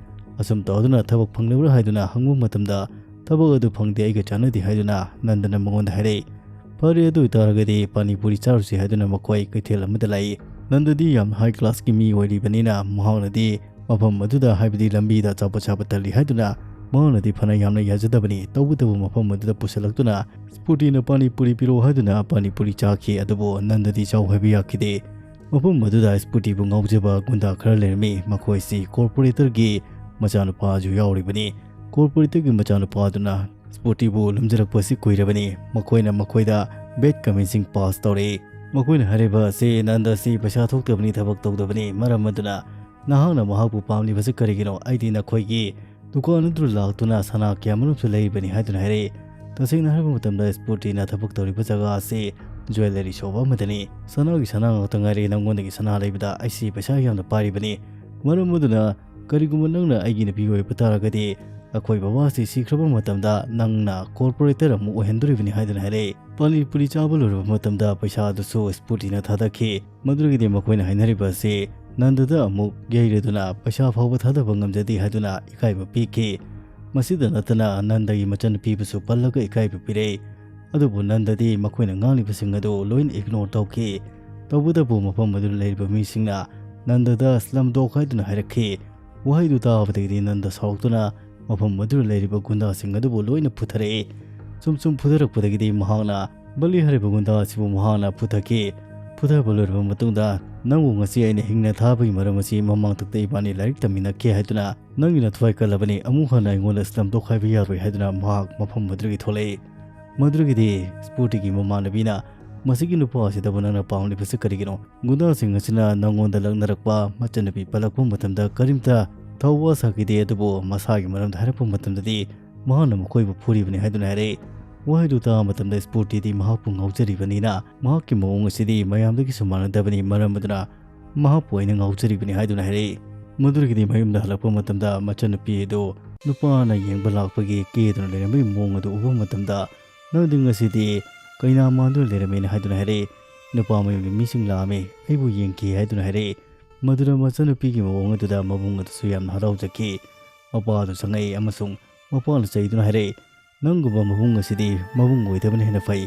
ꯑꯁꯨꯝ ꯇꯧꯗꯨꯅ ꯊꯕꯛ ꯐꯪꯂꯕ꯭ꯔꯥ ꯍꯥꯏꯗꯨꯅ ꯍꯪꯕ ꯃꯇꯝꯗ, "ꯊꯕꯛ ꯑꯗꯨ ꯐꯪꯗꯦ, ꯑꯩꯒ ꯆꯥꯟꯅꯗꯦ" ꯍꯥꯏꯗꯨꯅ ꯅꯟꯗꯅ ꯃꯉꯣꯟꯗ ꯍꯥꯏꯔꯛꯏ꯫ "ꯐꯔꯦ, ꯑꯗꯨ ꯑꯣꯏꯇꯥꯔꯒꯗꯤ ꯄꯥꯅꯤ ꯄꯨꯔꯤ ꯆꯥꯔꯨꯁꯤ" ꯍꯥꯏꯗꯨꯅ ꯃꯈꯣꯏ ꯀꯩꯊꯦꯜ ꯑꯃꯗ ꯂꯥꯛꯏ꯫ ꯅꯟꯗꯗꯤ ꯌꯥꯝ high class ꯀꯤ ꯃꯤ ꯑꯣꯏꯔꯤꯕꯅꯤꯅ ꯃꯍꯥꯛꯅꯗꯤ ꯃꯐꯝ ꯑꯗꯨꯗ, ꯍꯥꯏꯕꯗꯤ ꯂꯝꯕꯤꯗ ꯑꯆꯥꯄꯣꯠ ꯆꯥꯕ ꯇꯜꯂꯤ ꯍꯥꯏꯗꯨꯅ ꯃꯍꯥꯛꯅꯗꯤ ꯐꯅ ꯌꯥꯝꯅ ꯌꯥꯖꯗꯕꯅꯤ꯫ ꯇꯧꯕꯇꯕꯨ ꯃꯐꯝ ꯑꯗꯨꯗ ꯄꯨꯁꯤꯜꯂꯛꯇꯨꯅ ꯁ꯭ꯄꯣꯇꯤꯅ "ꯄꯥꯅꯤ ꯄꯨꯔꯤ ꯄꯤꯔꯛꯑꯣ" ꯍꯥꯏꯗꯨꯅ ꯄꯥꯅꯤ ꯄꯨꯔꯤ ꯆꯥꯈꯤ꯫ ꯑꯗꯨꯕꯨ ꯅꯟꯗꯗꯤ ꯆꯥꯎ ꯍꯥꯏꯕ ꯌꯥꯈꯤꯗꯦ꯫ ꯃꯐꯝ ꯑꯗꯨꯗ ꯁ꯭ꯄꯣꯇꯤꯕꯨ ꯉꯥꯎꯖꯕ ꯒꯨꯟꯗꯥ ꯈꯔ ꯂꯩꯔꯝꯃꯤ꯫ ꯃꯈꯣꯏꯁꯤ corporator ꯒꯤ ꯃꯆꯥꯅꯨꯄꯥ ꯑꯗꯨ ꯌꯥꯎꯔꯤꯕꯅꯤ꯫ Corporator ꯒꯤ ꯃꯆꯥꯅꯨꯄꯥ ꯑꯗꯨꯅ ꯁ꯭ꯄꯣꯇꯤꯕꯨ ꯂꯨꯝꯖꯔꯛꯄ ꯑꯁꯤ ꯀꯨꯏꯔꯕꯅꯤ꯫ ꯃꯈꯣꯏꯅ ꯃꯈꯣꯏꯗ bad convincing pass ꯇꯧꯔꯛꯏ꯫ ꯃꯈꯣꯏꯅ ꯍꯥꯏꯔꯤꯕ ꯑꯁꯤ, "ꯅꯟꯗ ꯑꯁꯤ ꯄꯩꯁꯥ ꯊꯣꯛꯇꯕꯅꯤ, ꯊꯕꯛ ꯇꯧꯗꯕꯅꯤ, ꯃꯔꯝ ꯑꯗꯨꯅ ꯅꯍꯥꯛꯅ ꯃꯍꯥꯛꯄꯨ ꯄꯥꯝꯂꯤꯕꯁꯤ ꯀꯔꯤꯒꯤꯅꯣ? ꯑꯩꯗꯤ ꯅꯈꯣꯏꯒꯤ ꯗꯨꯀꯥꯟ ꯑꯗꯨꯗ ꯂꯥꯛꯇꯨꯅ ꯁꯅꯥ ꯀꯌꯥꯃꯔꯨꯝꯁꯨ ꯂꯩꯔꯤꯕꯅꯤ" ꯍꯥꯏꯗꯨꯅ ꯍꯥꯏꯔꯛꯏ꯫ ꯇꯁꯦꯡꯅ ꯍꯥꯏꯔꯕ ꯃꯇꯝꯗ ꯁ꯭ꯄꯣꯇꯤꯅ ꯊꯕꯛ ꯇꯧꯔꯤꯕ ꯖꯒꯥ ꯑꯁꯤ jewellery shop ꯑꯃꯗꯅꯤ꯫ "ꯁꯅꯥꯒꯤ ꯁꯅꯥ ꯉꯥꯛꯇ ꯉꯥꯏꯔꯦ, ꯅꯪꯉꯣꯟꯗꯒꯤ ꯁꯅꯥ ꯂꯩꯕꯗ ꯑꯩꯁꯤ ꯄꯩꯁꯥ ꯌꯥꯝꯅ ꯄꯥꯏꯔꯤꯕꯅꯤ꯫ ꯃꯔꯝ ꯑꯗꯨꯅ ꯀꯔꯤꯒꯨꯝꯕ ꯅꯪꯅ ꯑꯩꯒꯤ ꯅꯨꯄꯤ ꯑꯣꯏꯕ ꯇꯥꯔꯒꯗꯤ ꯑꯩꯈꯣꯏ ꯕꯕꯥꯁꯤ ꯁꯤꯈ꯭ꯔꯕ ꯃꯇꯝꯗ ꯅꯪꯅ corporator ꯑꯃꯨꯛ ꯑꯣꯏꯍꯟꯗꯣꯔꯤꯕꯅꯤ" ꯍꯥꯏꯗꯨꯅ ꯍꯥꯏꯔꯛꯏ꯫ ꯄꯥꯅꯤ ꯄꯨꯔꯤ ꯆꯥꯕ ꯂꯣꯏꯔꯕ ꯃꯇꯝꯗ ꯄꯩꯁꯥ ꯑꯗꯨꯁꯨ ꯁ꯭ꯄꯣꯇꯤꯅ ꯊꯥꯗꯈꯤ꯫ ꯃꯗꯨꯗꯒꯤꯗꯤ ꯃꯈꯣꯏꯅ ꯍꯥꯏꯅꯔꯤꯕ ꯑꯁꯤ ꯅꯟꯗꯗ ꯑꯃꯨꯛ ꯌꯩꯔꯗꯨꯅ ꯄꯩꯁꯥ ꯐꯥꯎꯕ ꯊꯥꯗꯕ ꯉꯝꯖꯗꯦ ꯍꯥꯏꯗꯨꯅ ꯏꯀꯥꯏꯕ ꯄꯤꯈꯤ꯫ ꯃꯁꯤꯗ ꯅꯠꯇꯅ ꯅꯟꯗꯒꯤ ꯃꯆꯟꯅꯨꯄꯤꯕꯨꯁꯨ ꯄꯜꯂꯒ ꯏꯀꯥꯏꯕ ꯄꯤꯔꯛꯏ꯫ ꯑꯗꯨꯕꯨ ꯅꯟꯗꯗꯤ ꯃꯈꯣꯏꯅ ꯉꯥꯡꯂꯤꯕꯁꯤꯡ ꯑꯗꯨ ꯂꯣꯏꯅ ꯏꯒꯅꯣꯔ ꯇꯧꯈꯤ꯫ ꯇꯧꯕꯇꯕꯨ ꯃꯐꯝ ꯑꯗꯨꯗ ꯂꯩꯔꯤꯕ ꯃꯤꯁꯤꯡꯅ ꯅꯟꯗꯗ ꯁ꯭ꯂꯝ ꯗꯣꯒ ꯍꯥꯏꯗꯨꯅ ꯍꯥꯏꯔꯛꯈꯤ꯫ ꯋꯥꯍꯩꯗꯨ ꯇꯥꯕꯗꯒꯤꯗꯤ ꯅꯟꯗ ꯁꯥꯎꯔꯛꯇꯨꯅ ꯃꯐꯝ ꯑꯗꯨꯗ ꯂꯩꯔꯤꯕ ꯒꯨꯟꯗꯥꯁꯤꯡ ꯑꯗꯨꯕꯨ ꯂꯣꯏꯅ ꯐꯨꯊꯔꯛꯏ꯫ ꯁꯨꯝ ꯁꯨꯝ ꯐꯨꯊꯔꯛꯄꯗꯒꯤꯗꯤ ꯃꯍꯥꯛꯅ ꯕꯂꯤ ꯍꯥꯏꯔꯤꯕ ꯒꯨꯟꯗꯥ ꯑꯁꯤꯕꯨ ꯃꯍꯥꯛꯅ ꯐꯨꯊꯈꯤ꯫ ꯐꯨꯊꯕ ꯂꯣꯏꯔꯕ ꯃꯇꯨꯡꯗ, "ꯅꯪꯕꯨ ꯉꯁꯤ ꯑꯩꯅ ꯍꯤꯡꯅ ꯊꯥꯕꯒꯤ ꯃꯔꯝ ꯑꯁꯤ ꯃꯃꯥꯡ ꯇꯛꯇ ꯏꯕꯥꯅꯤ ꯂꯥꯏꯔꯤꯛ ꯇꯝꯃꯤꯟꯅꯈꯤ ꯍꯥꯏꯗꯨꯅ ꯅꯪꯒꯤ ꯅꯊ꯭ꯋꯥꯏ ꯀꯜꯂꯕꯅꯤ, ꯑꯃꯨꯛ ꯍꯟꯅ ꯑꯩꯉꯣꯟꯗ ꯁ꯭ꯂꯝ ꯗꯣꯒ ꯍꯥꯏꯕ ꯌꯥꯔꯣꯏ" ꯍꯥꯏꯗꯨꯅ ꯃꯍꯥꯛ ꯃꯐꯝ ꯑꯗꯨꯗꯒꯤ ꯊꯣꯛꯂꯛꯏ꯫ ꯃꯗꯨꯗꯒꯤꯗꯤ ꯁ꯭ꯄꯣꯔꯇꯤꯒꯤ ꯃꯃꯥꯟꯅꯕꯤꯅ, "ꯃꯁꯤꯒꯤ ꯅꯨꯄꯥ ꯑꯁꯤꯗꯕꯨ ꯅꯪꯅ ꯄꯥꯝꯂꯤꯕꯁꯤ ꯀꯔꯤꯒꯤꯅꯣ? ꯒꯨꯟꯗꯥꯁꯤꯡ ꯑꯁꯤꯅ ꯅꯪꯉꯣꯟꯗ ꯂꯛꯅꯔꯛꯄ, ꯃꯆꯟꯅꯨꯄꯤ ꯄꯜꯂꯛꯄ ꯃꯇꯝꯗ ꯀꯔꯤꯝꯇ ꯊꯧꯋꯥ ꯁꯥꯈꯤꯗꯦ, ꯑꯗꯨꯕꯨ ꯃꯁꯥꯒꯤ ꯃꯔꯝꯗ ꯍꯥꯏꯔꯛꯄ ꯃꯇꯝꯗꯗꯤ ꯃꯍꯥꯛꯅ ꯃꯈꯣꯏꯕꯨ ꯐꯨꯔꯤꯕꯅꯤ" ꯍꯥꯏꯗꯨꯅ ꯍꯥꯏꯔꯛꯏ꯫ ꯋꯥꯍꯩꯗꯨ ꯇꯥꯕ ꯃꯇꯝꯗ ꯁ꯭ꯄꯣꯔꯇꯤꯗꯤ ꯃꯍꯥꯛꯄꯨ ꯉꯥꯎꯖꯔꯤꯕꯅꯤꯅ ꯃꯍꯥꯛꯀꯤ ꯃꯑꯣꯡ ꯑꯁꯤꯗꯤ ꯃꯌꯥꯝꯗꯒꯤꯁꯨ ꯃꯥꯟꯅꯗꯕꯅꯤ꯫ ꯃꯔꯝ ꯑꯗꯨꯅ ꯃꯍꯥꯛꯄꯨ ꯑꯩꯅ ꯉꯥꯎꯖꯔꯤꯕꯅꯤ ꯍꯥꯏꯗꯨꯅ ꯍꯥꯏꯔꯛꯏ꯫ ꯃꯗꯨꯗꯒꯤꯗꯤ ꯃꯌꯨꯝꯗ ꯍꯜꯂꯛꯄ ꯃꯇꯝꯗ ꯃꯆꯟꯅꯨꯄꯤ ꯑꯗꯨ ꯅꯨꯄꯥꯅ ꯌꯦꯡꯕ ꯂꯥꯛꯄꯒꯤ ꯀꯦꯗꯨꯅ ꯂꯩꯔꯝꯕꯒꯤ ꯃꯑꯣꯡ ꯑꯗꯨ ꯎꯕ ꯃꯇꯝꯗ, "ꯅꯪꯗꯤ ꯉꯁꯤꯗꯤ ꯀꯩꯅꯥ ꯃꯥꯟꯗꯨꯅ ꯂꯩꯔꯝꯃꯦꯅ" ꯍꯥꯏꯗꯨꯅ ꯍꯥꯏꯔꯛꯏ꯫ "ꯅꯨꯄꯥ ꯃꯌꯨꯝꯒꯤ ꯃꯤꯁꯤꯡ ꯂꯥꯛꯑꯝꯃꯤ, ꯑꯩꯕꯨ ꯌꯦꯡꯈꯤ" ꯍꯥꯏꯗꯨꯅ ꯍꯥꯏꯔꯛꯏ꯫ ꯃꯗꯨꯗ ꯃꯆꯟꯅꯨꯄꯤꯒꯤ ꯃꯑꯣꯡ ꯑꯗꯨꯗ ꯃꯕꯨꯡ ꯑꯗꯨꯁꯨ ꯌꯥꯝꯅ ꯍꯔꯥꯎꯖꯈꯤ꯫ ꯃꯄꯥ ꯑꯗꯨ ꯆꯪꯉꯛꯏ ꯑꯃꯁꯨꯡ ꯃꯄꯥꯅ ꯆꯩꯗꯨꯅ ꯍꯥꯏꯔꯛꯏ, "ꯅꯪꯒꯨꯝꯕ ꯃꯕꯨꯡ ꯑꯁꯤꯗꯤ ꯃꯕꯨꯡ ꯑꯣꯏꯗꯕꯅ ꯍꯦꯟꯅ ꯐꯩ꯫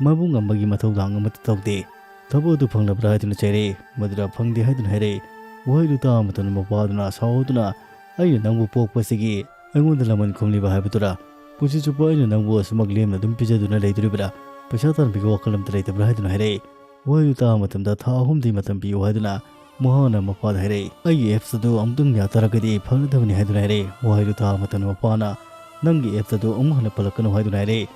ꯃꯕꯨꯡ ꯑꯃꯒꯤ ꯃꯊꯧꯗꯥꯡ ꯑꯃꯠꯇ ꯇꯧꯗꯦ꯫ ꯊꯕꯛ ꯑꯗꯨ ꯐꯪꯂꯕ꯭ꯔꯥ?" ꯍꯥꯏꯗꯨꯅ ꯆꯩꯔꯛꯏ꯫ ꯃꯗꯨꯗ "ꯐꯪꯗꯦ" ꯍꯥꯏꯗꯨꯅ ꯍꯥꯏꯔꯛꯏ꯫ ꯋꯥꯍꯩꯗꯨ ꯇꯥꯕ ꯃꯇꯝꯗ ꯃꯄꯥꯗꯨꯅ ꯁꯥꯎꯗꯨꯅ, "ꯑꯩꯅ ꯅꯪꯕꯨ ꯄꯣꯛꯄꯁꯤꯒꯤ ꯑꯩꯉꯣꯟꯗ ꯂꯃꯟ ꯈꯨꯝꯂꯤꯕ ꯍꯥꯏꯕꯗꯨꯔꯥ? ꯄꯨꯟꯁꯤ ꯆꯨꯞꯄ ꯑꯩꯅ ꯅꯪꯕꯨ ꯑꯁꯨꯃꯛ ꯂꯦꯝꯅ ꯑꯗꯨꯝ ꯄꯤꯖꯗꯨꯅ ꯂꯩꯗꯣꯔꯤꯕ꯭ꯔꯥ? ꯄꯩꯁꯥ ꯇꯥꯟꯕꯒꯤ ꯋꯥꯈꯜ ꯑꯝꯇ ꯂꯩꯇꯕ꯭ꯔꯥ?" ꯍꯥꯏꯗꯨꯅ ꯍꯥꯏꯔꯛꯏ꯫ ꯋꯥꯍꯩꯗꯨ ꯇꯥꯕ ꯃꯇꯝꯗ ꯊꯥ ꯑꯍꯨꯝꯗꯤ ꯃꯇꯝ ꯄꯤꯌꯨ ꯍꯥꯏꯗꯨꯅ ꯃꯍꯥꯛꯅ ꯃꯄꯥꯗ ꯍꯥꯏꯔꯛꯏ꯫ "ꯑꯩꯒꯤ ꯑꯦꯞꯁ ꯑꯗꯨ ꯑꯃꯨꯛꯇꯪ ꯌꯥ ꯇꯥꯔꯒꯗꯤ ꯐꯒꯗꯕꯅꯤ" ꯍꯥꯏꯗꯨꯅ ꯍꯥꯏꯔꯛꯏ꯫ ꯋꯥꯍꯩꯗꯨ ꯇꯥꯕ ꯃꯇꯝꯗ ꯃꯄꯥꯅ, "ꯅꯪꯒꯤ ꯑꯦꯞꯁ ꯑꯗꯨ ꯑꯃꯨꯛ ꯍꯟꯅ ꯄꯜꯂꯛꯀꯅꯨ" ꯍꯥꯏꯗꯨꯅ ꯍꯥꯏꯔꯛꯏ꯫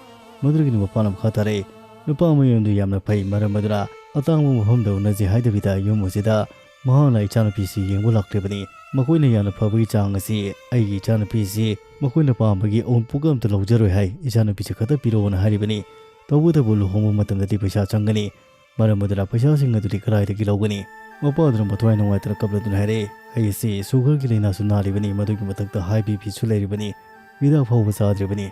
ꯃꯗꯨꯗꯒꯤꯗꯤ ꯃꯄꯥꯅ ꯃꯈꯥ ꯇꯥꯔꯛꯏ, "ꯅꯨꯄꯥ ꯃꯌꯨꯝꯗꯨ ꯌꯥꯝꯅ ꯐꯩ, ꯃꯔꯝ ꯑꯗꯨꯅ ꯑꯇꯥꯡꯕ ꯃꯐꯝꯗ ꯎꯅꯁꯤ ꯍꯥꯏꯗꯕꯤꯗ ꯌꯨꯝ ꯑꯁꯤꯗ ꯃꯍꯥꯛꯅ ꯏꯆꯥꯅꯨꯄꯤꯁꯤ ꯌꯦꯡꯕ ꯂꯥꯛꯂꯤꯕꯅꯤ꯫ ꯃꯈꯣꯏꯅ ꯌꯥꯝꯅ ꯐꯕꯒꯤ ꯆꯥꯡ ꯑꯁꯤ ꯑꯩꯒꯤ ꯏꯆꯥꯅꯨꯄꯤꯁꯤ ꯃꯈꯣꯏꯅ ꯄꯥꯝꯕꯒꯤ ꯑꯎꯟꯄꯣꯠ ꯑꯝꯇ ꯂꯧꯖꯔꯣꯏ ꯍꯥꯏ, ꯏꯆꯥꯅꯨꯄꯤꯁꯤ ꯈꯛꯇ ꯄꯤꯔꯛꯑꯣꯅ ꯍꯥꯏꯔꯤꯕꯅꯤ꯫ ꯇꯧꯕꯇꯕꯨ ꯂꯨꯍꯣꯡꯕ ꯃꯇꯝꯗꯗꯤ ꯄꯩꯁꯥ ꯆꯪꯒꯅꯤ, ꯃꯔꯝ ꯑꯗꯨꯅ ꯄꯩꯁꯥꯁꯤꯡ ꯑꯗꯨꯗꯤ ꯀꯗꯥꯏꯗꯒꯤ ꯂꯧꯒꯅꯤ?" ꯃꯄꯥꯗꯨꯅ ꯃꯊ꯭ꯋꯥꯏ ꯅꯨꯡꯉꯥꯏꯇꯅ ꯀꯞꯂꯗꯨꯅ ꯍꯥꯏꯔꯛꯏ, "ꯑꯩ ꯑꯁꯤ ꯁꯨꯒꯔꯒꯤ ꯂꯥꯏꯅꯥꯁꯨ ꯅꯥꯔꯤꯕꯅꯤ, ꯃꯗꯨꯒꯤ ꯃꯊꯛꯇ ꯍꯥꯏ ꯕꯤ ꯄꯤꯁꯨ ꯂꯩꯔꯤꯕꯅꯤ꯫ ꯍꯤꯗꯥꯛ ꯐꯥꯎꯕ ꯆꯥꯗ꯭ꯔꯤꯕꯅꯤ꯫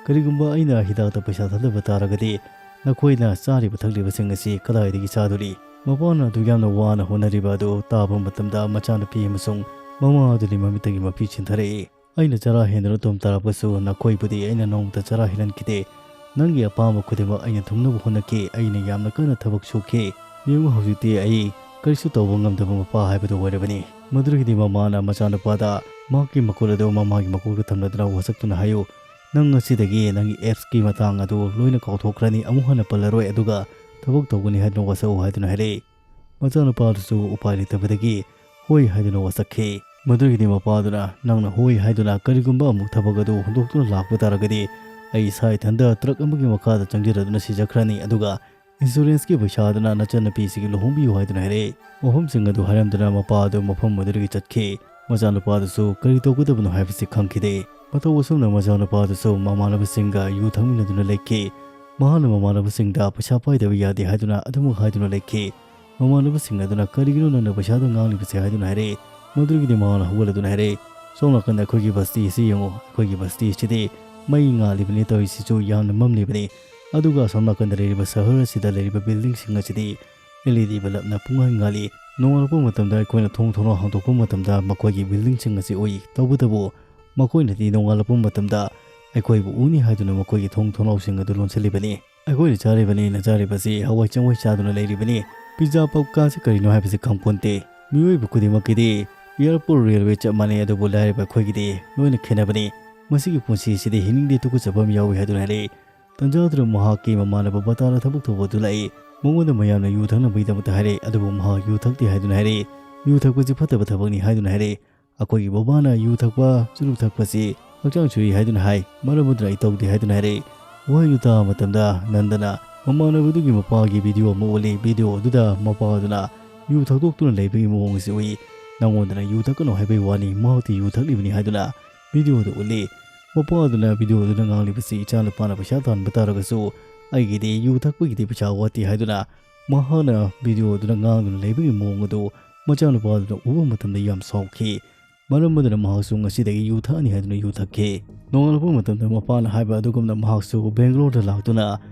ꯀꯔꯤꯒꯨꯝꯕ ꯑꯩꯅ ꯍꯤꯗꯥꯛꯇ ꯄꯩꯁꯥ ꯊꯥꯗꯕ ꯇꯥꯔꯒꯗꯤ ꯅꯈꯣꯏꯅ ꯆꯥꯔꯤꯕ ꯊꯛꯂꯤꯕꯁꯤꯡ ꯑꯁꯤ ꯀꯗꯥꯏꯗꯒꯤ ꯆꯥꯗꯣꯔꯤ?" ꯃꯄꯥꯅ ꯑꯗꯨꯛ ꯌꯥꯝꯅ ꯋꯥꯅ ꯍꯣꯠꯅꯔꯤꯕ ꯑꯗꯨ ꯇꯥꯕ ꯃꯇꯝꯗ ꯃꯆꯥꯅꯨꯄꯤ ꯑꯃꯁꯨꯡ ꯃꯃꯥ ꯑꯗꯨꯒꯤ ꯃꯃꯤꯠꯇꯒꯤ ꯃꯄꯤ ꯆꯦꯟꯊꯔꯛꯏ꯫ "ꯑꯩꯅ ꯆꯔꯥ ꯍꯦꯟꯗꯨꯅ ꯇꯨꯝ ꯇꯥꯔꯕꯁꯨ ꯅꯈꯣꯏꯕꯨꯗꯤ ꯑꯩꯅ ꯅꯣꯡꯃꯇ ꯆꯔꯥ ꯍꯦꯜꯍꯟꯈꯤꯗꯦ꯫ ꯅꯪꯒꯤ ꯑꯄꯥꯝꯕ ꯈꯨꯗꯤꯡꯃꯛ ꯑꯩꯅ ꯊꯨꯡꯅꯕ ꯍꯣꯠꯅꯈꯤ꯫ ꯑꯩꯅ ꯌꯥꯝꯅ ꯀꯟꯅ ꯊꯕꯛ ꯁꯨꯈꯤ꯫ ꯌꯦꯡꯉꯨ, ꯍꯧꯖꯤꯛꯇꯤ ꯑꯩ ꯀꯔꯤꯁꯨ ꯇꯧꯕ ꯉꯝꯗꯕ ꯃꯄꯥ ꯍꯥꯏꯕꯗꯨ ꯑꯣꯏꯔꯕꯅꯤ"꯫ ꯃꯗꯨꯗꯒꯤꯗꯤ ꯃꯃꯥꯅ ꯃꯆꯥꯅꯨꯄꯥꯗ ꯃꯍꯥꯛꯀꯤ ꯃꯈꯨꯠ ꯑꯗꯨ ꯃꯃꯥꯒꯤ ꯃꯀꯣꯛꯇ ꯊꯝꯂꯗꯨꯅ ꯋꯥꯁꯛꯇꯨꯅ ꯍꯥꯏꯌꯨ, "ꯅꯪ ꯉꯁꯤꯗꯒꯤ ꯅꯪꯒꯤ ꯑꯦꯞꯁꯀꯤ ꯃꯇꯥꯡ ꯑꯗꯨ ꯂꯣꯏꯅ ꯀꯥꯎꯊꯣꯛꯈ꯭ꯔꯅꯤ, ꯑꯃꯨꯛ ꯍꯟꯅ ꯄꯜꯂꯔꯣꯏ, ꯑꯗꯨꯒ ꯊꯕꯛ ꯇꯧꯒꯅꯤ ꯍꯥꯏꯗꯨꯅ ꯋꯥꯁꯛꯎ" ꯍꯥꯏꯗꯨꯅ ꯍꯥꯏꯔꯛꯏ꯫ ꯃꯆꯥꯅꯨꯄꯥꯗꯨꯁꯨ ꯎꯄꯥꯏ ꯂꯩꯇꯕꯗꯒꯤ ꯍꯣꯏ ꯍꯥꯏꯗꯨꯅ ꯋꯥꯁꯛꯈꯤ꯫ ꯃꯗꯨꯒꯤꯗꯤ ꯃꯄꯥꯗꯨꯅ, "ꯅꯪꯅ ꯍꯣꯏ ꯍꯥꯏꯗꯨꯅ ꯀꯔꯤꯒꯨꯝꯕ ꯑꯃꯨꯛ ꯊꯕꯛ ꯑꯗꯨ ꯍꯨꯟꯗꯣꯛꯇꯨꯅ ꯂꯥꯛꯄ ꯇꯥꯔꯒꯗꯤ ꯑꯩ ꯏꯁꯥ ꯏꯊꯟꯗ ꯇ꯭ꯔꯛ ꯑꯃꯒꯤ ꯃꯈꯥꯗ ꯆꯪꯖꯔꯗꯨꯅ ꯁꯤꯖꯈ꯭ꯔꯅꯤ, ꯑꯗꯨꯒ ꯏꯟꯁꯨꯔꯦꯟꯁꯀꯤ ꯄꯩꯁꯥ ꯑꯗꯨꯅ ꯅꯆꯟꯅꯨꯄꯤꯁꯤꯒꯤ ꯂꯨꯍꯣꯡꯕꯤꯌꯨ" ꯍꯥꯏꯗꯨꯅ ꯍꯥꯏꯔꯛꯏ꯫ ꯋꯥꯐꯝꯁꯤꯡ ꯑꯗꯨ ꯍꯥꯏꯔꯝꯗꯨꯅ ꯃꯄꯥ ꯑꯗꯨ ꯃꯐꯝ ꯑꯗꯨꯗꯒꯤ ꯆꯠꯈꯤ꯫ ꯃꯆꯥꯅꯨꯄꯥꯗꯨꯁꯨ ꯀꯔꯤ ꯇꯧꯒꯗꯕꯅꯣ ꯍꯥꯏꯕꯁꯤ ꯈꯪꯈꯤꯗꯦ꯫ ꯃꯇꯧ ꯑꯁꯨꯝꯅ ꯃꯆꯥꯅꯨꯄꯥꯗꯨꯁꯨ ꯃꯃꯥꯟꯅꯕꯁꯤꯡꯒ ꯌꯨ ꯊꯛꯃꯤꯟꯅꯗꯨꯅ ꯂꯩꯈꯤ꯫ ꯃꯍꯥꯛꯅ ꯃꯃꯥꯟꯅꯕꯁꯤꯡꯗ ꯄꯩꯁꯥ ꯄꯥꯏꯗꯕ ꯌꯥꯗꯦ ꯍꯥꯏꯗꯨꯅ ꯑꯗꯨꯃꯛ ꯍꯥꯏꯗꯨꯅ ꯂꯩꯈꯤ꯫ ꯃꯃꯥꯟꯅꯕꯁꯤꯡ ꯑꯗꯨꯅ "ꯀꯔꯤꯒꯤꯅꯣ ꯅꯪꯅ ꯄꯩꯁꯥꯗ ꯉꯥꯡꯂꯤꯕꯁꯦ?" ꯍꯥꯏꯗꯨꯅ ꯍꯥꯏꯔꯛꯏ꯫ ꯃꯗꯨꯗꯒꯤꯗꯤ ꯃꯍꯥꯛꯅ ꯍꯧꯒꯠꯂꯗꯨꯅ ꯍꯥꯏꯔꯛꯏ, "ꯁꯣꯝ ꯅꯥꯀꯟꯗ ꯑꯩꯈꯣꯏꯒꯤ ꯕꯁꯇꯤ ꯑꯁꯤ ꯌꯦꯡꯉꯨ꯫ ꯑꯩꯈꯣꯏꯒꯤ ꯕꯁꯇꯤ ꯑꯁꯤꯗꯤ ꯃꯩ ꯉꯥꯜꯂꯤꯕꯅꯤ, ꯇꯧꯔꯤꯁꯤꯁꯨ ꯌꯥꯝꯅ ꯃꯝꯂꯤꯕꯅꯤ꯫ ꯑꯗꯨꯒ ꯑꯁꯣꯝ ꯅꯥꯀꯟꯗ ꯂꯩꯔꯤꯕ ꯁꯍꯔ ꯑꯁꯤꯗ ꯂꯩꯔꯤꯕ ꯕꯤꯜꯗꯤꯡꯁꯤꯡ ꯑꯁꯤꯗꯤ ꯑꯦꯜ ꯏ ꯗꯤ ꯕꯂꯕꯅ ꯄꯨꯡꯉꯥꯟ ꯉꯥꯜꯂꯤ꯫ ꯅꯣꯡꯉꯥꯜꯂꯛꯄ ꯃꯇꯝꯗ ꯑꯩꯈꯣꯏꯅ ꯊꯣꯡ ꯊꯣꯡꯅꯥꯎ ꯍꯥꯡꯗꯣꯛꯄ ꯃꯇꯝꯗ ꯃꯈꯣꯏꯒꯤ ꯕꯤꯜꯗꯤꯡꯁꯤꯡ ꯑꯁꯤ ꯎꯏ꯫ ꯇꯧꯕꯇꯕꯨ ꯃꯈꯣꯏꯅꯗꯤ ꯅꯣꯡꯉꯥꯜꯂꯛꯄ ꯃꯇꯝꯗ ꯑꯩꯈꯣꯏꯕꯨ ꯎꯅꯤ ꯍꯥꯏꯗꯨꯅ ꯃꯈꯣꯏꯒꯤ ꯊꯣꯡ ꯊꯣꯡꯅꯥꯎꯁꯤꯡ ꯑꯗꯨ ꯂꯣꯟꯁꯤꯜꯂꯤꯕꯅꯤ꯫ ꯑꯩꯈꯣꯏꯅ ꯆꯥꯔꯤꯕꯅꯤꯅ ꯆꯥꯔꯤꯕꯁꯤ ꯍꯋꯥꯏ ꯆꯦꯡꯋꯥꯏ ꯆꯥꯗꯨꯅ ꯂꯩꯔꯤꯕꯅꯤ꯫ ꯄꯤꯖꯥ ꯄꯞꯀꯥꯁꯤ ꯀꯔꯤꯅꯣ ꯍꯥꯏꯕꯁꯤ ꯈꯪꯄꯣꯟꯇꯦ꯫ ꯃꯤꯑꯣꯏꯕ ꯈꯨꯗꯤꯡꯃꯛꯀꯤꯗꯤ ꯑꯦꯌꯔꯄꯣꯔꯠ ꯔꯦꯜꯋꯦ ꯆꯞ ꯃꯥꯟꯅꯩ, ꯑꯗꯨꯕꯨ ꯂꯥꯏꯔꯕ ꯑꯩꯈꯣꯏꯒꯤꯗꯤ ꯂꯣꯏꯅ ꯈꯦꯠꯅꯕꯅꯤ꯫ ꯃꯁꯤꯒꯤ ꯄꯨꯟꯁꯤ ꯑꯁꯤꯗꯤ ꯍꯤꯡꯅꯤꯡꯗꯦ, ꯇꯨꯀꯠꯆꯕ ꯑꯃ ꯌꯥꯎꯏ" ꯍꯥꯏꯗꯨꯅ ꯍꯥꯏꯔꯛꯏ꯫ ꯇꯟꯖꯥ ꯑꯗꯨꯗ ꯃꯍꯥꯛꯀꯤ ꯃꯃꯥꯟꯅꯕ ꯕꯇꯥꯔ ꯊꯕꯛ ꯇꯧꯕ ꯑꯗꯨ ꯂꯥꯛꯏ꯫ ꯃꯉꯣꯟꯗ ꯃꯌꯥꯝꯅ ꯌꯨ ꯊꯛꯅꯕꯒꯤꯗꯃꯛꯇ ꯍꯥꯏꯔꯛꯏ, ꯑꯗꯨꯕꯨ ꯃꯍꯥꯛ ꯌꯨ ꯊꯛꯇꯦ ꯍꯥꯏꯗꯨꯅ ꯍꯥꯏꯔꯛꯏ꯫ ꯌꯨ ꯊꯛꯄꯁꯤ ꯐꯠꯇꯕ ꯊꯕꯛꯅꯤ ꯍꯥꯏꯗꯨꯅ ꯍꯥꯏꯔꯛꯏ꯫ ꯑꯩꯈꯣꯏꯒꯤ ꯕꯕꯥꯅ ꯌꯨ ꯊꯛꯄ, ꯆꯨꯔꯨꯞ ꯊꯛꯄꯁꯤ ꯍꯛꯆꯥꯡ ꯁꯣꯛꯏ ꯍꯥꯏꯗꯨꯅ ꯍꯥꯏ, ꯃꯔꯝ ꯑꯗꯨꯅ ꯑꯩ ꯇꯧꯗꯦ ꯍꯥꯏꯗꯨꯅ ꯍꯥꯏꯔꯛꯏ꯫ ꯋꯥꯍꯩꯗꯨ ꯇꯥꯕ ꯃꯇꯝꯗ ꯅꯟꯗꯅ ꯃꯃꯥꯟꯅꯕꯗꯨꯒꯤ ꯃꯄꯥꯒꯤ ꯚꯤꯗꯤꯑꯣ ꯑꯃ ꯎꯠꯂꯤ꯫ ꯚꯤꯗꯤꯑꯣ ꯑꯗꯨꯗ ꯃꯄꯥ ꯑꯗꯨꯅ ꯌꯨ ꯊꯛꯇꯣꯛꯇꯨꯅ ꯂꯩꯕꯒꯤ ꯃꯑꯣꯡ ꯑꯁꯤ ꯎꯏ꯫ "ꯅꯉꯣꯟꯗꯅ ꯌꯨ ꯊꯛꯀꯅꯨ ꯍꯥꯏꯕꯒꯤ ꯋꯥꯅꯤ, ꯃꯍꯥꯛꯇꯤ ꯌꯨ ꯊꯛꯂꯤꯕꯅꯤ" ꯍꯥꯏꯗꯨꯅ ꯚꯤꯗꯤꯑꯣꯗ ꯎꯠꯂꯤ꯫ ꯃꯄꯥ ꯑꯗꯨꯅ ꯚꯤꯗꯤꯑꯣ ꯑꯗꯨꯗ ꯉꯥꯡꯂꯤꯕꯁꯤ, "ꯏꯆꯥ ꯅꯨꯄꯥꯅ ꯄꯩꯁꯥ ꯇꯥꯟꯕ ꯇꯥꯔꯒꯁꯨ ꯑꯩꯒꯤꯗꯤ ꯌꯨ ꯊꯛꯄꯒꯤꯗꯤ ꯄꯩꯁꯥ ꯋꯥꯠꯇꯦ" ꯍꯥꯏꯗꯨꯅ ꯃꯍꯥꯛꯅ ꯚꯤꯗꯤꯑꯣ ꯑꯗꯨꯗ ꯉꯥꯡꯗꯨꯅ ꯂꯩꯕꯒꯤ ꯃꯑꯣꯡ ꯑꯗꯨ ꯃꯆꯥꯅꯨꯄꯥ ꯑꯗꯨꯅ ꯎꯕ ꯃꯇꯝꯗ ꯌꯥꯝ ꯁꯥꯎꯈꯤ꯫ ꯃꯔꯝ ꯑꯗꯨꯅ ꯃꯍꯥꯛꯁꯨ ꯉꯁꯤꯗꯒꯤ ꯌꯨ ꯊꯛꯑꯅꯤ ꯍꯥꯏꯗꯨꯅ ꯌꯨ ꯊꯛꯈꯤ꯫ ꯅꯣꯡꯉꯥꯜꯂꯛꯄ ꯃꯇꯝꯗ ꯃꯄꯥꯅ ꯍꯥꯏꯕ ꯑꯗꯨꯒꯨꯝꯅ ꯃꯍꯥꯛꯁꯨ ꯕꯦꯡꯒ꯭ꯂꯣꯔꯗ ꯂꯥꯛꯇꯨꯅ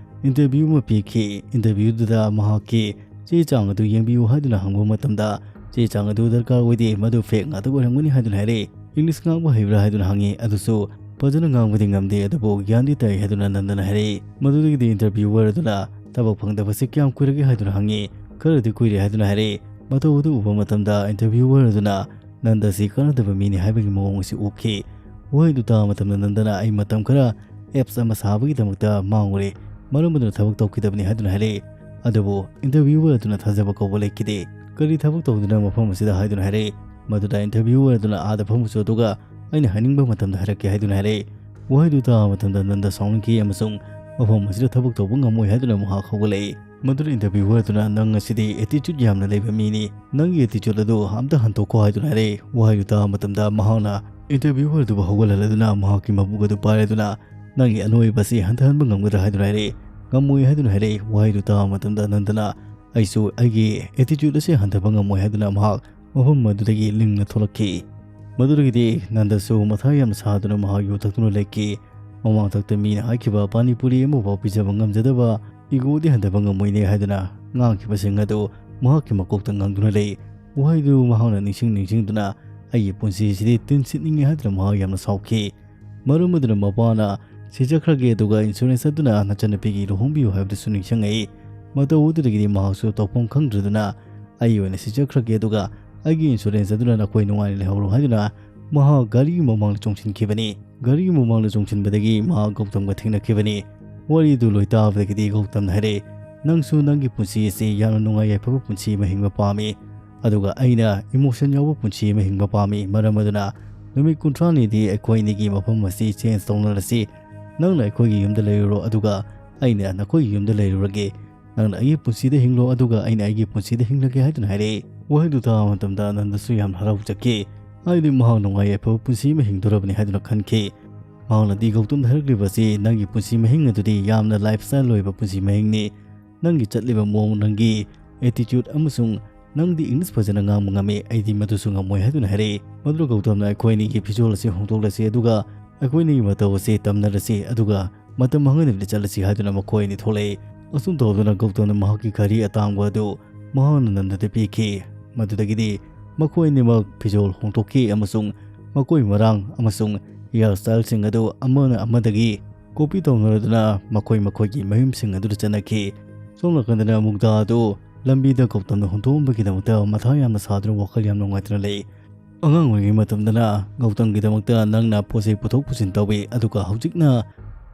ꯏꯟꯇꯔꯚ꯭ꯌꯨ ꯑꯃ ꯄꯤꯈꯤ꯫ ꯏꯟꯇꯔꯚ꯭ꯌꯨꯗꯨꯗ ꯃꯍꯥꯛꯀꯤ ꯆꯦ ꯆꯥꯡ ꯑꯗꯨ ꯌꯦꯡꯕꯤꯌꯨ ꯍꯥꯏꯗꯨꯅ ꯍꯪꯕ ꯃꯇꯝꯗ, ꯆꯦ ꯆꯥꯡ ꯑꯗꯨ ꯗꯔꯀꯥꯔ ꯑꯣꯏꯗꯦ, ꯃꯗꯨ fake ꯉꯥꯛꯇ ꯑꯣꯏꯔꯝꯒꯅꯤ ꯍꯥꯏꯗꯨꯅ ꯍꯥꯏꯔꯛꯏ꯫ English ꯉꯥꯡꯕ ꯍꯩꯕ꯭ꯔꯥ ꯍꯥꯏꯗꯨꯅ ꯍꯪꯉꯤ, ꯑꯗꯨꯁꯨ ꯐꯖꯅ ꯉꯥꯡꯕꯗꯤ ꯉꯝꯗꯦ, ꯑꯗꯨꯕꯨ ꯒ꯭ꯌꯥꯟꯗꯤ ꯇꯥꯏ ꯍꯥꯏꯗꯨꯅ ꯅꯟꯗꯅ ꯍꯥꯏꯔꯛꯏ꯫ ꯃꯗꯨꯗꯒꯤꯗꯤ interviewer ꯑꯗꯨꯅ ꯊꯕꯛ ꯐꯪꯗꯕꯁꯤ ꯀꯌꯥꯝ ꯀꯨꯏꯔꯒꯦ ꯍꯥꯏꯗꯨꯅ ꯍꯪꯉꯤ꯫ ꯈꯔꯗꯤ ꯀꯨꯏꯔꯦ ꯍꯥꯏꯗꯨꯅ ꯍꯥꯏꯔꯛꯏ꯫ ꯃꯇꯧ ꯑꯗꯨ ꯎꯕ ꯃꯇꯝꯗ interviewer ꯑꯗꯨꯅ ꯅꯟꯗꯁꯤ ꯀꯥꯟꯅꯗꯕ ꯃꯤꯅꯤ ꯍꯥꯏꯕꯒꯤ ꯃꯑꯣꯡ ꯑꯁꯤ ꯎꯈꯤ꯫ ꯋꯥꯍꯩꯗꯨ ꯇꯥꯕ ꯃꯇꯝꯗ ꯅꯟꯗꯅ ꯑꯩ ꯃꯇꯝ ꯈꯔ apps ꯑꯃ ꯁꯥꯕꯒꯤꯗꯃꯛꯇ ꯃꯥꯡꯉꯨꯔꯦ, ꯃꯔꯝ ꯑꯗꯨꯅ ꯊꯕꯛ ꯇꯧꯈꯤꯗꯕꯅꯤ ꯍꯥꯏꯗꯨꯅ ꯍꯥꯏꯔꯛꯏ꯫ ꯑꯗꯨꯕꯨ interviewer ꯑꯗꯨꯅ ꯊꯥꯖꯕ ꯀꯧꯕ ꯂꯩꯈꯤꯗꯦ꯫ ꯀꯔꯤ ꯊꯕꯛ ꯇꯧꯗꯨꯅ ꯃꯐꯝ ꯑꯁꯤꯗ ꯍꯥꯏꯗꯨꯅ ꯍꯥꯏꯔꯛꯏ꯫ ꯃꯗꯨꯗ interviewer ꯑꯗꯨꯅ ꯑꯥꯗ ꯐꯝꯃꯨꯆꯣ ꯑꯗꯨꯒ ꯑꯩꯅ ꯍꯥꯏꯅꯤꯡꯕ ꯃꯇꯝꯗ ꯍꯥꯏꯔꯛꯀꯦ ꯍꯥꯏꯗꯨꯅ ꯍꯥꯏꯔꯛꯏ꯫ ꯋꯥꯍꯩꯗꯨ ꯇꯥꯕ ꯃꯇꯝꯗ ꯅꯟꯗ ꯁꯥꯎꯅꯤꯡꯈꯤ ꯑꯃꯁꯨꯡ ꯃꯐꯝ ꯑꯁꯤꯗ ꯊꯕꯛ ꯇꯧꯕ ꯉꯝꯃꯣꯏ ꯍꯥꯏꯗꯨꯅ ꯃꯍꯥꯛ ꯍꯧꯒꯠꯂꯛꯏ꯫ ꯃꯗꯨꯗ interviewer ꯑꯗꯨꯅ ꯅꯪ ꯑꯁꯤꯗꯤ attitude ꯌꯥꯝꯅ ꯂꯩꯕ ꯃꯤꯅꯤ, ꯅꯪꯒꯤ attitude ꯑꯗꯨ ꯑꯝꯇ ꯍꯟꯗꯣꯛꯈꯣ ꯍꯥꯏꯗꯨꯅ ꯍꯥꯏꯔꯛꯏ꯫ ꯋꯥꯍꯩꯗꯨ ꯇꯥꯕ ꯃꯇꯝꯗ ꯃꯍꯥꯛꯅ interviewer ꯑꯗꯨꯕꯨ ꯍꯧꯒꯠꯍꯜꯂꯗꯨꯅ ꯃꯍꯥꯛꯀꯤ ꯃꯕꯨꯛ ꯑꯗꯨ ꯄꯥꯏꯔꯗꯨꯅ ꯅꯪꯒꯤ ꯑꯅꯣꯏꯕ ꯑꯁꯤ ꯍꯟꯊꯍꯟꯕ ꯉꯝꯒꯗ꯭ꯔꯥ ꯍꯥꯏꯗꯨꯅ ꯍꯥꯏꯔꯛꯏ꯫ ꯉꯝꯃꯣꯏ ꯍꯥꯏꯗꯨꯅ ꯍꯥꯏꯔꯛꯏ꯫ ꯋꯥꯍꯩꯗꯨ ꯇꯥꯕ ꯃꯇꯝꯗ ꯅꯟꯗꯅ ꯑꯩꯁꯨ ꯑꯩꯒꯤ attitude ꯑꯁꯤ ꯍꯟꯊꯕ ꯉꯝꯃꯣꯏ ꯍꯥꯏꯗꯨꯅ ꯃꯍꯥꯛ ꯃꯐꯝ ꯑꯗꯨꯗꯒꯤ ꯂꯤꯡꯅ ꯊꯣꯛꯂꯛꯈꯤ꯫ ꯃꯗꯨꯗꯒꯤꯗꯤ ꯅꯟꯗꯁꯨ ꯃꯊꯥ ꯌꯥꯝꯅ ꯁꯥꯗꯨꯅ ꯃꯍꯥꯛ ꯌꯨ ꯊꯛꯇꯨꯅ ꯂꯩꯈꯤ꯫ ꯃꯃꯥꯡꯊꯛꯇ ꯃꯤꯅ ꯍꯥꯏꯈꯤꯕ ꯄꯥꯅꯤ ꯄꯨꯔꯤ ꯑꯃꯐꯥꯎ ꯄꯤꯖꯕ ꯉꯝꯖꯗꯕ ꯏꯒꯣꯗꯤ ꯍꯟꯊꯕ ꯉꯝꯃꯣꯏꯅꯦ ꯍꯥꯏꯗꯨꯅ ꯉꯥꯡꯈꯤꯕꯁꯤꯡ ꯑꯗꯨ ꯃꯍꯥꯛꯀꯤ ꯃꯀꯣꯛꯇ ꯉꯪꯗꯨꯅ ꯂꯩ꯫ ꯋꯥꯍꯩꯗꯨ ꯃꯍꯥꯛꯅ ꯅꯤꯡꯁꯤꯡ ꯅꯤꯡꯁꯤꯡꯗꯨꯅ ꯑꯩꯒꯤ ꯄꯨꯟꯁꯤꯁꯤꯗꯤ ꯇꯤꯟ ꯁꯤꯠꯅꯤꯡꯉꯦ ꯍꯥꯏꯗꯨꯅ ꯃꯍꯥꯛ ꯌꯥꯝꯅ ꯁꯥꯎꯈꯤ꯫ ꯃꯔꯝ ꯑꯗꯨꯅ ꯃꯄꯥꯅ ꯁꯤꯖꯈ꯭ꯔꯒꯦ ꯑꯗꯨꯒ insurance ꯑꯗꯨꯅ ꯅꯆꯟꯅꯨꯄꯤꯒꯤ ꯂꯨꯍꯣꯡꯕꯤꯌꯨ ꯍꯥꯏꯕꯗꯨꯁꯨ ꯅꯤꯡꯁꯤꯡꯉꯛꯏ꯫ ꯃꯇꯧ ꯑꯗꯨꯗꯒꯤꯗꯤ ꯃꯍꯥꯛꯁꯨ ꯇꯧꯐꯝ ꯈꯪꯗ꯭ꯔꯗꯨꯅ ꯑꯩ ꯑꯣꯏꯅ ꯁꯤꯖꯈ꯭ꯔꯒꯦ ꯑꯗꯨꯒ ꯑꯩꯒꯤ insurance ꯑꯗꯨꯅ ꯅꯈꯣꯏ ꯅꯨꯡꯉꯥꯏꯅ ꯂꯩꯍꯧꯔꯣ ꯍꯥꯏꯗꯨꯅ ꯃꯍꯥꯛ ꯒꯥꯔꯤꯒꯤ ꯃꯃꯥꯡꯗ ꯆꯣꯡꯁꯤꯟꯈꯤꯕꯅꯤ꯫ ꯒꯥꯔꯤꯒꯤ ꯃꯃꯥꯡꯗ ꯆꯣꯡꯁꯤꯟꯕꯗꯒꯤ ꯃꯍꯥꯛ ꯒꯧꯇꯝꯒ ꯊꯦꯡꯅꯈꯤꯕꯅꯤ꯫ ꯋꯥꯔꯤꯗꯨ ꯂꯣꯏ ꯇꯥꯕꯗꯒꯤꯗꯤ ꯒꯧꯇꯝꯅ ꯍꯥꯏꯔꯛꯏ, ꯅꯪꯁꯨ ꯅꯪꯒꯤ ꯄꯨꯟꯁꯤ ꯑꯁꯤ ꯌꯥꯝꯅ ꯅꯨꯡꯉꯥꯏ ꯌꯥꯏꯐꯕ ꯄꯨꯟꯁꯤ ꯑꯃ ꯍꯤꯡꯕ ꯄꯥꯝꯃꯤ, ꯑꯗꯨꯒ ꯑꯩꯅ emotion ꯌꯥꯎꯕ ꯄꯨꯟꯁꯤ ꯑꯃ ꯍꯤꯡꯕ ꯄꯥꯝꯃꯤ꯫ ꯃꯔꯝ ꯑꯗꯨꯅ ꯅꯨꯃꯤꯠ ꯀꯨꯟꯊ꯭ꯔꯥꯅꯤꯗꯤ ꯑꯩꯈꯣꯏ ꯑꯅꯤꯒꯤ ꯃꯐꯝ ꯑꯁꯤ change ꯇꯧꯅꯔꯁꯤ꯫ ꯅꯪꯅ ꯑꯩꯈꯣꯏꯒꯤ ꯌꯨꯝꯗ ꯂꯩꯔꯨꯔꯣ, ꯑꯗꯨꯒ ꯑꯩꯅ ꯅꯈꯣꯏꯒꯤ ꯌꯨꯝꯗ ꯂꯩꯔꯨꯔꯒꯦ꯫ ꯅꯪꯅ ꯑꯩꯒꯤ ꯄꯨꯟꯁꯤꯗ ꯍꯤꯡꯂꯣ, ꯑꯗꯨꯒ ꯑꯩꯅ ꯑꯩꯒꯤ ꯄꯨꯟꯁꯤꯗ ꯍꯤꯡꯂꯒꯦ ꯍꯥꯏꯗꯨꯅ ꯍꯥꯏꯔꯛꯏ꯫ ꯋꯥꯍꯩꯗꯨ ꯇꯥꯕ ꯃꯇꯝꯗ ꯅꯟꯗꯁꯨ ꯌꯥꯝꯅ ꯍꯔꯥꯎꯖꯈꯤ꯫ ꯍꯥꯏꯗꯤ ꯃꯍꯥꯛ ꯅꯨꯡꯉꯥꯏ ꯌꯥꯏꯐꯕ ꯄꯨꯟꯁꯤ ꯑꯃ ꯍꯤꯡꯗꯣꯔꯕꯅꯤ ꯍꯥꯏꯗꯨꯅ ꯈꯟꯈꯤ꯫ ꯃꯍꯥꯛꯅꯗꯤ ꯒꯧꯇꯝꯗ ꯍꯥꯏꯔꯛꯂꯤꯕ ꯑꯁꯤ ꯅꯪꯒꯤ ꯄꯨꯟꯁꯤ ꯃꯍꯤꯡ ꯑꯗꯨꯗꯤ ꯌꯥꯝꯅ lifestyle ꯑꯣꯏꯕ ꯄꯨꯟꯁꯤ ꯃꯍꯤꯡꯅꯤ꯫ ꯅꯪꯒꯤ ꯆꯠꯂꯤꯕ ꯃꯑꯣꯡ, ꯅꯪꯒꯤ attitude ꯑꯃꯁꯨꯡ ꯅꯪꯗꯤ English ꯐꯖꯅ ꯉꯥꯡꯕ ꯉꯝꯃꯤ, ꯑꯩꯗꯤ ꯃꯗꯨꯁꯨ ꯉꯝꯃꯣꯏ ꯍꯥꯏꯗꯨꯅ ꯍꯥꯏꯔꯛꯏ꯫ ꯃꯗꯨꯗ ꯒꯧꯇꯝꯅ ꯑꯩꯈꯣꯏ ꯑꯅꯤꯒꯤ ꯐꯤꯖꯣꯜ ꯑꯁꯤ ꯍꯣꯡꯗꯣꯛꯂꯁꯤ, ꯑꯗꯨꯒ ꯑꯩꯈꯣꯏ ꯑꯅꯤꯒꯤ ꯃꯇꯧ ꯑꯁꯤ ꯇꯝꯅꯔꯁꯤ, ꯑꯗꯨꯒ ꯃꯇꯝ ꯃꯥꯡꯍꯟꯗꯕꯤꯗ ꯆꯠꯂꯁꯤ ꯍꯥꯏꯗꯨꯅ ꯃꯈꯣꯏ ꯑꯅꯤ ꯊꯣꯛꯂꯛꯏ꯫ ꯑꯁꯨꯝ ꯇꯧꯗꯨꯅ ꯒꯧꯇꯝꯅ ꯃꯍꯥꯛꯀꯤ ꯘꯔꯤ ꯑꯇꯥꯡꯕ ꯑꯗꯨ ꯃꯍꯥꯛꯅ ꯅꯟꯗꯗ ꯄꯤꯈꯤ꯫ ꯃꯗꯨꯗꯒꯤꯗꯤ ꯃꯈꯣꯏ ꯑꯅꯤꯃꯛ ꯐꯤꯖꯣꯜ ꯍꯣꯡꯗꯣꯛꯈꯤ ꯑꯃꯁꯨꯡ ꯃꯈꯣꯏ ꯃꯔꯥꯡ ꯑꯃꯁꯨꯡ ꯍꯤꯌꯥꯔ ꯁ꯭ꯇꯥꯏꯜꯁꯤꯡ ꯑꯗꯨ ꯑꯃꯅ ꯑꯃꯗꯒꯤ ꯀꯣꯄꯤ ꯇꯧꯅꯔꯗꯨꯅ ꯃꯈꯣꯏ ꯃꯈꯣꯏꯒꯤ ꯃꯌꯨꯝꯁꯤꯡ ꯑꯗꯨꯗ ꯆꯠꯅꯈꯤ꯫ ꯁꯣꯝ ꯅꯥꯀꯟꯗꯅ ꯃꯨꯛꯇꯥ ꯑꯗꯨ ꯂꯝꯕꯤꯗ ꯒꯧꯇꯝꯅ ꯍꯨꯟꯗꯣꯛꯑꯝꯕꯒꯤꯗꯃꯛꯇ ꯃꯊꯥ ꯌꯥꯝꯅ ꯁꯥꯗꯨꯅ ꯋꯥꯈꯜ ꯌꯥꯝ ꯅꯨꯡꯉꯥꯏꯇꯅ ꯂꯩ꯫ ꯑꯉꯥꯡ ꯑꯣꯏꯔꯤꯉꯩ ꯃꯇꯝꯗꯅ ꯒꯧꯇꯝꯒꯤꯗꯃꯛꯇ ꯅꯪꯅ ꯄꯣꯠ ꯆꯩ ꯄꯨꯊꯣꯛ ꯄꯨꯁꯤꯟ ꯇꯧꯏ, ꯑꯗꯨꯒ ꯍꯧꯖꯤꯛꯅ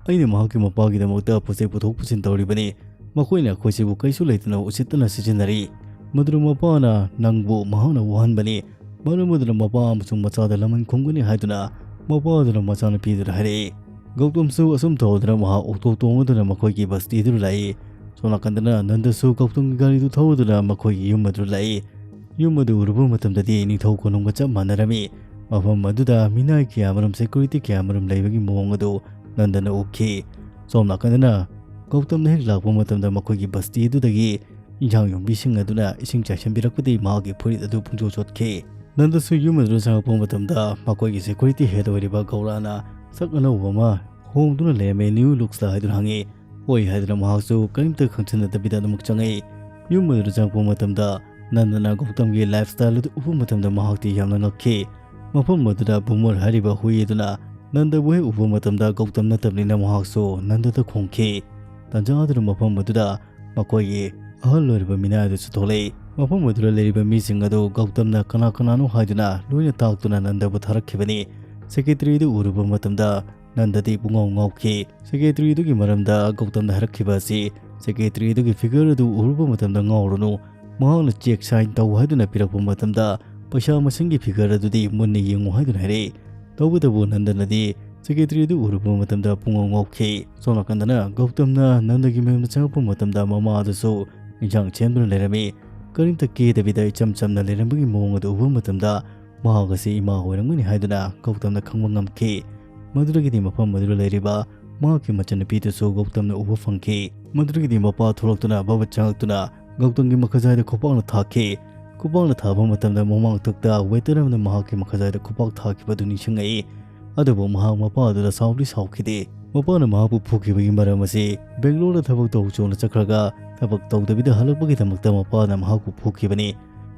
ꯑꯩꯅ ꯃꯍꯥꯛꯀꯤ ꯃꯄꯥꯒꯤꯗꯃꯛꯇ ꯄꯣꯠ ꯆꯩ ꯄꯨꯊꯣꯛ ꯄꯨꯁꯤꯟ ꯇꯧꯔꯤꯕꯅꯤ꯫ ꯃꯈꯣꯏꯅ ꯑꯩꯈꯣꯏꯁꯤꯕꯨ ꯀꯩꯁꯨ ꯂꯩꯇꯅ ꯎꯁꯤꯠꯇꯅ ꯁꯤꯖꯤꯟꯅꯔꯤ꯫ ꯃꯗꯨꯅ ꯃꯄꯥꯅ ꯅꯪꯕꯨ ꯃꯍꯥꯛꯅ ꯋꯥꯍꯟꯕꯅꯤ꯫ ꯃꯔꯝ ꯑꯗꯨꯅ ꯃꯄꯥ ꯑꯃꯁꯨꯡ ꯃꯆꯥꯗ ꯂꯃꯟ ꯈꯨꯝꯒꯅꯤ ꯍꯥꯏꯗꯨꯅ ꯃꯄꯥ ꯑꯗꯨꯅ ꯃꯆꯥꯅꯨꯄꯤꯗꯨꯗ ꯍꯥꯏꯔꯛꯏ꯫ ꯒꯧꯇꯝꯁꯨ ꯑꯁꯨꯝ ꯇꯧꯗꯨꯅ ꯃꯍꯥꯛ ꯑꯣꯛꯇꯣ ꯇꯣꯡꯗꯨꯅ ꯃꯈꯣꯏꯒꯤ ꯕꯁꯇꯤꯗꯨꯗ ꯂꯥꯛꯏ꯫ ꯁꯣꯝ ꯅꯥꯀꯟꯗꯅ ꯅꯟꯗꯁꯨ ꯒꯧꯇꯝꯒꯤ ꯒꯥꯔꯤꯗꯨ ꯊꯧꯗꯨꯅ ꯃꯈꯣꯏꯒꯤ ꯌꯨꯝ ꯑꯗꯨꯗ ꯂꯥꯛꯏ꯫ ꯌꯨꯝ ꯑꯗꯨ ꯎꯔꯨꯕ ꯃꯇꯝꯗꯗꯤ ꯅꯤꯡꯊꯧ ꯀꯣꯅꯨꯡꯒ ꯆꯞ ꯃꯥꯟꯅꯔꯝꯃꯤ꯫ ꯃꯐꯝ ꯑꯗꯨꯗ ꯃꯤꯅꯥꯏ ꯀꯌꯥꯃꯔꯨꯝ, ꯁꯦꯀ꯭ꯌꯨꯔꯤꯇꯤ ꯀꯌꯥꯃꯔꯨꯝ ꯂꯩꯕꯒꯤ ꯃꯑꯣꯡ ꯑꯗꯨ ꯅꯟꯗꯅ ꯎꯈꯤ꯫ ꯁꯣꯝ ꯅꯥꯀꯟꯗꯅ ꯒꯧꯇꯝꯅ ꯍꯦꯛ ꯂꯥꯛꯄ ꯃꯇꯝꯗ ꯃꯈꯣꯏꯒꯤ ꯕꯁꯇꯤ ꯑꯗꯨꯗꯒꯤ ꯏꯟꯁꯥꯡ ꯌꯣꯟꯕꯤꯁꯤꯡ ꯑꯗꯨꯅ ꯏꯁꯤꯡ ꯆꯥꯏꯁꯤꯟꯕꯤꯔꯛꯄꯗꯒꯤ ꯃꯍꯥꯛꯀꯤ ꯐꯨꯔꯤꯠ ꯑꯗꯨ ꯄꯨꯡꯆꯣꯠ ꯆꯣꯠꯈꯤ꯫ ꯅꯟꯗꯁꯨ ꯌꯨꯝ ꯑꯗꯨꯗ ꯆꯪꯂꯛꯄ ꯃꯇꯝꯗ ꯃꯈꯣꯏꯒꯤ ꯁꯦꯀ꯭ꯌꯨꯔꯤꯇꯤ ꯍꯦꯗ ꯑꯣꯏꯔꯤꯕ ꯒꯧꯔꯥꯅ ꯁꯛ ꯑꯅꯧꯕ ꯑꯃ ꯍꯣꯡꯗꯨꯅ ꯂꯩꯔꯝꯃꯦ, "New looks ꯂꯥ?" ꯍꯥꯏꯗꯨꯅ ꯍꯪꯉꯤ꯫ ꯍꯣꯏ ꯍꯥꯏꯗꯨꯅ ꯃꯍꯥꯛꯁꯨ ꯀꯔꯤꯝꯇ ꯈꯪꯖꯤꯟꯅꯗꯕꯤꯗ ꯑꯗꯨꯃꯛ ꯆꯪꯉꯛꯏ꯫ ꯌꯨꯝ ꯑꯗꯨꯗ ꯆꯪꯂꯛꯄ ꯃꯇꯝꯗ ꯅꯟꯗꯅ ꯒꯧꯇꯝꯒꯤ ꯂꯥꯏꯐ ꯁ꯭ꯇꯥꯏꯜ ꯑꯗꯨ ꯎꯕ ꯃꯇꯝꯗ ꯃꯍꯥꯛꯇꯤ ꯌꯥꯝꯅ ꯉꯛꯈꯤ꯫ ꯃꯐꯝ ꯑꯗꯨꯗ ꯕꯨꯃꯔ ꯍꯥꯏꯔꯤꯕ ꯍꯨꯏ ꯑꯗꯨꯅ ꯅꯟꯗꯕꯨ ꯍꯦꯛ ꯎꯕ ꯃꯇꯝꯗ ꯒꯧꯇꯝ ꯅꯠꯇꯕꯅꯤꯅ ꯃꯍꯥꯛꯁꯨ ꯅꯟꯗꯗ ꯈꯣꯡꯈꯤ꯫ ꯇꯥꯟꯖꯥ ꯑꯗꯨꯗ ꯃꯐꯝ ꯑꯗꯨꯗ ꯃꯈꯣꯏꯒꯤ ꯑꯍꯜ ꯑꯣꯏꯔꯕ ꯃꯤꯅꯥꯏ ꯑꯗꯨꯁꯨ ꯊꯣꯛꯂꯛꯏ꯫ ꯃꯐꯝ ꯑꯗꯨꯗ ꯂꯩꯔꯤꯕ ꯃꯤꯁꯤꯡ ꯑꯗꯨ ꯒꯧꯇꯝꯅ ꯀꯅꯥ ꯀꯅꯥꯅꯣ ꯍꯥꯏꯗꯨꯅ ꯂꯣꯏꯅ ꯇꯥꯛꯇꯨꯅ ꯅꯟꯗꯕꯨ ꯊꯥꯔꯛꯈꯤꯕꯅꯤ꯫ ꯁꯦꯀ꯭ꯔꯦꯇꯔꯤ ꯑꯗꯨ ꯎꯔꯨꯕ ꯃꯇꯝꯗ ꯅꯟꯗꯗꯤ ꯄꯨꯡꯉꯥꯎ ꯉꯥꯎꯈꯤ꯫ ꯁꯦꯀ꯭ꯔꯦꯇꯔꯤ ꯑꯗꯨꯒꯤ ꯃꯔꯝꯗ ꯒꯧꯇꯝꯅ ꯍꯥꯏꯔꯛꯈꯤꯕ ꯑꯁꯤ ꯁꯦꯀ꯭ꯔꯦꯇꯔꯤ ꯑꯗꯨꯒꯤ ꯐꯤꯒꯔ ꯑꯗꯨ ꯎꯔꯨꯕ ꯃꯇꯝꯗ ꯉꯥꯎꯔꯨꯅꯨ꯫ ꯃꯍꯥꯛꯅ ꯆꯦꯛ ꯁꯥꯏꯟ ꯇꯧ ꯍꯥꯏꯗꯨꯅ ꯄꯤꯔꯛꯄ ꯃꯇꯝꯗ ꯄꯩꯁꯥ ꯃꯁꯤꯡꯒꯤ ꯐꯤꯒꯔ ꯑꯗꯨꯗꯤ ꯃꯨꯟꯅ ꯌꯦꯡꯉꯨ ꯍꯥꯏꯗꯨꯅ ꯍꯥꯏꯔꯛꯏ꯫ ꯇꯧꯕꯇꯕꯨ ꯅꯟꯗꯅꯗꯤ ꯁꯦꯀ꯭ꯔꯦꯇꯔꯤ ꯑꯗꯨ ꯎꯔꯨꯕ ꯃꯇꯝꯗ ꯄꯨꯡꯉꯥꯎ ꯉꯥꯎꯈꯤ꯫ ꯁꯣꯝ ꯅꯥꯀꯟꯗꯅ ꯒꯧꯇꯝꯅ ꯅꯟꯗꯒꯤ ꯃꯌꯨꯝꯗ ꯆꯪꯂꯛꯄ ꯃꯇꯝꯗ ꯃꯃꯥ ꯑꯗꯨꯁꯨ ꯏꯟꯁꯥꯡ ꯁꯦꯝꯗꯨꯅ ꯂꯩꯔꯝꯃꯤ꯫ ꯀꯔꯤꯝꯇ ꯀꯦꯗꯕꯤꯗ ꯏꯆꯝ ꯆꯝꯅ ꯂꯩꯔꯝꯕꯒꯤ ꯃꯑꯣꯡ ꯑꯗꯨ ꯎꯕ ꯃꯇꯝꯗ ꯃꯍꯥꯛ ꯑꯁꯤ ꯏꯃꯥ ꯑꯣꯏꯔꯝꯒꯅꯤ ꯍꯥꯏꯗꯨꯅ ꯒꯧꯇꯝꯅ ꯈꯪꯕ ꯉꯝꯈꯤ꯫ ꯃꯗꯨꯗꯒꯤꯗꯤ ꯃꯐꯝ ꯑꯗꯨꯗ ꯂꯩꯔꯤꯕ ꯃꯍꯥꯛꯀꯤ ꯃꯆꯟꯅꯨꯄꯤꯗꯨꯁꯨ ꯒꯧꯇꯝꯅ ꯎꯕ ꯐꯪꯈꯤ꯫ ꯃꯗꯨꯗꯒꯤꯗꯤ ꯃꯄꯥ ꯊꯣꯛꯂꯛꯇꯨꯅ ꯚꯕꯠ ꯆꯪꯂꯛꯇꯨꯅ ꯒꯧꯇꯝꯒꯤ ꯃꯈꯖꯥꯏꯗ ꯈꯨꯄꯥꯛꯅ ꯊꯥꯈꯤ꯫ ꯈꯨꯄꯥꯛꯅ ꯊꯥꯕ ꯃꯇꯝꯗ ꯃꯃꯥꯡꯊꯛꯇ ꯋꯦꯇꯔ ꯑꯃꯅ ꯃꯍꯥꯛꯀꯤ ꯃꯈꯖꯥꯏꯗ ꯈꯨꯄꯥꯛ ꯊꯥꯈꯤꯕꯗꯨ ꯅꯤꯡꯁꯤꯡꯉꯛꯏ꯫ ꯑꯗꯨꯕꯨ ꯃꯍꯥꯛ ꯃꯄꯥ ꯑꯗꯨꯗ ꯁꯥꯎꯗꯤ ꯁꯥꯎꯈꯤꯗꯦ꯫ ꯃꯄꯥꯅ ꯃꯍꯥꯛꯄꯨ ꯐꯨꯈꯤꯕꯒꯤ ꯃꯔꯝ ꯑꯁꯤ ꯕꯦꯡꯒ꯭ꯂꯣꯔꯗ ꯊꯕꯛ ꯇꯧ ꯆꯣꯅ ꯆꯠꯈ꯭ꯔꯒ ꯊꯕꯛ ꯇꯧꯗꯕꯤꯗ ꯍꯜꯂꯛꯄꯒꯤꯗꯃꯛꯇ ꯃꯄꯥꯅ ꯃꯍꯥꯛꯄꯨ ꯐꯨꯈꯤꯕꯅꯤ꯫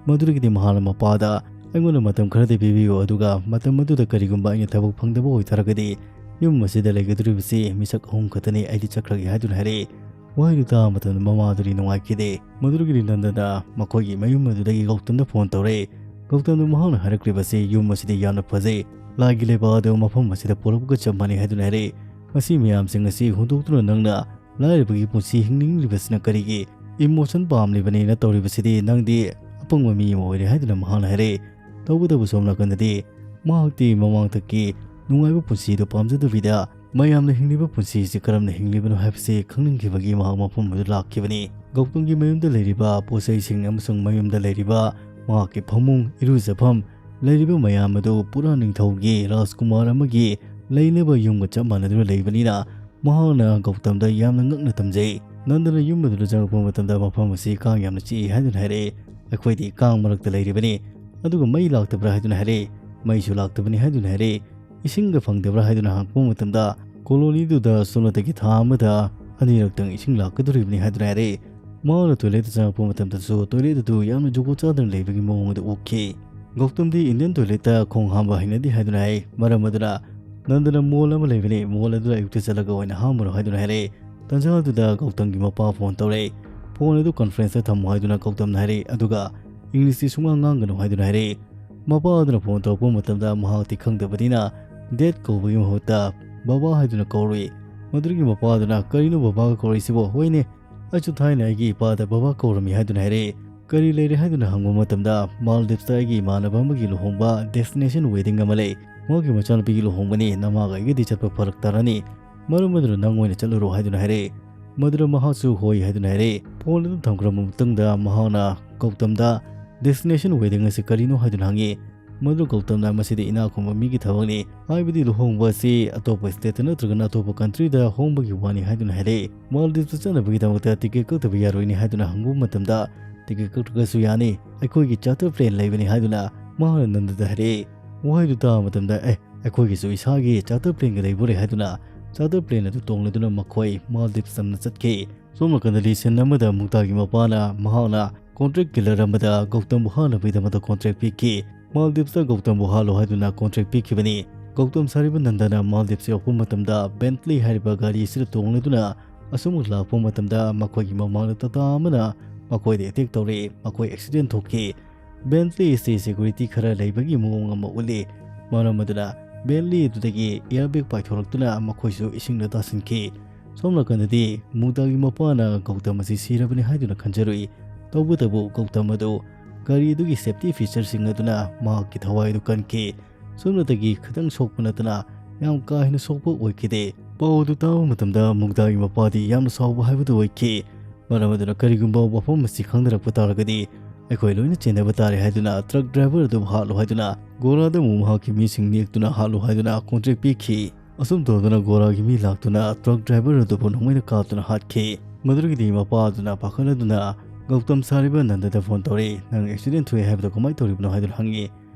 ꯃꯗꯨꯗꯒꯤꯗꯤ ꯃꯍꯥꯛꯅ ꯃꯄꯥꯗ "ꯑꯩꯉꯣꯟꯗ ꯃꯇꯝ ꯈꯔꯗꯤ ꯄꯤꯕꯤꯌꯨ, ꯑꯗꯨꯒ ꯃꯇꯝ ꯑꯗꯨꯗ ꯀꯔꯤꯒꯨꯝꯕ ꯑꯩꯅ ꯊꯕꯛ ꯐꯪꯗꯕ ꯑꯣꯏꯇꯥꯔꯒꯗꯤ ꯌꯨꯝ ꯑꯁꯤꯗ ꯂꯩꯒꯗꯧꯔꯤꯕꯁꯤ ꯃꯤꯁꯛ ꯑꯍꯨꯝ ꯈꯛꯇꯅꯤ, ꯑꯩꯗꯤ ꯆꯠꯈ꯭ꯔꯒꯦ" ꯍꯥꯏꯗꯨꯅ ꯍꯥꯏꯔꯛꯏ꯫ ꯋꯥꯍꯩꯗꯨ ꯇꯥꯕ ꯃꯇꯝꯗ ꯃꯃꯥꯗꯨꯗꯤ ꯅꯨꯡꯉꯥꯏꯈꯤꯗꯦ꯫ ꯃꯗꯨꯗꯒꯤꯗꯤ ꯅꯟꯗꯅ ꯃꯈꯣꯏꯒꯤ ꯃꯌꯨꯝ ꯑꯗꯨꯗꯒꯤ ꯒꯧꯇꯝꯗ ꯐꯣꯟ ꯇꯧꯔꯛꯏ꯫ ꯒꯧꯇꯝꯗ ꯃꯍꯥꯛꯅ ꯍꯥꯏꯔꯛꯂꯤꯕꯁꯤ ꯌꯨꯝ ꯑꯁꯤꯗꯤ ꯌꯥꯝꯅ ꯐꯖꯩ, ꯂꯥꯏꯒꯤ ꯂꯩꯕꯥꯛ ꯑꯗꯨ ꯃꯐꯝ ꯑꯁꯤꯗ ꯄꯣꯛꯂꯛꯄꯒ ꯆꯞ ꯃꯥꯟꯅꯩ ꯍꯥꯏꯗꯨꯅ ꯍꯥꯏꯔꯛꯏ꯫ "ꯃꯁꯤ ꯃꯌꯥꯝꯁꯤꯡ ꯑꯁꯤ ꯍꯨꯟꯗꯣꯛꯇꯨꯅ ꯅꯪꯅ ꯂꯥꯏꯔꯕꯒꯤ ꯄꯨꯟꯁꯤ ꯍꯤꯡꯅꯤꯡꯂꯤꯕꯁꯤꯅ ꯀꯔꯤꯒꯤ? ꯏꯃꯣꯁꯟ ꯄꯥꯝꯂꯤꯕꯅꯤꯅ ꯇꯧꯔꯤꯕꯁꯤꯗꯤ ꯅꯪꯗꯤ ꯑꯄꯪꯕ ꯃꯤ ꯑꯃ ꯑꯣꯏꯔꯦ" ꯍꯥꯏꯗꯨꯅ ꯃꯍꯥꯛꯅ ꯍꯥꯏꯔꯛꯏ꯫ ꯇꯧꯕꯇꯕꯨ ꯁꯣꯝ ꯅꯥꯀꯟꯗꯗꯤ ꯃꯍꯥꯛꯇꯤ ꯃꯃꯥꯡꯊꯛꯀꯤ ꯅꯨꯡꯉꯥꯏꯕ ꯄꯨꯟꯁꯤꯗꯨ ꯄꯥꯝꯖꯗꯕꯤꯗ ꯃꯌꯥꯝꯅ ꯍꯤꯡꯂꯤꯕ ꯄꯨꯟꯁꯤꯁꯤ ꯀꯔꯝꯅ ꯍꯤꯡꯂꯤꯕꯅꯣ ꯍꯥꯏꯕꯁꯤ ꯈꯪꯅꯤꯡꯈꯤꯕꯒꯤ ꯃꯍꯥꯛ ꯃꯐꯝ ꯑꯗꯨ ꯂꯥꯛꯈꯤꯕꯅꯤ꯫ ꯒꯧꯇꯝꯒꯤ ꯃꯌꯨꯝꯗ ꯂꯩꯔꯤꯕ ꯄꯣꯠꯆꯩꯁꯤꯡ ꯑꯃꯁꯨꯡ ꯃꯌꯨꯝꯗ ꯂꯩꯔꯤꯕ ꯃꯍꯥꯛꯀꯤ ꯐꯃꯨꯡ, ꯏꯔꯨꯖꯐꯝ, ꯂꯩꯔꯤꯕ ꯃꯌꯥꯝ ꯑꯗꯨ ꯄꯨꯔꯥ ꯅꯤꯡꯊꯧꯒꯤ ꯔꯥꯖꯀꯨꯃꯥꯔ ꯑꯃꯒꯤ ꯂꯩꯅꯕ ꯌꯨꯝꯒ ꯆꯞ ꯃꯥꯟꯅꯗꯨꯅ ꯂꯩꯕꯅꯤꯅ ꯃꯍꯥꯛꯅ ꯒꯧꯇꯝꯗ ꯌꯥꯝꯅ ꯉꯛꯅ ꯇꯝꯖꯩ꯫ ꯅꯟꯗꯅ ꯌꯨꯝ ꯑꯗꯨꯗ ꯆꯪꯂꯛꯄ ꯃꯇꯝꯗ ꯃꯐꯝ ꯑꯁꯤ ꯀꯥꯡ ꯌꯥꯝꯅ ꯆꯤꯛꯏ ꯍꯥꯏꯗꯨꯅ ꯍꯥꯏꯔꯛꯏ꯫ "ꯑꯩꯈꯣꯏꯗꯤ ꯀꯥꯡ ꯃꯔꯛꯇ ꯂꯩꯔꯤꯕꯅꯤ, ꯑꯗꯨꯒ ꯃꯩ ꯂꯥꯛꯇꯕ꯭ꯔꯥ?" ꯍꯥꯏꯗꯨꯅ ꯍꯥꯏꯔꯛꯏ꯫ "ꯃꯩꯁꯨ ꯂꯥꯛꯇꯕꯅꯤ" ꯍꯥꯏꯗꯨꯅ ꯍꯥꯏꯔꯛꯏ꯫ "ꯏꯁꯤꯡꯒ ꯐꯪꯗꯕ꯭ꯔꯥ?" ꯍꯥꯏꯗꯨꯅ ꯍꯪꯉꯛꯄ ꯃꯇꯝꯗ, "ꯀꯣꯂꯣꯅꯤꯗꯨꯗ ꯁꯨꯞꯅꯇꯒꯤ ꯊꯥ ꯑꯃꯗ ꯑꯅꯤꯔꯛꯇꯪ ꯏꯁꯤꯡ ꯂꯥꯛꯀꯗꯧꯔꯤꯕꯅꯤ" ꯍꯥꯏꯗꯨꯅ ꯍꯥꯏꯔꯛꯏ꯫ ꯃꯍꯥꯛꯅ ꯇꯣꯏꯂꯦꯠꯇ ꯆꯪꯉꯛꯄ ꯃꯇꯝꯗꯁꯨ ꯇꯣꯏꯂꯦꯠ ꯑꯗꯨ ꯌꯥꯝꯅ ꯖꯨꯒꯣꯠ ꯆꯥꯗꯅ ꯂꯩꯕꯒꯤ ꯃꯑꯣꯡ ꯑꯗꯨ ꯎꯈꯤ꯫ ꯒꯧꯇꯝꯗꯤ ꯏꯟꯗꯤꯌꯟ ꯇꯣꯏꯂꯦꯠꯇ ꯈꯣꯡ ꯍꯥꯝꯕ ꯍꯩꯅꯗꯦ ꯍꯥꯏꯗꯨꯅ ꯍꯥꯏ꯫ ꯃꯔꯝ ꯑꯗꯨꯅ ꯅꯟꯗꯅ ꯃꯣꯜ ꯑꯃ ꯂꯩꯕꯅꯤ, ꯃꯣꯜ ꯑꯗꯨꯗ ꯑꯌꯨꯛꯇ ꯆꯠꯂꯒ ꯑꯣꯏꯅ ꯍꯥꯝꯃꯨꯔꯣ ꯍꯥꯏꯗꯨꯅ ꯍꯥꯏꯔꯛꯏ꯫ ꯇꯟꯖꯥ ꯑꯗꯨꯗ ꯒꯧꯇꯝꯒꯤ ꯃꯄꯥ ꯐꯣꯟ ꯇꯧꯔꯛꯏ꯫ ꯐꯣꯟ ꯑꯗꯨ ꯀꯟꯐ꯭ꯔꯦꯟꯁꯇ ꯊꯝꯃꯨ ꯍꯥꯏꯗꯨꯅ ꯒꯧꯇꯝꯅ ꯍꯥꯏꯔꯛꯏ, ꯑꯗꯨꯒ ꯏꯪꯂꯤꯁꯇꯤ ꯁꯨꯡꯉꯥꯡ ꯉꯥꯡꯒꯅꯨ ꯍꯥꯏꯗꯨꯅ ꯍꯥꯏꯔꯛꯏ꯫ ꯃꯄꯥ ꯑꯗꯨꯅ ꯐꯣꯟ ꯇꯧꯔꯛꯄ ꯃꯇꯝꯗ ꯃꯍꯥꯛꯇꯤ ꯈꯪꯗꯕꯅꯤꯅ ꯗꯦꯠ ꯀꯧꯕꯒꯤ ꯃꯍꯨꯠꯇ ꯕꯕꯥ ꯍꯥꯏꯗꯨꯅ ꯀꯧꯔꯨꯏ꯫ ꯃꯗꯨꯗꯒꯤ ꯃꯄꯥ ꯑꯗꯨꯅ, "ꯀꯔꯤꯅꯣ ꯕꯕꯥꯒ ꯀꯧꯔꯛꯏꯁꯤꯕꯣ? ꯍꯣꯏꯅꯦ, ꯑꯩꯁꯨ ꯊꯥꯏꯅ ꯑꯩꯒꯤ ꯏꯄꯥꯗ ꯕꯕꯥ ꯀꯧꯔꯝꯃꯤ" ꯍꯥꯏꯗꯨꯅ ꯍꯥꯏꯔꯛꯏ꯫ "ꯀꯔꯤ ꯂꯩꯔꯦ?" ꯍꯥꯏꯗꯨꯅ ꯍꯪꯕ ꯃꯇꯝꯗ, "ꯃꯥꯜꯗꯤꯞꯁꯇ ꯑꯩꯒꯤ ꯏꯃꯥꯟꯅꯕ ꯑꯃꯒꯤ ꯂꯨꯍꯣꯡꯕ, ꯗꯦꯁꯇꯤꯅꯦꯁꯟ ꯋꯦꯗꯤꯡ ꯑꯃ ꯂꯩ꯫ ꯃꯥꯒꯤ ꯃꯆꯥꯅꯨꯄꯤꯒꯤ ꯂꯨꯍꯣꯡꯕꯅꯤ, ꯅꯃꯥꯒ ꯑꯩꯒꯗꯤ ꯆꯠꯄ ꯐꯔꯛ ꯇꯥꯔꯅꯤ꯫ ꯃꯔꯝ ꯑꯗꯨꯅ ꯅꯪ ꯑꯣꯏꯅ ꯆꯠꯂꯨꯔꯣ" ꯍꯥꯏꯗꯨꯅ ꯍꯥꯏꯔꯛꯏ꯫ ꯃꯗꯨꯗ ꯃꯍꯥꯛꯁꯨ ꯍꯣꯏ ꯍꯥꯏꯗꯨꯅ ꯍꯥꯏꯔꯛꯏ꯫ ꯐꯣꯟ ꯑꯗꯨ ꯊꯝꯈ꯭ꯔꯕ ꯃꯇꯨꯡꯗ ꯃꯍꯥꯛꯅ ꯒꯧꯇꯝꯗ, "ꯗꯦꯁꯇꯤꯅꯦꯁꯟ ꯋꯦꯗꯤꯡ ꯑꯁꯤ ꯀꯔꯤꯅꯣ?" ꯍꯥꯏꯗꯨꯅ ꯍꯪꯉꯤ꯫ ꯃꯗꯨ ꯒꯧꯇꯝꯅ, "ꯃꯁꯤꯗꯤ ꯏꯅꯥꯛ ꯈꯨꯟꯕ ꯃꯤꯒꯤ ꯊꯕꯛꯅꯤ, ꯍꯥꯏꯕꯗꯤ ꯂꯨꯍꯣꯡꯕ ꯑꯁꯤ ꯑꯇꯣꯞꯄ ꯁ꯭ꯇꯦꯠꯇ ꯅꯠꯇ꯭ꯔꯒꯅ ꯑꯇꯣꯞꯄ ꯀꯟꯇ꯭ꯔꯤꯗ ꯍꯣꯡꯕꯒꯤ ꯋꯥꯅꯤ" ꯍꯥꯏꯗꯨꯅ ꯍꯥꯏꯔꯛꯏ꯫ "ꯃꯥꯜꯗꯤꯞꯁꯇ ꯆꯠꯅꯕꯒꯤꯗꯃꯛꯇ ꯇꯤꯀꯦꯠ ꯀꯛꯇꯕ ꯌꯥꯔꯣꯏꯅꯦ" ꯍꯥꯏꯗꯨꯅ ꯍꯪꯕ ꯃꯇꯝꯗ, "ꯇꯤꯀꯦꯠ ꯀꯛꯇ꯭ꯔꯒꯁꯨ ꯌꯥꯅꯤ, ꯑꯩꯈꯣꯏꯒꯤ ꯆꯥꯔꯇꯔ ꯄ꯭ꯂꯦꯟ ꯂꯩꯕꯅꯤ" ꯍꯥꯏꯗꯨꯅ ꯃꯍꯥꯛꯅ ꯅꯟꯗꯗ ꯍꯥꯏꯔꯛꯏ꯫ ꯋꯥꯍꯩꯗꯨ ꯇꯥꯕ ꯃꯇꯝꯗ, "ꯑꯦ, ꯑꯩꯈꯣꯏꯒꯤꯁꯨ ꯏꯁꯥꯒꯤ ꯆꯥꯔꯇꯔ ꯄ꯭ꯂꯦꯟꯒ ꯂꯩꯕꯣꯔꯦ" ꯍꯥꯏꯗꯨꯅ ꯆꯥꯔꯇꯔ ꯄ꯭ꯂꯦꯟ ꯑꯗꯨ ꯇꯣꯡꯂꯗꯨꯅ ꯃꯈꯣꯏ ꯃꯥꯜꯗꯤꯞꯁ ꯇꯝꯅ ꯆꯠꯈꯤ꯫ ꯁꯣꯝ ꯅꯥꯀꯟꯗꯗꯤ ꯁꯤꯟ ꯑꯃꯗ ꯃꯨꯛꯇꯥꯒꯤ ꯃꯄꯥꯅ ꯃꯍꯥꯛꯅ ꯀꯣꯟꯇ꯭ꯔꯦꯛ ꯀꯤꯂꯔ ꯑꯃꯗ ꯒꯧꯇꯝꯕꯨ ꯍꯥꯠꯅꯕꯒꯤꯗꯃꯛꯇ ꯀꯣꯟꯇ꯭ꯔꯦꯛ ꯄꯤꯈꯤ꯫ ꯃꯥꯜꯗꯤꯞꯁꯇ ꯒꯧꯇꯝꯕꯨ ꯍꯥꯠꯂꯣ ꯍꯥꯏꯗꯨꯅ ꯀꯣꯟꯇ꯭ꯔꯦꯛ ꯄꯤꯈꯤꯕꯅꯤ꯫ ꯒꯧꯇꯝ ꯁꯥꯔꯤꯕ ꯅꯟꯗꯅ ꯃꯥꯜꯗꯤꯞꯁ ꯌꯧꯔꯛꯄ ꯃꯇꯝꯗ ꯕꯦꯟꯇꯂꯤ ꯍꯥꯏꯔꯤꯕ ꯒꯥꯔꯤ ꯑꯁꯤꯗ ꯇꯣꯡꯂꯗꯨꯅ ꯑꯁꯨꯝꯅ ꯂꯥꯛꯄ ꯃꯇꯝꯗ ꯃꯈꯣꯏꯒꯤ ꯃꯃꯥꯡꯗ ꯇꯥꯇꯥ ꯑꯃꯅ ꯃꯈꯣꯏꯗ ꯑꯦꯇꯦꯛ ꯇꯧꯔꯛꯏ꯫ ꯃꯈꯣꯏ ꯑꯦꯛꯁꯤꯗꯦꯟ ꯊꯣꯛꯈꯤ꯫ ꯕꯦꯟꯇꯂꯤ ꯑꯁꯤ ꯁꯦꯀ꯭ꯌꯨꯔꯤꯇꯤ ꯈꯔ ꯂꯩꯕꯒꯤ ꯃꯑꯣꯡ ꯑꯃ ꯎꯠꯂꯤ꯫ ꯃꯔꯝ ꯑꯗꯨꯅ ꯕꯦꯟꯇꯂꯤ ꯑꯗꯨꯗꯒꯤ ꯑꯦꯌꯔꯕꯦꯒ ꯄꯥꯏꯊꯣꯔꯛꯇꯨꯅ ꯃꯈꯣꯏꯁꯨ ꯏꯁꯤꯡꯗ ꯇꯥꯁꯤꯟꯈꯤ꯫ ꯁꯣꯝ ꯅꯥꯀꯟꯗꯗꯤ ꯃꯨꯛꯇꯥꯒꯤ ꯃꯄꯥꯅ ꯒꯧꯇꯝ ꯑꯁꯤ ꯁꯤꯔꯕꯅꯤ ꯍꯥꯏꯗꯨꯅ ꯈꯟꯖꯔꯨꯏ꯫ ꯇꯧꯕꯇꯕꯨ ꯒꯧꯇꯝ ꯑꯗꯨ ꯒꯥꯔꯤ ꯑꯗꯨꯒꯤ ꯁꯦꯐꯇꯤ ꯐꯤꯆꯔꯁꯤꯡ ꯑꯗꯨꯅ ꯃꯍꯥꯛꯀꯤ ꯊꯋꯥꯏ ꯑꯗꯨ ꯀꯟꯈꯤ꯫ ꯁꯨꯞꯅꯇꯒꯤ ꯈꯤꯇꯪ ꯁꯣꯛꯄ ꯅꯠꯇꯅ ꯌꯥꯝ ꯀꯥ ꯍꯦꯟꯅ ꯁꯣꯛꯄ ꯑꯣꯏꯈꯤꯗꯦ꯫ ꯄꯥꯎ ꯑꯗꯨ ꯇꯥꯕ ꯃꯇꯝꯗ ꯃꯨꯛꯇꯥꯒꯤ ꯃꯄꯥꯗꯤ ꯌꯥꯝꯅ ꯁꯥꯎꯕ ꯍꯥꯏꯕꯗꯨ ꯑꯣꯏꯈꯤ꯫ ꯃꯔꯝ ꯑꯗꯨꯅ ꯀꯔꯤꯒꯨꯝꯕ ꯋꯥꯐꯝ ꯑꯁꯤ ꯈꯪꯅꯔꯛꯄ ꯇꯥꯔꯒꯗꯤ ꯑꯩꯈꯣꯏ ꯂꯣꯏꯅ ꯆꯦꯟꯅꯕ ꯇꯥꯔꯦ ꯍꯥꯏꯗꯨꯅ ꯇ꯭ꯔꯛ ꯗ꯭ꯔꯥꯏꯚꯔ ꯑꯗꯨꯕꯨ ꯍꯥꯠꯂꯨ ꯍꯥꯏꯗꯨꯅ ꯒꯣꯔꯥꯗ ꯑꯃꯨꯛ ꯃꯍꯥꯛꯀꯤ ꯃꯤꯁꯤꯡ ꯅꯦꯛꯇꯨꯅ ꯍꯥꯠꯂꯨ ꯍꯥꯏꯗꯨꯅ ꯀꯣꯟꯇ꯭ꯔꯦꯛ ꯄꯤꯈꯤ꯫ ꯑꯁꯨꯝ ꯇꯧꯗꯨꯅ ꯒꯣꯔꯥꯒꯤ ꯃꯤ ꯂꯥꯛꯇꯨꯅ ꯇ꯭ꯔꯛ ꯗ꯭ꯔꯥꯏꯚꯔ ꯑꯗꯨꯕꯨ ꯅꯣꯡꯃꯩꯅ ꯀꯥꯞꯇꯨꯅ ꯍꯥꯠꯈꯤ꯫ ꯃꯗꯨꯗꯒꯤꯗꯤ ꯃꯄꯥ ꯑꯗꯨꯅ ꯄꯥꯈꯠꯂꯗꯨꯅ ꯒꯧꯇꯝ ꯁꯥꯔꯤꯕ ꯅꯟꯗꯗ ꯐꯣꯟ ꯇꯧꯔꯛꯏ꯫ "ꯅꯪ ꯑꯦꯛꯁꯤꯗꯦꯟ ꯊꯣꯛꯑꯦ ꯍꯥꯏꯕꯗꯣ ꯀꯃꯥꯏꯅ ꯇꯧꯔꯤꯕꯅꯣ?" ꯍꯥꯏꯗꯨꯅ ꯍꯪꯉꯤ꯫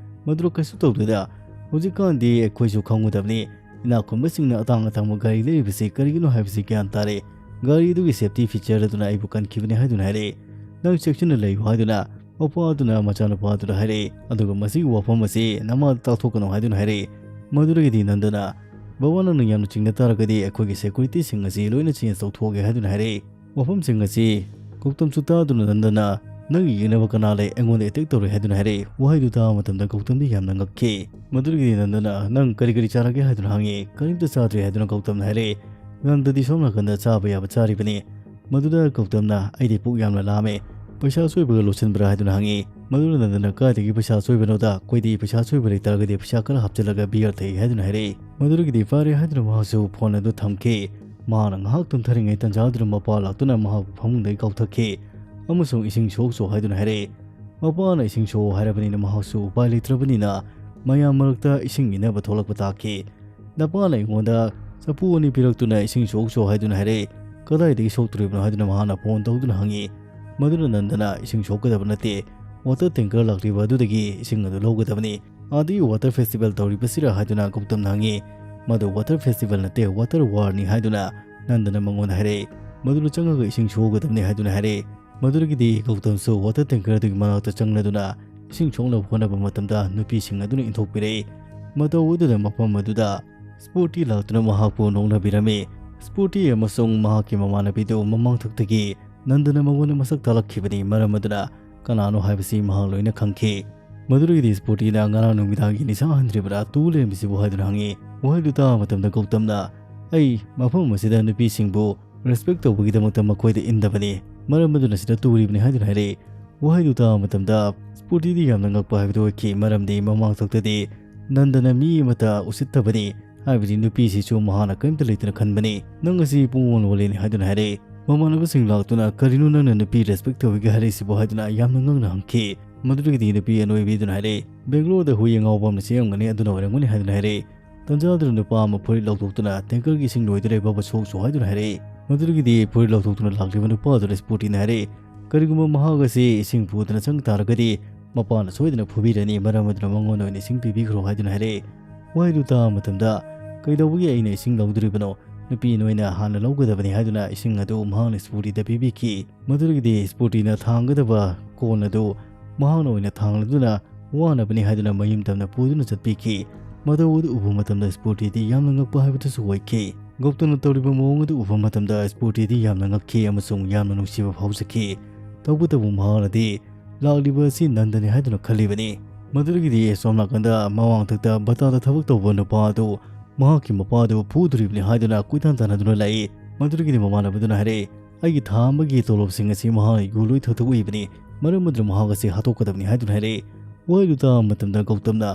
ꯃꯗꯨꯗ ꯀꯩꯁꯨ ꯇꯧꯗꯦꯗ, ꯍꯧꯖꯤꯛꯀꯥꯟꯗꯤ ꯑꯩꯈꯣꯏꯁꯨ ꯈꯪꯒꯗꯕꯅꯤ, ꯏꯅꯥꯛ ꯈꯨꯟꯕꯁꯤꯡꯅ ꯑꯇꯥꯡ ꯑꯇꯥꯡꯕ ꯒꯥꯔꯤ ꯂꯩꯔꯤꯕꯁꯤ ꯀꯔꯤꯒꯤꯅꯣ ꯍꯥꯏꯕꯁꯤ ꯒ꯭ꯌꯥꯟ ꯇꯥꯔꯦ꯫ ꯒꯥꯔꯤ ꯑꯗꯨꯒꯤ ꯁꯦꯐꯇꯤ ꯐꯤꯆꯔ ꯑꯗꯨꯅ ꯑꯩꯕꯨ ꯀꯟꯈꯤꯕꯅꯤ ꯍꯥꯏꯗꯨꯅ ꯍꯥꯏꯔꯛꯏ꯫ "ꯅꯪ ꯆꯦꯛꯁꯤꯟꯅ ꯂꯩꯌꯨ" ꯍꯥꯏꯗꯨꯅ ꯃꯄꯥ ꯑꯗꯨꯅ ꯃꯆꯥꯅꯨꯄꯥ ꯑꯗꯨꯗ ꯍꯥꯏꯔꯛꯏ꯫ ꯑꯗꯨꯒ ꯃꯁꯤꯒꯤ ꯋꯥꯐꯝ ꯑꯁꯤ ꯅꯃꯥꯗ ꯇꯥꯛꯊꯣꯛꯀꯅꯨ ꯍꯥꯏꯗꯨꯅ ꯍꯥꯏꯔꯛꯏ꯫ ꯃꯗꯨꯗꯒꯤꯗꯤ ꯅꯟꯗꯅ, "ꯕꯕꯥ, ꯅꯪꯅ ꯌꯥꯝꯅ ꯆꯤꯡꯅ ꯇꯥꯔꯒꯗꯤ ꯑꯩꯈꯣꯏꯒꯤ ꯁꯦꯀ꯭ꯌꯨꯔꯤꯇꯤꯁꯤꯡ ꯑꯁꯤ ꯂꯣꯏꯅ ꯆꯦꯟꯖ ꯇꯧꯊꯣꯛꯑꯒꯦ" ꯍꯥꯏꯗꯨꯅ ꯍꯥꯏꯔꯛꯏ꯫ ꯋꯥꯐꯝꯁꯤꯡ ꯑꯁꯤ ꯒꯧꯇꯝꯁꯨ ꯇꯥꯗꯨꯅ ꯅꯟꯗꯅ, "ꯅꯪꯒꯤ ꯌꯦꯛꯅꯕ ꯀꯅꯥ ꯂꯩ? ꯑꯩꯉꯣꯟꯗ ꯑꯦꯇꯦꯛ ꯇꯧꯔꯦ" ꯍꯥꯏꯗꯨꯅ ꯍꯥꯏꯔꯛꯏ꯫ ꯋꯥꯍꯩꯗꯨ ꯇꯥꯕ ꯃꯇꯝꯗ ꯒꯧꯇꯝꯗꯤ ꯌꯥꯝꯅ ꯉꯛꯈꯤ꯫ ꯃꯗꯨꯗꯒꯤꯗꯤ ꯅꯟꯗꯅ, "ꯅꯪ ꯀꯔꯤ ꯀꯔꯤ ꯆꯥꯔꯒꯦ?" ꯍꯥꯏꯗꯨꯅ ꯍꯪꯉꯤ꯫ "ꯀꯔꯤꯝꯇ ꯆꯥꯗ꯭ꯔꯤ" ꯍꯥꯏꯗꯨꯅ ꯒꯧꯇꯝꯅ ꯍꯥꯏꯔꯛꯏ꯫ ꯅꯟꯗꯗꯤ ꯁꯣꯝ ꯅꯥꯀꯟꯗ ꯆꯥꯕ ꯌꯥꯕ ꯆꯥꯔꯤꯕꯅꯤ꯫ ꯃꯗꯨꯗ ꯒꯧꯇꯝꯅ, "ꯑꯩꯗꯤ ꯄꯨꯛ ꯌꯥꯝꯅ ꯂꯥꯝꯃꯦ, ꯄꯩꯁꯥ ꯑꯆꯣꯏꯕꯒ ꯂꯣꯠꯁꯤꯟꯕ꯭ꯔꯥ?" ꯍꯥꯏꯗꯨꯅ ꯍꯪꯉꯤ꯫ ꯃꯗꯨꯗ ꯅꯟꯗꯅ, "ꯀꯥꯏꯗꯒꯤ ꯄꯩꯁꯥ ꯑꯆꯣꯏꯕꯅꯣꯗ? ꯑꯩꯈꯣꯏꯗꯤ ꯄꯩꯁꯥ ꯑꯆꯣꯏꯕ ꯂꯩꯇꯥꯔꯒꯗꯤ ꯄꯩꯁꯥ ꯈꯔ ꯍꯥꯞꯆꯤꯜꯂꯒ ꯕꯤꯌꯔ ꯊꯛꯏ" ꯍꯥꯏꯗꯨꯅ ꯍꯥꯏꯔꯛꯏ꯫ ꯃꯗꯨꯗꯒꯤꯗꯤ ꯐꯔꯦ ꯍꯥꯏꯗꯨꯅ ꯃꯍꯥꯛꯁꯨ ꯐꯣꯟ ꯑꯗꯨ ꯊꯝꯈꯤ꯫ ꯃꯍꯥꯛꯅ ꯉꯥꯏꯍꯥꯛ ꯇꯨꯝꯊꯔꯤꯉꯩ ꯇꯟꯖꯥꯗꯨꯗ ꯃꯄꯥ ꯂꯥꯛꯇꯨꯅ ꯃꯍꯥꯛꯄꯨ ꯐꯃꯨꯡꯗꯒꯤ ꯀꯥꯎꯊꯛꯈꯤ ꯑꯃꯁꯨꯡ "ꯏꯁꯤꯡ ꯁꯣꯛꯆꯣ" ꯍꯥꯏꯗꯨꯅ ꯍꯥꯏꯔꯛꯏ꯫ ꯃꯄꯥꯅ ꯏꯁꯤꯡ ꯁꯣꯛꯑꯣ ꯍꯥꯏꯔꯕꯅꯤꯅ ꯃꯍꯥꯛꯁꯨ ꯎꯄꯥꯏ ꯂꯩꯇ꯭ꯔꯕꯅꯤꯅ ꯃꯌꯥꯝ ꯃꯔꯛꯇ ꯏꯁꯤꯡ ꯏꯟꯅꯕ ꯊꯣꯛꯂꯛꯄ ꯇꯥꯈꯤ꯫ "ꯅꯄꯥꯅ ꯑꯩꯉꯣꯟꯗ ꯆꯐꯨ ꯑꯅꯤ ꯄꯤꯔꯛꯇꯨꯅ ꯏꯁꯤꯡ ꯁꯣꯛꯆꯣ ꯍꯥꯏꯗꯨꯅ ꯍꯥꯏꯔꯛꯏ, ꯀꯗꯥꯏꯗꯒꯤ ꯁꯣꯛꯇꯣꯔꯤꯕꯅꯣ?" ꯍꯥꯏꯗꯨꯅ ꯃꯍꯥꯛꯅ ꯐꯣꯟ ꯇꯧꯗꯨꯅ ꯍꯪꯉꯤ꯫ ꯃꯗꯨꯅ ꯅꯟꯗꯅ, "ꯏꯁꯤꯡ ꯁꯣꯛꯀꯗꯕ ꯅꯠꯇꯦ, ꯋꯥꯇꯔ ꯇꯦꯡꯀꯔ ꯂꯥꯛꯂꯤꯕ ꯑꯗꯨꯗꯒꯤ ꯏꯁꯤꯡ ꯑꯗꯨ ꯂꯧꯒꯗꯕꯅꯤ꯫ ꯑꯥꯗꯒꯤ ꯋꯥꯇꯔ ꯐꯦꯁꯇꯤꯚꯦꯜ ꯇꯧꯔꯤꯕꯁꯤꯔ?" ꯍꯥꯏꯗꯨꯅ ꯒꯧꯇꯝꯅ ꯍꯪꯉꯤ꯫ "ꯃꯗꯨ water festival ꯅꯠꯇꯦ, water war ꯅꯤ" ꯍꯥꯏꯗꯨꯅ ꯅꯟꯗꯅ ꯃꯉꯣꯟꯗ ꯍꯥꯏꯔꯛꯏ꯫ "ꯃꯗꯨꯗ ꯆꯪꯉꯒ ꯏꯁꯤꯡ ꯁꯣꯛꯀꯗꯕꯅꯤ" ꯍꯥꯏꯗꯨꯅ ꯍꯥꯏꯔꯛꯏ꯫ ꯃꯗꯨꯗꯒꯤꯗꯤ ꯒꯧꯇꯝꯁꯨ water tanker ꯑꯗꯨꯒꯤ ꯃꯅꯥꯛꯇ ꯆꯪꯂꯗꯨꯅ ꯏꯁꯤꯡ ꯁꯣꯛꯅꯕ ꯍꯣꯠꯅꯕ ꯃꯇꯝꯗ ꯅꯨꯄꯤꯁꯤꯡ ꯑꯗꯨꯅ ꯏꯟꯊꯣꯛꯄꯤꯔꯛꯏ꯫ ꯃꯇꯧ ꯑꯗꯨꯗ ꯃꯐꯝ ꯑꯗꯨꯗ ꯁ꯭ꯄꯣꯔꯇꯤ ꯂꯥꯛꯇꯨꯅ ꯃꯍꯥꯛꯄꯨ ꯅꯣꯛꯅꯕꯤꯔꯝꯃꯤ꯫ ꯁ꯭ꯄꯣꯔꯇꯤ ꯑꯃꯁꯨꯡ ꯃꯍꯥꯛꯀꯤ ꯃꯃꯥꯟꯅꯕꯤꯗꯨ ꯃꯃꯥꯡꯊꯛꯇꯒꯤ ꯅꯟꯗꯅ ꯃꯉꯣꯟꯗ ꯃꯁꯛ ꯇꯥꯛꯂꯛꯈꯤꯕꯅꯤ, ꯃꯔꯝ ꯑꯗꯨꯅ ꯀꯅꯥꯅꯣ ꯍꯥꯏꯕꯁꯤ ꯃꯍꯥꯛ ꯂꯣꯏꯅ ꯈꯪꯈꯤ꯫ ꯃꯗꯨꯗꯒꯤꯗꯤ ꯁ꯭ꯄꯣꯔꯇꯤꯅ "ꯉꯔꯥꯡ ꯅꯨꯃꯤꯗꯥꯡꯒꯤ ꯅꯤꯁꯥ ꯍꯟꯗ꯭ꯔꯤꯕꯔꯥ? ꯇꯨ ꯂꯩꯔꯝꯃꯤꯁꯤꯕꯨ?" ꯍꯥꯏꯗꯨꯅ ꯍꯪꯉꯤ꯫ ꯋꯥꯍꯩꯗꯨ ꯇꯥꯕ ꯃꯇꯝꯗ ꯒꯧꯇꯝꯅ, "ꯑꯩ ꯃꯐꯝ ꯑꯁꯤꯗ ꯅꯨꯄꯤꯁꯤꯡꯕꯨ respect ꯇꯧꯕꯒꯤꯗꯃꯛꯇ ꯃꯈꯣꯏꯗ ꯏꯟꯗꯕꯅꯤ, ꯃꯔꯝ ꯑꯗꯨꯅ ꯁꯤꯗ ꯇꯨꯔꯤꯕꯅꯤ" ꯍꯥꯏꯗꯨꯅ ꯍꯥꯏꯔꯛꯏ꯫ ꯋꯥꯍꯩꯗꯨ ꯇꯥꯕ ꯃꯇꯝꯗ ꯁ꯭ꯄꯣꯔꯇꯤꯗꯤ ꯌꯥꯝꯅ ꯉꯛꯄ ꯍꯥꯏꯕꯗꯨ ꯑꯣꯏꯈꯤ, ꯃꯔꯝꯗꯤ ꯃꯃꯥꯡꯊꯛꯇꯗꯤ ꯅꯟꯗꯅ ꯃꯤ ꯑꯃꯠꯇ ꯎꯁꯤꯠꯇꯕꯅꯤ, ꯍꯥꯏꯕꯗꯤ ꯅꯨꯄꯤꯁꯤꯁꯨ ꯃꯍꯥꯛꯅ ꯀꯔꯤꯝꯇ ꯂꯩꯇꯅ ꯈꯟꯕꯅꯤ꯫ "ꯅꯪ ꯑꯁꯤ ꯄꯨꯡꯑꯣꯟ ꯑꯣꯜꯂꯦꯅꯦ" ꯍꯥꯏꯗꯨꯅ ꯍꯥꯏꯔꯛꯏ꯫ ꯃꯃꯥꯟꯅꯕꯁꯤꯡ ꯂꯥꯛꯇꯨꯅ, "ꯀꯔꯤꯅꯣ ꯅꯪꯅ ꯅꯨꯄꯤ respect ꯇꯧꯏꯒ ꯍꯥꯏꯔꯛꯏꯁꯤꯕꯣ?" ꯍꯥꯏꯗꯨꯅ ꯌꯥꯝꯅ ꯉꯛꯅ ꯍꯪꯈꯤ꯫ ꯃꯗꯨꯗꯒꯤꯗꯤ ꯅꯨꯄꯤ ꯑꯅꯣꯏꯕꯤꯗꯨꯅ ꯍꯥꯏꯔꯛꯏ, "ꯕꯦꯡꯒ꯭ꯂꯣꯔꯗ ꯍꯨꯏ ꯑꯉꯥꯎꯕ ꯑꯃꯅ ꯆꯦꯜꯂꯝꯒꯅꯤ, ꯑꯗꯨꯅ ꯑꯣꯏꯔꯝꯒꯅꯤ" ꯍꯥꯏꯗꯨꯅ ꯍꯥꯏꯔꯛꯏ꯫ ꯇꯟꯖꯥꯗꯨꯗ ꯅꯨꯄꯥ ꯑꯃ ꯐꯨꯔꯤꯠ ꯂꯧꯊꯣꯛꯇꯨꯅ, "ꯇꯦꯡꯀꯔꯒꯤ ꯏꯁꯤꯡ ꯂꯣꯏꯗꯣꯔꯦ, ꯕꯕ ꯁꯣꯛꯁꯨ" ꯍꯥꯏꯗꯨꯅ ꯍꯥꯏꯔꯛꯏ꯫ ꯃꯗꯨꯗꯒꯤꯗꯤ ꯐꯨꯔꯤꯠ ꯂꯧꯊꯣꯛꯇꯨꯅ ꯂꯥꯛꯂꯤꯕ ꯅꯨꯄꯥ ꯑꯗꯨꯗ ꯁ꯭ꯄꯣꯔꯇꯤꯅ ꯍꯥꯏꯔꯛꯏ, "ꯀꯔꯤꯒꯨꯝꯕ ꯃꯍꯥꯛ ꯑꯁꯤ ꯏꯁꯤꯡ ꯄꯨꯗꯨꯅ ꯆꯪ ꯇꯥꯔꯒꯗꯤ, ꯃꯄꯥꯅ ꯁꯣꯏꯗꯅ ꯐꯨꯕꯤꯔꯅꯤ, ꯃꯔꯝ ꯑꯗꯨꯅ ꯃꯉꯣꯟꯗ ꯑꯣꯏꯅ ꯏꯁꯤꯡ ꯄꯤꯕꯤꯈ꯭ꯔꯣ" ꯍꯥꯏꯗꯨꯅ ꯍꯥꯏꯔꯛꯏ꯫ ꯋꯥꯍꯩꯗꯨ ꯇꯥꯕ ꯃꯇꯝꯗ, "ꯀꯩꯗꯧꯕꯒꯤ ꯑꯩꯅ ꯏꯁꯤꯡ ꯂꯧꯗꯣꯔꯤꯕꯅꯣ? ꯅꯨꯄꯤ ꯅꯣꯏꯅ ꯍꯥꯟꯅ ꯂꯧꯒꯗꯕꯅꯤ" ꯍꯥꯏꯗꯨꯅ ꯏꯁꯤꯡ ꯑꯗꯨ ꯃꯍꯥꯛꯅ ꯁ꯭ꯄꯣꯔꯇꯤꯗ ꯄꯤꯕꯤꯈꯤ꯫ ꯃꯗꯨꯗꯒꯤꯗꯤ ꯁ꯭ꯄꯣꯔꯇꯤꯅ ꯊꯥꯡꯒꯗꯕ ꯀꯣꯟ ꯑꯗꯨ ꯃꯍꯥꯛꯅ ꯑꯣꯏꯅ ꯊꯥꯡꯂꯗꯨꯅ ꯋꯥꯅꯕꯅꯤ ꯍꯥꯏꯗꯨꯅ ꯃꯌꯨꯝ ꯇꯝꯅ ꯄꯨꯗꯨꯅ ꯆꯠꯄꯤꯈꯤ꯫ ꯃꯇꯧ ꯑꯗꯨ ꯎꯕ ꯃꯇꯝꯗ ꯁ꯭ꯄꯣꯔꯇꯤꯗꯤ ꯌꯥꯝꯅ ꯉꯛꯄ ꯍꯥꯏꯕꯗꯨꯁꯨ ꯑꯣꯏꯈꯤ꯫ ꯒꯧꯇꯝꯅ ꯇꯧꯔꯤꯕ ꯃꯑꯣꯡ ꯑꯗꯨ ꯎꯕ ꯃꯇꯝꯗ ꯁ꯭ꯄꯣꯔꯇꯤꯗꯤ ꯌꯥꯝꯅ ꯉꯛꯈꯤ ꯑꯃꯁꯨꯡ ꯌꯥꯝꯅ ꯅꯨꯡꯁꯤꯕ ꯐꯥꯎꯖꯈꯤ꯫ ꯇꯧꯕꯇꯕꯨ ꯃꯍꯥꯛꯅꯗꯤ ꯂꯥꯛꯂꯤꯕ ꯑꯁꯤ ꯅꯟꯗꯅꯤ ꯍꯥꯏꯗꯨꯅ ꯈꯜꯂꯤꯕꯅꯤ꯫ ꯃꯗꯨꯗꯒꯤꯗꯤ ꯁꯣꯝ ꯅꯥꯀꯟꯗ ꯃꯃꯥꯡꯊꯛꯇ ꯕꯇꯥꯗ ꯊꯕꯛ ꯇꯧꯕ ꯅꯨꯄꯥ ꯑꯗꯨ ꯃꯍꯥꯛꯀꯤ ꯃꯄꯥ ꯑꯗꯨ ꯐꯨꯗꯣꯔꯤꯕꯅꯤ ꯍꯥꯏꯗꯨꯅ ꯀꯣꯏꯇꯥꯟ ꯇꯥꯟꯅꯗꯨꯅ ꯂꯥꯛꯏ꯫ ꯃꯗꯨꯗꯒꯤꯗꯤ ꯃꯃꯥꯟꯅꯕꯗꯨꯅ ꯍꯥꯏꯔꯛꯏ, "ꯑꯩꯒꯤ ꯊꯥ ꯑꯃꯒꯤ ꯇꯣꯂꯣꯞꯁꯤꯡ ꯑꯁꯤ ꯃꯍꯥꯛꯅ ꯌꯨ ꯂꯣꯏ ꯊꯛꯇꯣꯛꯏꯕꯅꯤ, ꯃꯔꯝ ꯑꯗꯨꯅ ꯃꯍꯥꯛ ꯑꯁꯤ ꯍꯥꯠꯇꯣꯛꯀꯗꯕꯅꯤ" ꯍꯥꯏꯗꯨꯅ ꯍꯥꯏꯔꯛꯏ꯫ ꯋꯥꯍꯩꯗꯨ ꯇꯥꯕ ꯃꯇꯝꯗ ꯒꯧꯇꯝꯅ,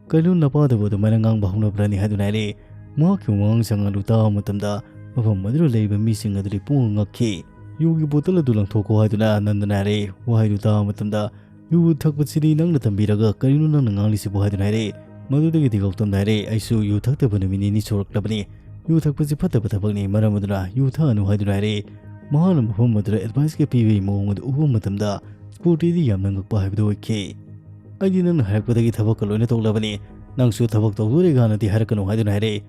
"ꯀꯩꯅꯣ ꯅꯄꯥꯗꯕꯨ ꯑꯗꯨꯃꯥꯏꯅ ꯉꯥꯡꯕ ꯍꯧꯅꯕ꯭ꯔꯅꯤ?" ꯍꯥꯏꯗꯨꯅ ꯍꯥꯏꯔꯛꯏ꯫ ꯃꯍꯥꯛꯀꯤ ꯋꯥꯉꯥꯡ ꯁꯉꯥꯡꯗꯨ ꯇꯥꯕ ꯃꯇꯝꯗ ꯃꯐꯝ ꯑꯗꯨꯗ ꯂꯩꯔꯤꯕ ꯃꯤꯁꯤꯡ ꯑꯗꯨꯗꯤ ꯄꯨꯡꯉꯛ ꯉꯛꯈꯤ꯫ "ꯌꯨꯒꯤ ꯕꯣꯇꯜ ꯑꯗꯨ ꯂꯪꯊꯣꯛꯈꯣ" ꯍꯥꯏꯗꯨꯅ ꯅꯟꯗꯅ ꯍꯥꯏꯔꯛꯏ꯫ ꯋꯥꯍꯩꯗꯨ ꯇꯥꯕ ꯃꯇꯝꯗ, "ꯌꯨ ꯊꯛꯄꯁꯤꯗꯤ ꯅꯪꯅ ꯇꯝꯕꯤꯔꯒ ꯀꯔꯤꯅꯣ ꯅꯪꯅ ꯉꯥꯡꯂꯤꯁꯤꯕꯨ?" ꯍꯥꯏꯗꯨꯅ ꯍꯥꯏꯔꯛꯏ꯫ ꯃꯗꯨꯗꯒꯤꯗꯤ ꯒꯧꯇꯝꯅ ꯍꯥꯏꯔꯛꯏ, "ꯑꯩꯁꯨ ꯌꯨ ꯊꯛꯇꯕ ꯅꯨꯃꯤꯠ ꯅꯤꯅꯤ ꯁꯨꯔꯛꯂꯕꯅꯤ꯫ ꯌꯨ ꯊꯛꯄꯁꯤ ꯐꯠꯇꯕ ꯊꯕꯛꯅꯤ, ꯃꯔꯝ ꯑꯗꯨꯅ ꯌꯨ ꯊꯛꯑꯅꯨ" ꯍꯥꯏꯗꯨꯅ ꯍꯥꯏꯔꯛꯏ꯫ ꯃꯍꯥꯛꯅ ꯃꯐꯝ ꯑꯗꯨꯗ advice ꯀ ꯄꯤꯕꯒꯤ ꯃꯑꯣꯡ ꯑꯗꯨ ꯎꯕ ꯃꯇꯝꯗ ꯁ꯭ꯄꯣꯔꯇꯤꯗꯤ ꯌꯥꯝꯅ ꯉꯛꯄ ꯍꯥꯏꯕꯗꯨ ꯑꯣꯏꯈꯤ꯫ "ꯑꯩꯗꯤ ꯅꯪꯅ ꯍꯥꯏꯔꯛꯄꯗꯒꯤ ꯊꯕꯛꯀ ꯂꯣꯏꯅ ꯇꯣꯛꯂꯕꯅꯤ꯫ ꯅꯪꯁꯨ ꯊꯕꯛ ꯇꯧꯗꯣꯔꯦꯒꯥꯅꯗꯤ ꯍꯥꯏꯔꯛꯀꯅꯨ" ꯍꯥꯏꯗꯨꯅ ꯍꯥꯏꯔꯛꯏ꯫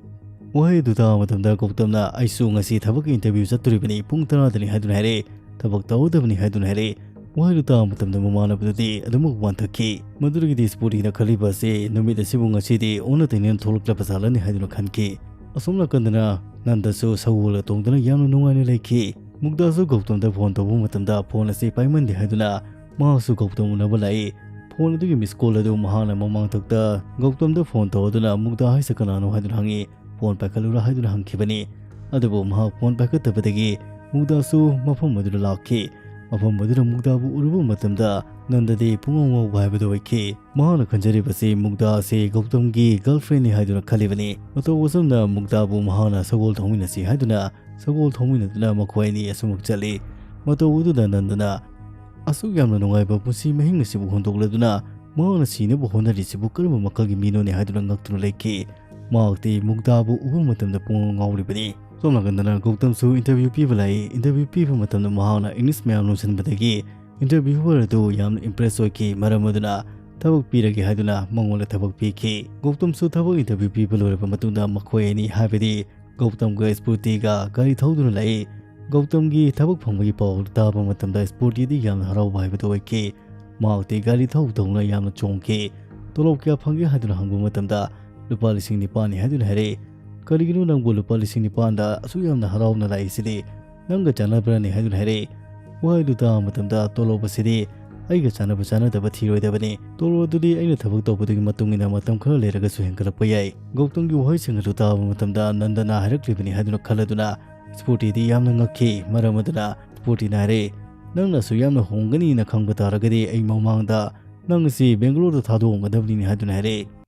ꯋꯥꯍꯩ ꯑꯗꯨ ꯇꯥꯕ ꯃꯇꯝꯗ ꯒꯧꯇꯝꯅ, "ꯑꯩꯁꯨ ꯉꯁꯤ ꯊꯕꯛꯀꯤ interview ꯆꯠꯇꯣꯔꯤꯕꯅꯤ, ꯄꯨꯡ ꯇꯔꯥꯗꯅꯤ" ꯍꯥꯏꯗꯨꯅ ꯍꯥꯏꯔꯛꯏ꯫ "ꯊꯕꯛ ꯇꯧꯒꯗꯕꯅꯤ" ꯍꯥꯏꯗꯨꯅ ꯍꯥꯏꯔꯛꯏ꯫ ꯋꯥꯍꯩꯗꯨ ꯇꯥꯕ ꯃꯇꯝꯗ ꯃꯃꯥꯟꯅꯕꯗꯨꯗꯤ ꯑꯗꯨꯃꯛ ꯋꯥꯟꯊꯈꯤ꯫ ꯃꯗꯨꯗꯒꯤꯗꯤ ꯁ꯭ꯄꯣꯔꯇꯤꯅ ꯈꯜꯂꯤꯕ ꯑꯁꯤ ꯅꯨꯃꯤꯠ ꯑꯁꯤꯕꯨ ꯉꯁꯤꯗꯤ ꯑꯣꯟꯅ ꯇꯩꯅꯅ ꯊꯣꯛꯂꯛꯂꯕ ꯖꯥꯠꯂꯅꯤ ꯍꯥꯏꯗꯨꯅ ꯈꯟꯈꯤ꯫ ꯑꯁꯣꯝ ꯅꯥꯀꯟꯗꯅ ꯅꯟꯗꯁꯨ ꯁꯒꯣꯜꯗ ꯇꯣꯡꯗꯨꯅ ꯌꯥꯝꯅ ꯅꯨꯡꯉꯥꯏꯅ ꯂꯩꯈꯤ꯫ ꯃꯨꯛꯇꯥꯁꯨ ꯒꯧꯇꯝꯗ ꯐꯣꯟ ꯇꯧꯕ ꯃꯇꯝꯗ ꯐꯣꯟ ꯑꯁꯤ ꯄꯥꯏꯃꯟꯗꯦ ꯍꯥꯏꯗꯨꯅ ꯃꯍꯥꯛꯁꯨ ꯒꯧꯇꯝ ꯎꯅꯕ ꯂꯥꯛꯏ꯫ ꯐꯣꯟ ꯑꯗꯨꯒꯤ miss call ꯑꯗꯨ ꯃꯍꯥꯛꯅ ꯃꯃꯥꯡꯊꯛꯇ ꯒꯧꯇꯝꯗ ꯐꯣꯟ ꯇꯧꯗꯨꯅ "ꯃꯨꯛꯇꯥ ꯍꯥꯏꯁꯦ ꯀꯅꯥꯅꯣ?" ꯍꯥꯏꯗꯨꯅ ꯍꯪꯉꯤ꯫ "ꯐꯣꯟ ꯄꯥꯏꯈꯠꯂꯨꯔꯥ?" ꯍꯥꯏꯗꯨꯅ ꯍꯪꯈꯤꯕꯅꯤ꯫ ꯑꯗꯨꯕꯨ ꯃꯍꯥꯛ ꯐꯣꯟ ꯄꯥꯏꯈꯠꯇꯕꯗꯒꯤ ꯃꯨꯛꯇꯥꯁꯨ ꯃꯐꯝ ꯑꯗꯨꯗ ꯂꯥꯛꯈꯤ꯫ ꯃꯐꯝ ꯑꯗꯨꯗ ꯃꯨꯛꯇꯥꯕꯨ ꯎꯔꯨꯕ ꯃꯇꯝꯗ ꯅꯟꯗꯗꯤ ꯄꯨꯡꯉꯥꯎ ꯉꯥꯎꯕ ꯍꯥꯏꯕꯗꯨ ꯑꯣꯏꯈꯤ꯫ ꯃꯍꯥꯛꯅ ꯈꯟꯖꯔꯤꯕꯁꯤ ꯃꯨꯛꯇꯥ ꯑꯁꯤ ꯒꯧꯇꯝꯒꯤ girlfriendꯅꯤ ꯍꯥꯏꯗꯨꯅ ꯈꯜꯂꯤꯕꯅꯤ꯫ ꯃꯇꯧ ꯑꯁꯨꯝꯅ ꯃꯨꯛꯇꯥꯕꯨ ꯃꯍꯥꯛꯅ ꯁꯒꯣꯜ ꯊꯧꯃꯤꯟꯅꯁꯤ ꯍꯥꯏꯗꯨꯅ ꯁꯒꯣꯜ ꯊꯧꯃꯤꯟꯅꯗꯨꯅ ꯃꯈꯣꯏ ꯑꯅꯤ ꯑꯁꯨꯃꯛ ꯆꯠꯂꯤ꯫ ꯃꯇꯧ ꯑꯗꯨꯗ ꯅꯟꯗꯅ ꯑꯁꯨꯛ ꯌꯥꯝꯅ ꯅꯨꯡꯉꯥꯏꯕ ꯄꯨꯟꯁꯤ ꯃꯍꯤꯡ ꯑꯁꯤꯕꯨ ꯍꯨꯟꯗꯣꯛꯂꯗꯨꯅ ꯃꯍꯥꯛꯅ ꯁꯤꯅꯕ ꯍꯣꯠꯅꯔꯤꯁꯤꯕꯨ ꯀꯔꯝꯕ ꯃꯈꯜꯒꯤ ꯃꯤꯅꯣꯅꯦ ꯍꯥꯏꯗꯨꯅ ꯉꯛꯇꯨꯅ ꯂꯩꯈꯤ꯫ ꯃꯍꯥꯛꯇꯤ ꯃꯨꯛꯇꯥꯕꯨ ꯎꯕ ꯃꯇꯝꯗ ꯄꯨꯡꯉꯥꯎ ꯉꯥꯎꯔꯤꯕꯅꯤ꯫ ꯁꯣꯝ ꯅꯥꯀꯟꯗꯅ ꯒꯧꯇꯝꯁꯨ interview ꯄꯤꯕ ꯂꯥꯛꯏ꯫ Interview ꯄꯤꯕ ꯃꯇꯝꯗ ꯃꯍꯥꯛꯅ English ꯃꯌꯥꯝ ꯂꯣꯟꯁꯤꯟꯕꯗꯒꯤ interviewer ꯑꯗꯨ ꯌꯥꯝꯅ impress ꯑꯣꯏꯈꯤ꯫ ꯃꯔꯝ ꯑꯗꯨꯅ ꯊꯕꯛ ꯄꯤꯔꯒꯦ ꯍꯥꯏꯗꯨꯅ ꯃꯉꯣꯟꯗ ꯊꯕꯛ ꯄꯤꯈꯤ꯫ ꯒꯧꯇꯝꯁꯨ ꯊꯕꯛ interview ꯄꯤꯕ ꯂꯣꯏꯔꯕ ꯃꯇꯨꯡꯗ ꯃꯈꯣꯏ ꯑꯅꯤ ꯍꯥꯏꯕꯗꯤ ꯒꯧꯇꯝꯒ ꯁ꯭ꯄꯣꯔꯇꯤꯒ ꯒꯥꯔꯤ ꯊꯧꯗꯨꯅ ꯂꯥꯛꯏ꯫ ꯒꯧꯇꯝꯒꯤ ꯊꯕꯛ ꯐꯪꯕꯒꯤ ꯄꯥꯎ ꯇꯥꯕ ꯃꯇꯝꯗ ꯁ꯭ꯄꯣꯔꯇꯤꯗꯤ ꯌꯥꯝꯅ ꯍꯔꯥꯎꯕ ꯍꯥꯏꯕꯗꯨ ꯑꯣꯏꯈꯤ꯫ ꯃꯍꯥꯛꯇꯤ ꯒꯥꯔꯤ ꯊꯧ ꯊꯧꯅ ꯌꯥꯝꯅ ꯆꯣꯡꯈꯤ꯫ "ꯇꯣꯂꯣꯞ ꯀꯌꯥ ꯐꯪꯒꯦ?" ꯍꯥꯏꯗꯨꯅ ꯍꯪꯕ ꯃꯇꯝꯗ "ꯂꯨꯄꯥ ꯂꯤꯁꯤꯡ ꯅꯤꯄꯥꯟꯅꯤ" ꯍꯥꯏꯗꯨꯅ ꯍꯥꯏꯔꯛꯏ꯫ "ꯀꯔꯤꯒꯤꯅꯣ ꯅꯪꯕꯨ ꯂꯨꯄꯥ ꯂꯤꯁꯤꯡ ꯅꯤꯄꯥꯟꯗ ꯑꯁꯨꯛ ꯌꯥꯝꯅ ꯍꯔꯥꯎꯅ ꯂꯥꯛꯏꯁꯤꯗꯤ? ꯅꯪꯒ ꯆꯥꯟꯅꯕ꯭ꯔꯥꯅꯦ?" ꯍꯥꯏꯗꯨꯅ ꯍꯥꯏꯔꯛꯏ꯫ ꯋꯥꯍꯩꯗꯨ ꯇꯥꯕ ꯃꯇꯝꯗ "ꯇꯣꯂꯣꯞ ꯑꯁꯤꯗꯤ ꯑꯩꯒ ꯆꯥꯟꯅꯕ ꯆꯥꯟꯅꯗꯕ ꯊꯤꯔꯣꯏꯗꯕꯅꯤ꯫ ꯇꯣꯂꯣꯞ ꯑꯗꯨꯗꯤ ꯑꯩꯅ ꯊꯕꯛ ꯇꯧꯕꯗꯨꯒꯤ ꯃꯇꯨꯡ ꯏꯟꯅ ꯃꯇꯝ ꯈꯔ ꯂꯩꯔꯒꯁꯨ ꯍꯦꯟꯒꯠꯂꯛꯄ ꯌꯥꯏ"꯫ ꯒꯧꯇꯝꯒꯤ ꯋꯥꯍꯩꯁꯤꯡ ꯑꯗꯨ ꯇꯥꯕ ꯃꯇꯝꯗ ꯅꯟꯗꯅ ꯍꯥꯏꯔꯛꯂꯤꯕꯅꯤ ꯍꯥꯏꯗꯨꯅ ꯈꯜꯂꯗꯨꯅ ꯁ꯭ꯄꯣꯔꯇꯤꯗꯤ ꯌꯥꯝꯅ ꯉꯛꯈꯤ꯫ ꯃꯔꯝ ꯑꯗꯨꯅ ꯁ꯭ꯄꯣꯔꯇꯤꯅ ꯍꯥꯏꯔꯛꯏ, "ꯅꯪꯅ ꯑꯁꯨꯛ ꯌꯥꯝꯅ ꯍꯣꯡꯒꯅꯤꯅ ꯈꯪꯕ ꯇꯥꯔꯒꯗꯤ ꯑꯩ ꯃꯃꯥꯡꯗ ꯅꯪ ꯑꯁꯤ ꯕꯦꯡꯒꯂꯣꯔꯗ ꯊꯥꯗꯣꯛꯑꯝꯒꯗꯕꯅꯤꯅꯦ" ꯍꯥꯏꯗꯨꯅ ꯍꯥꯏꯔꯛꯏ꯫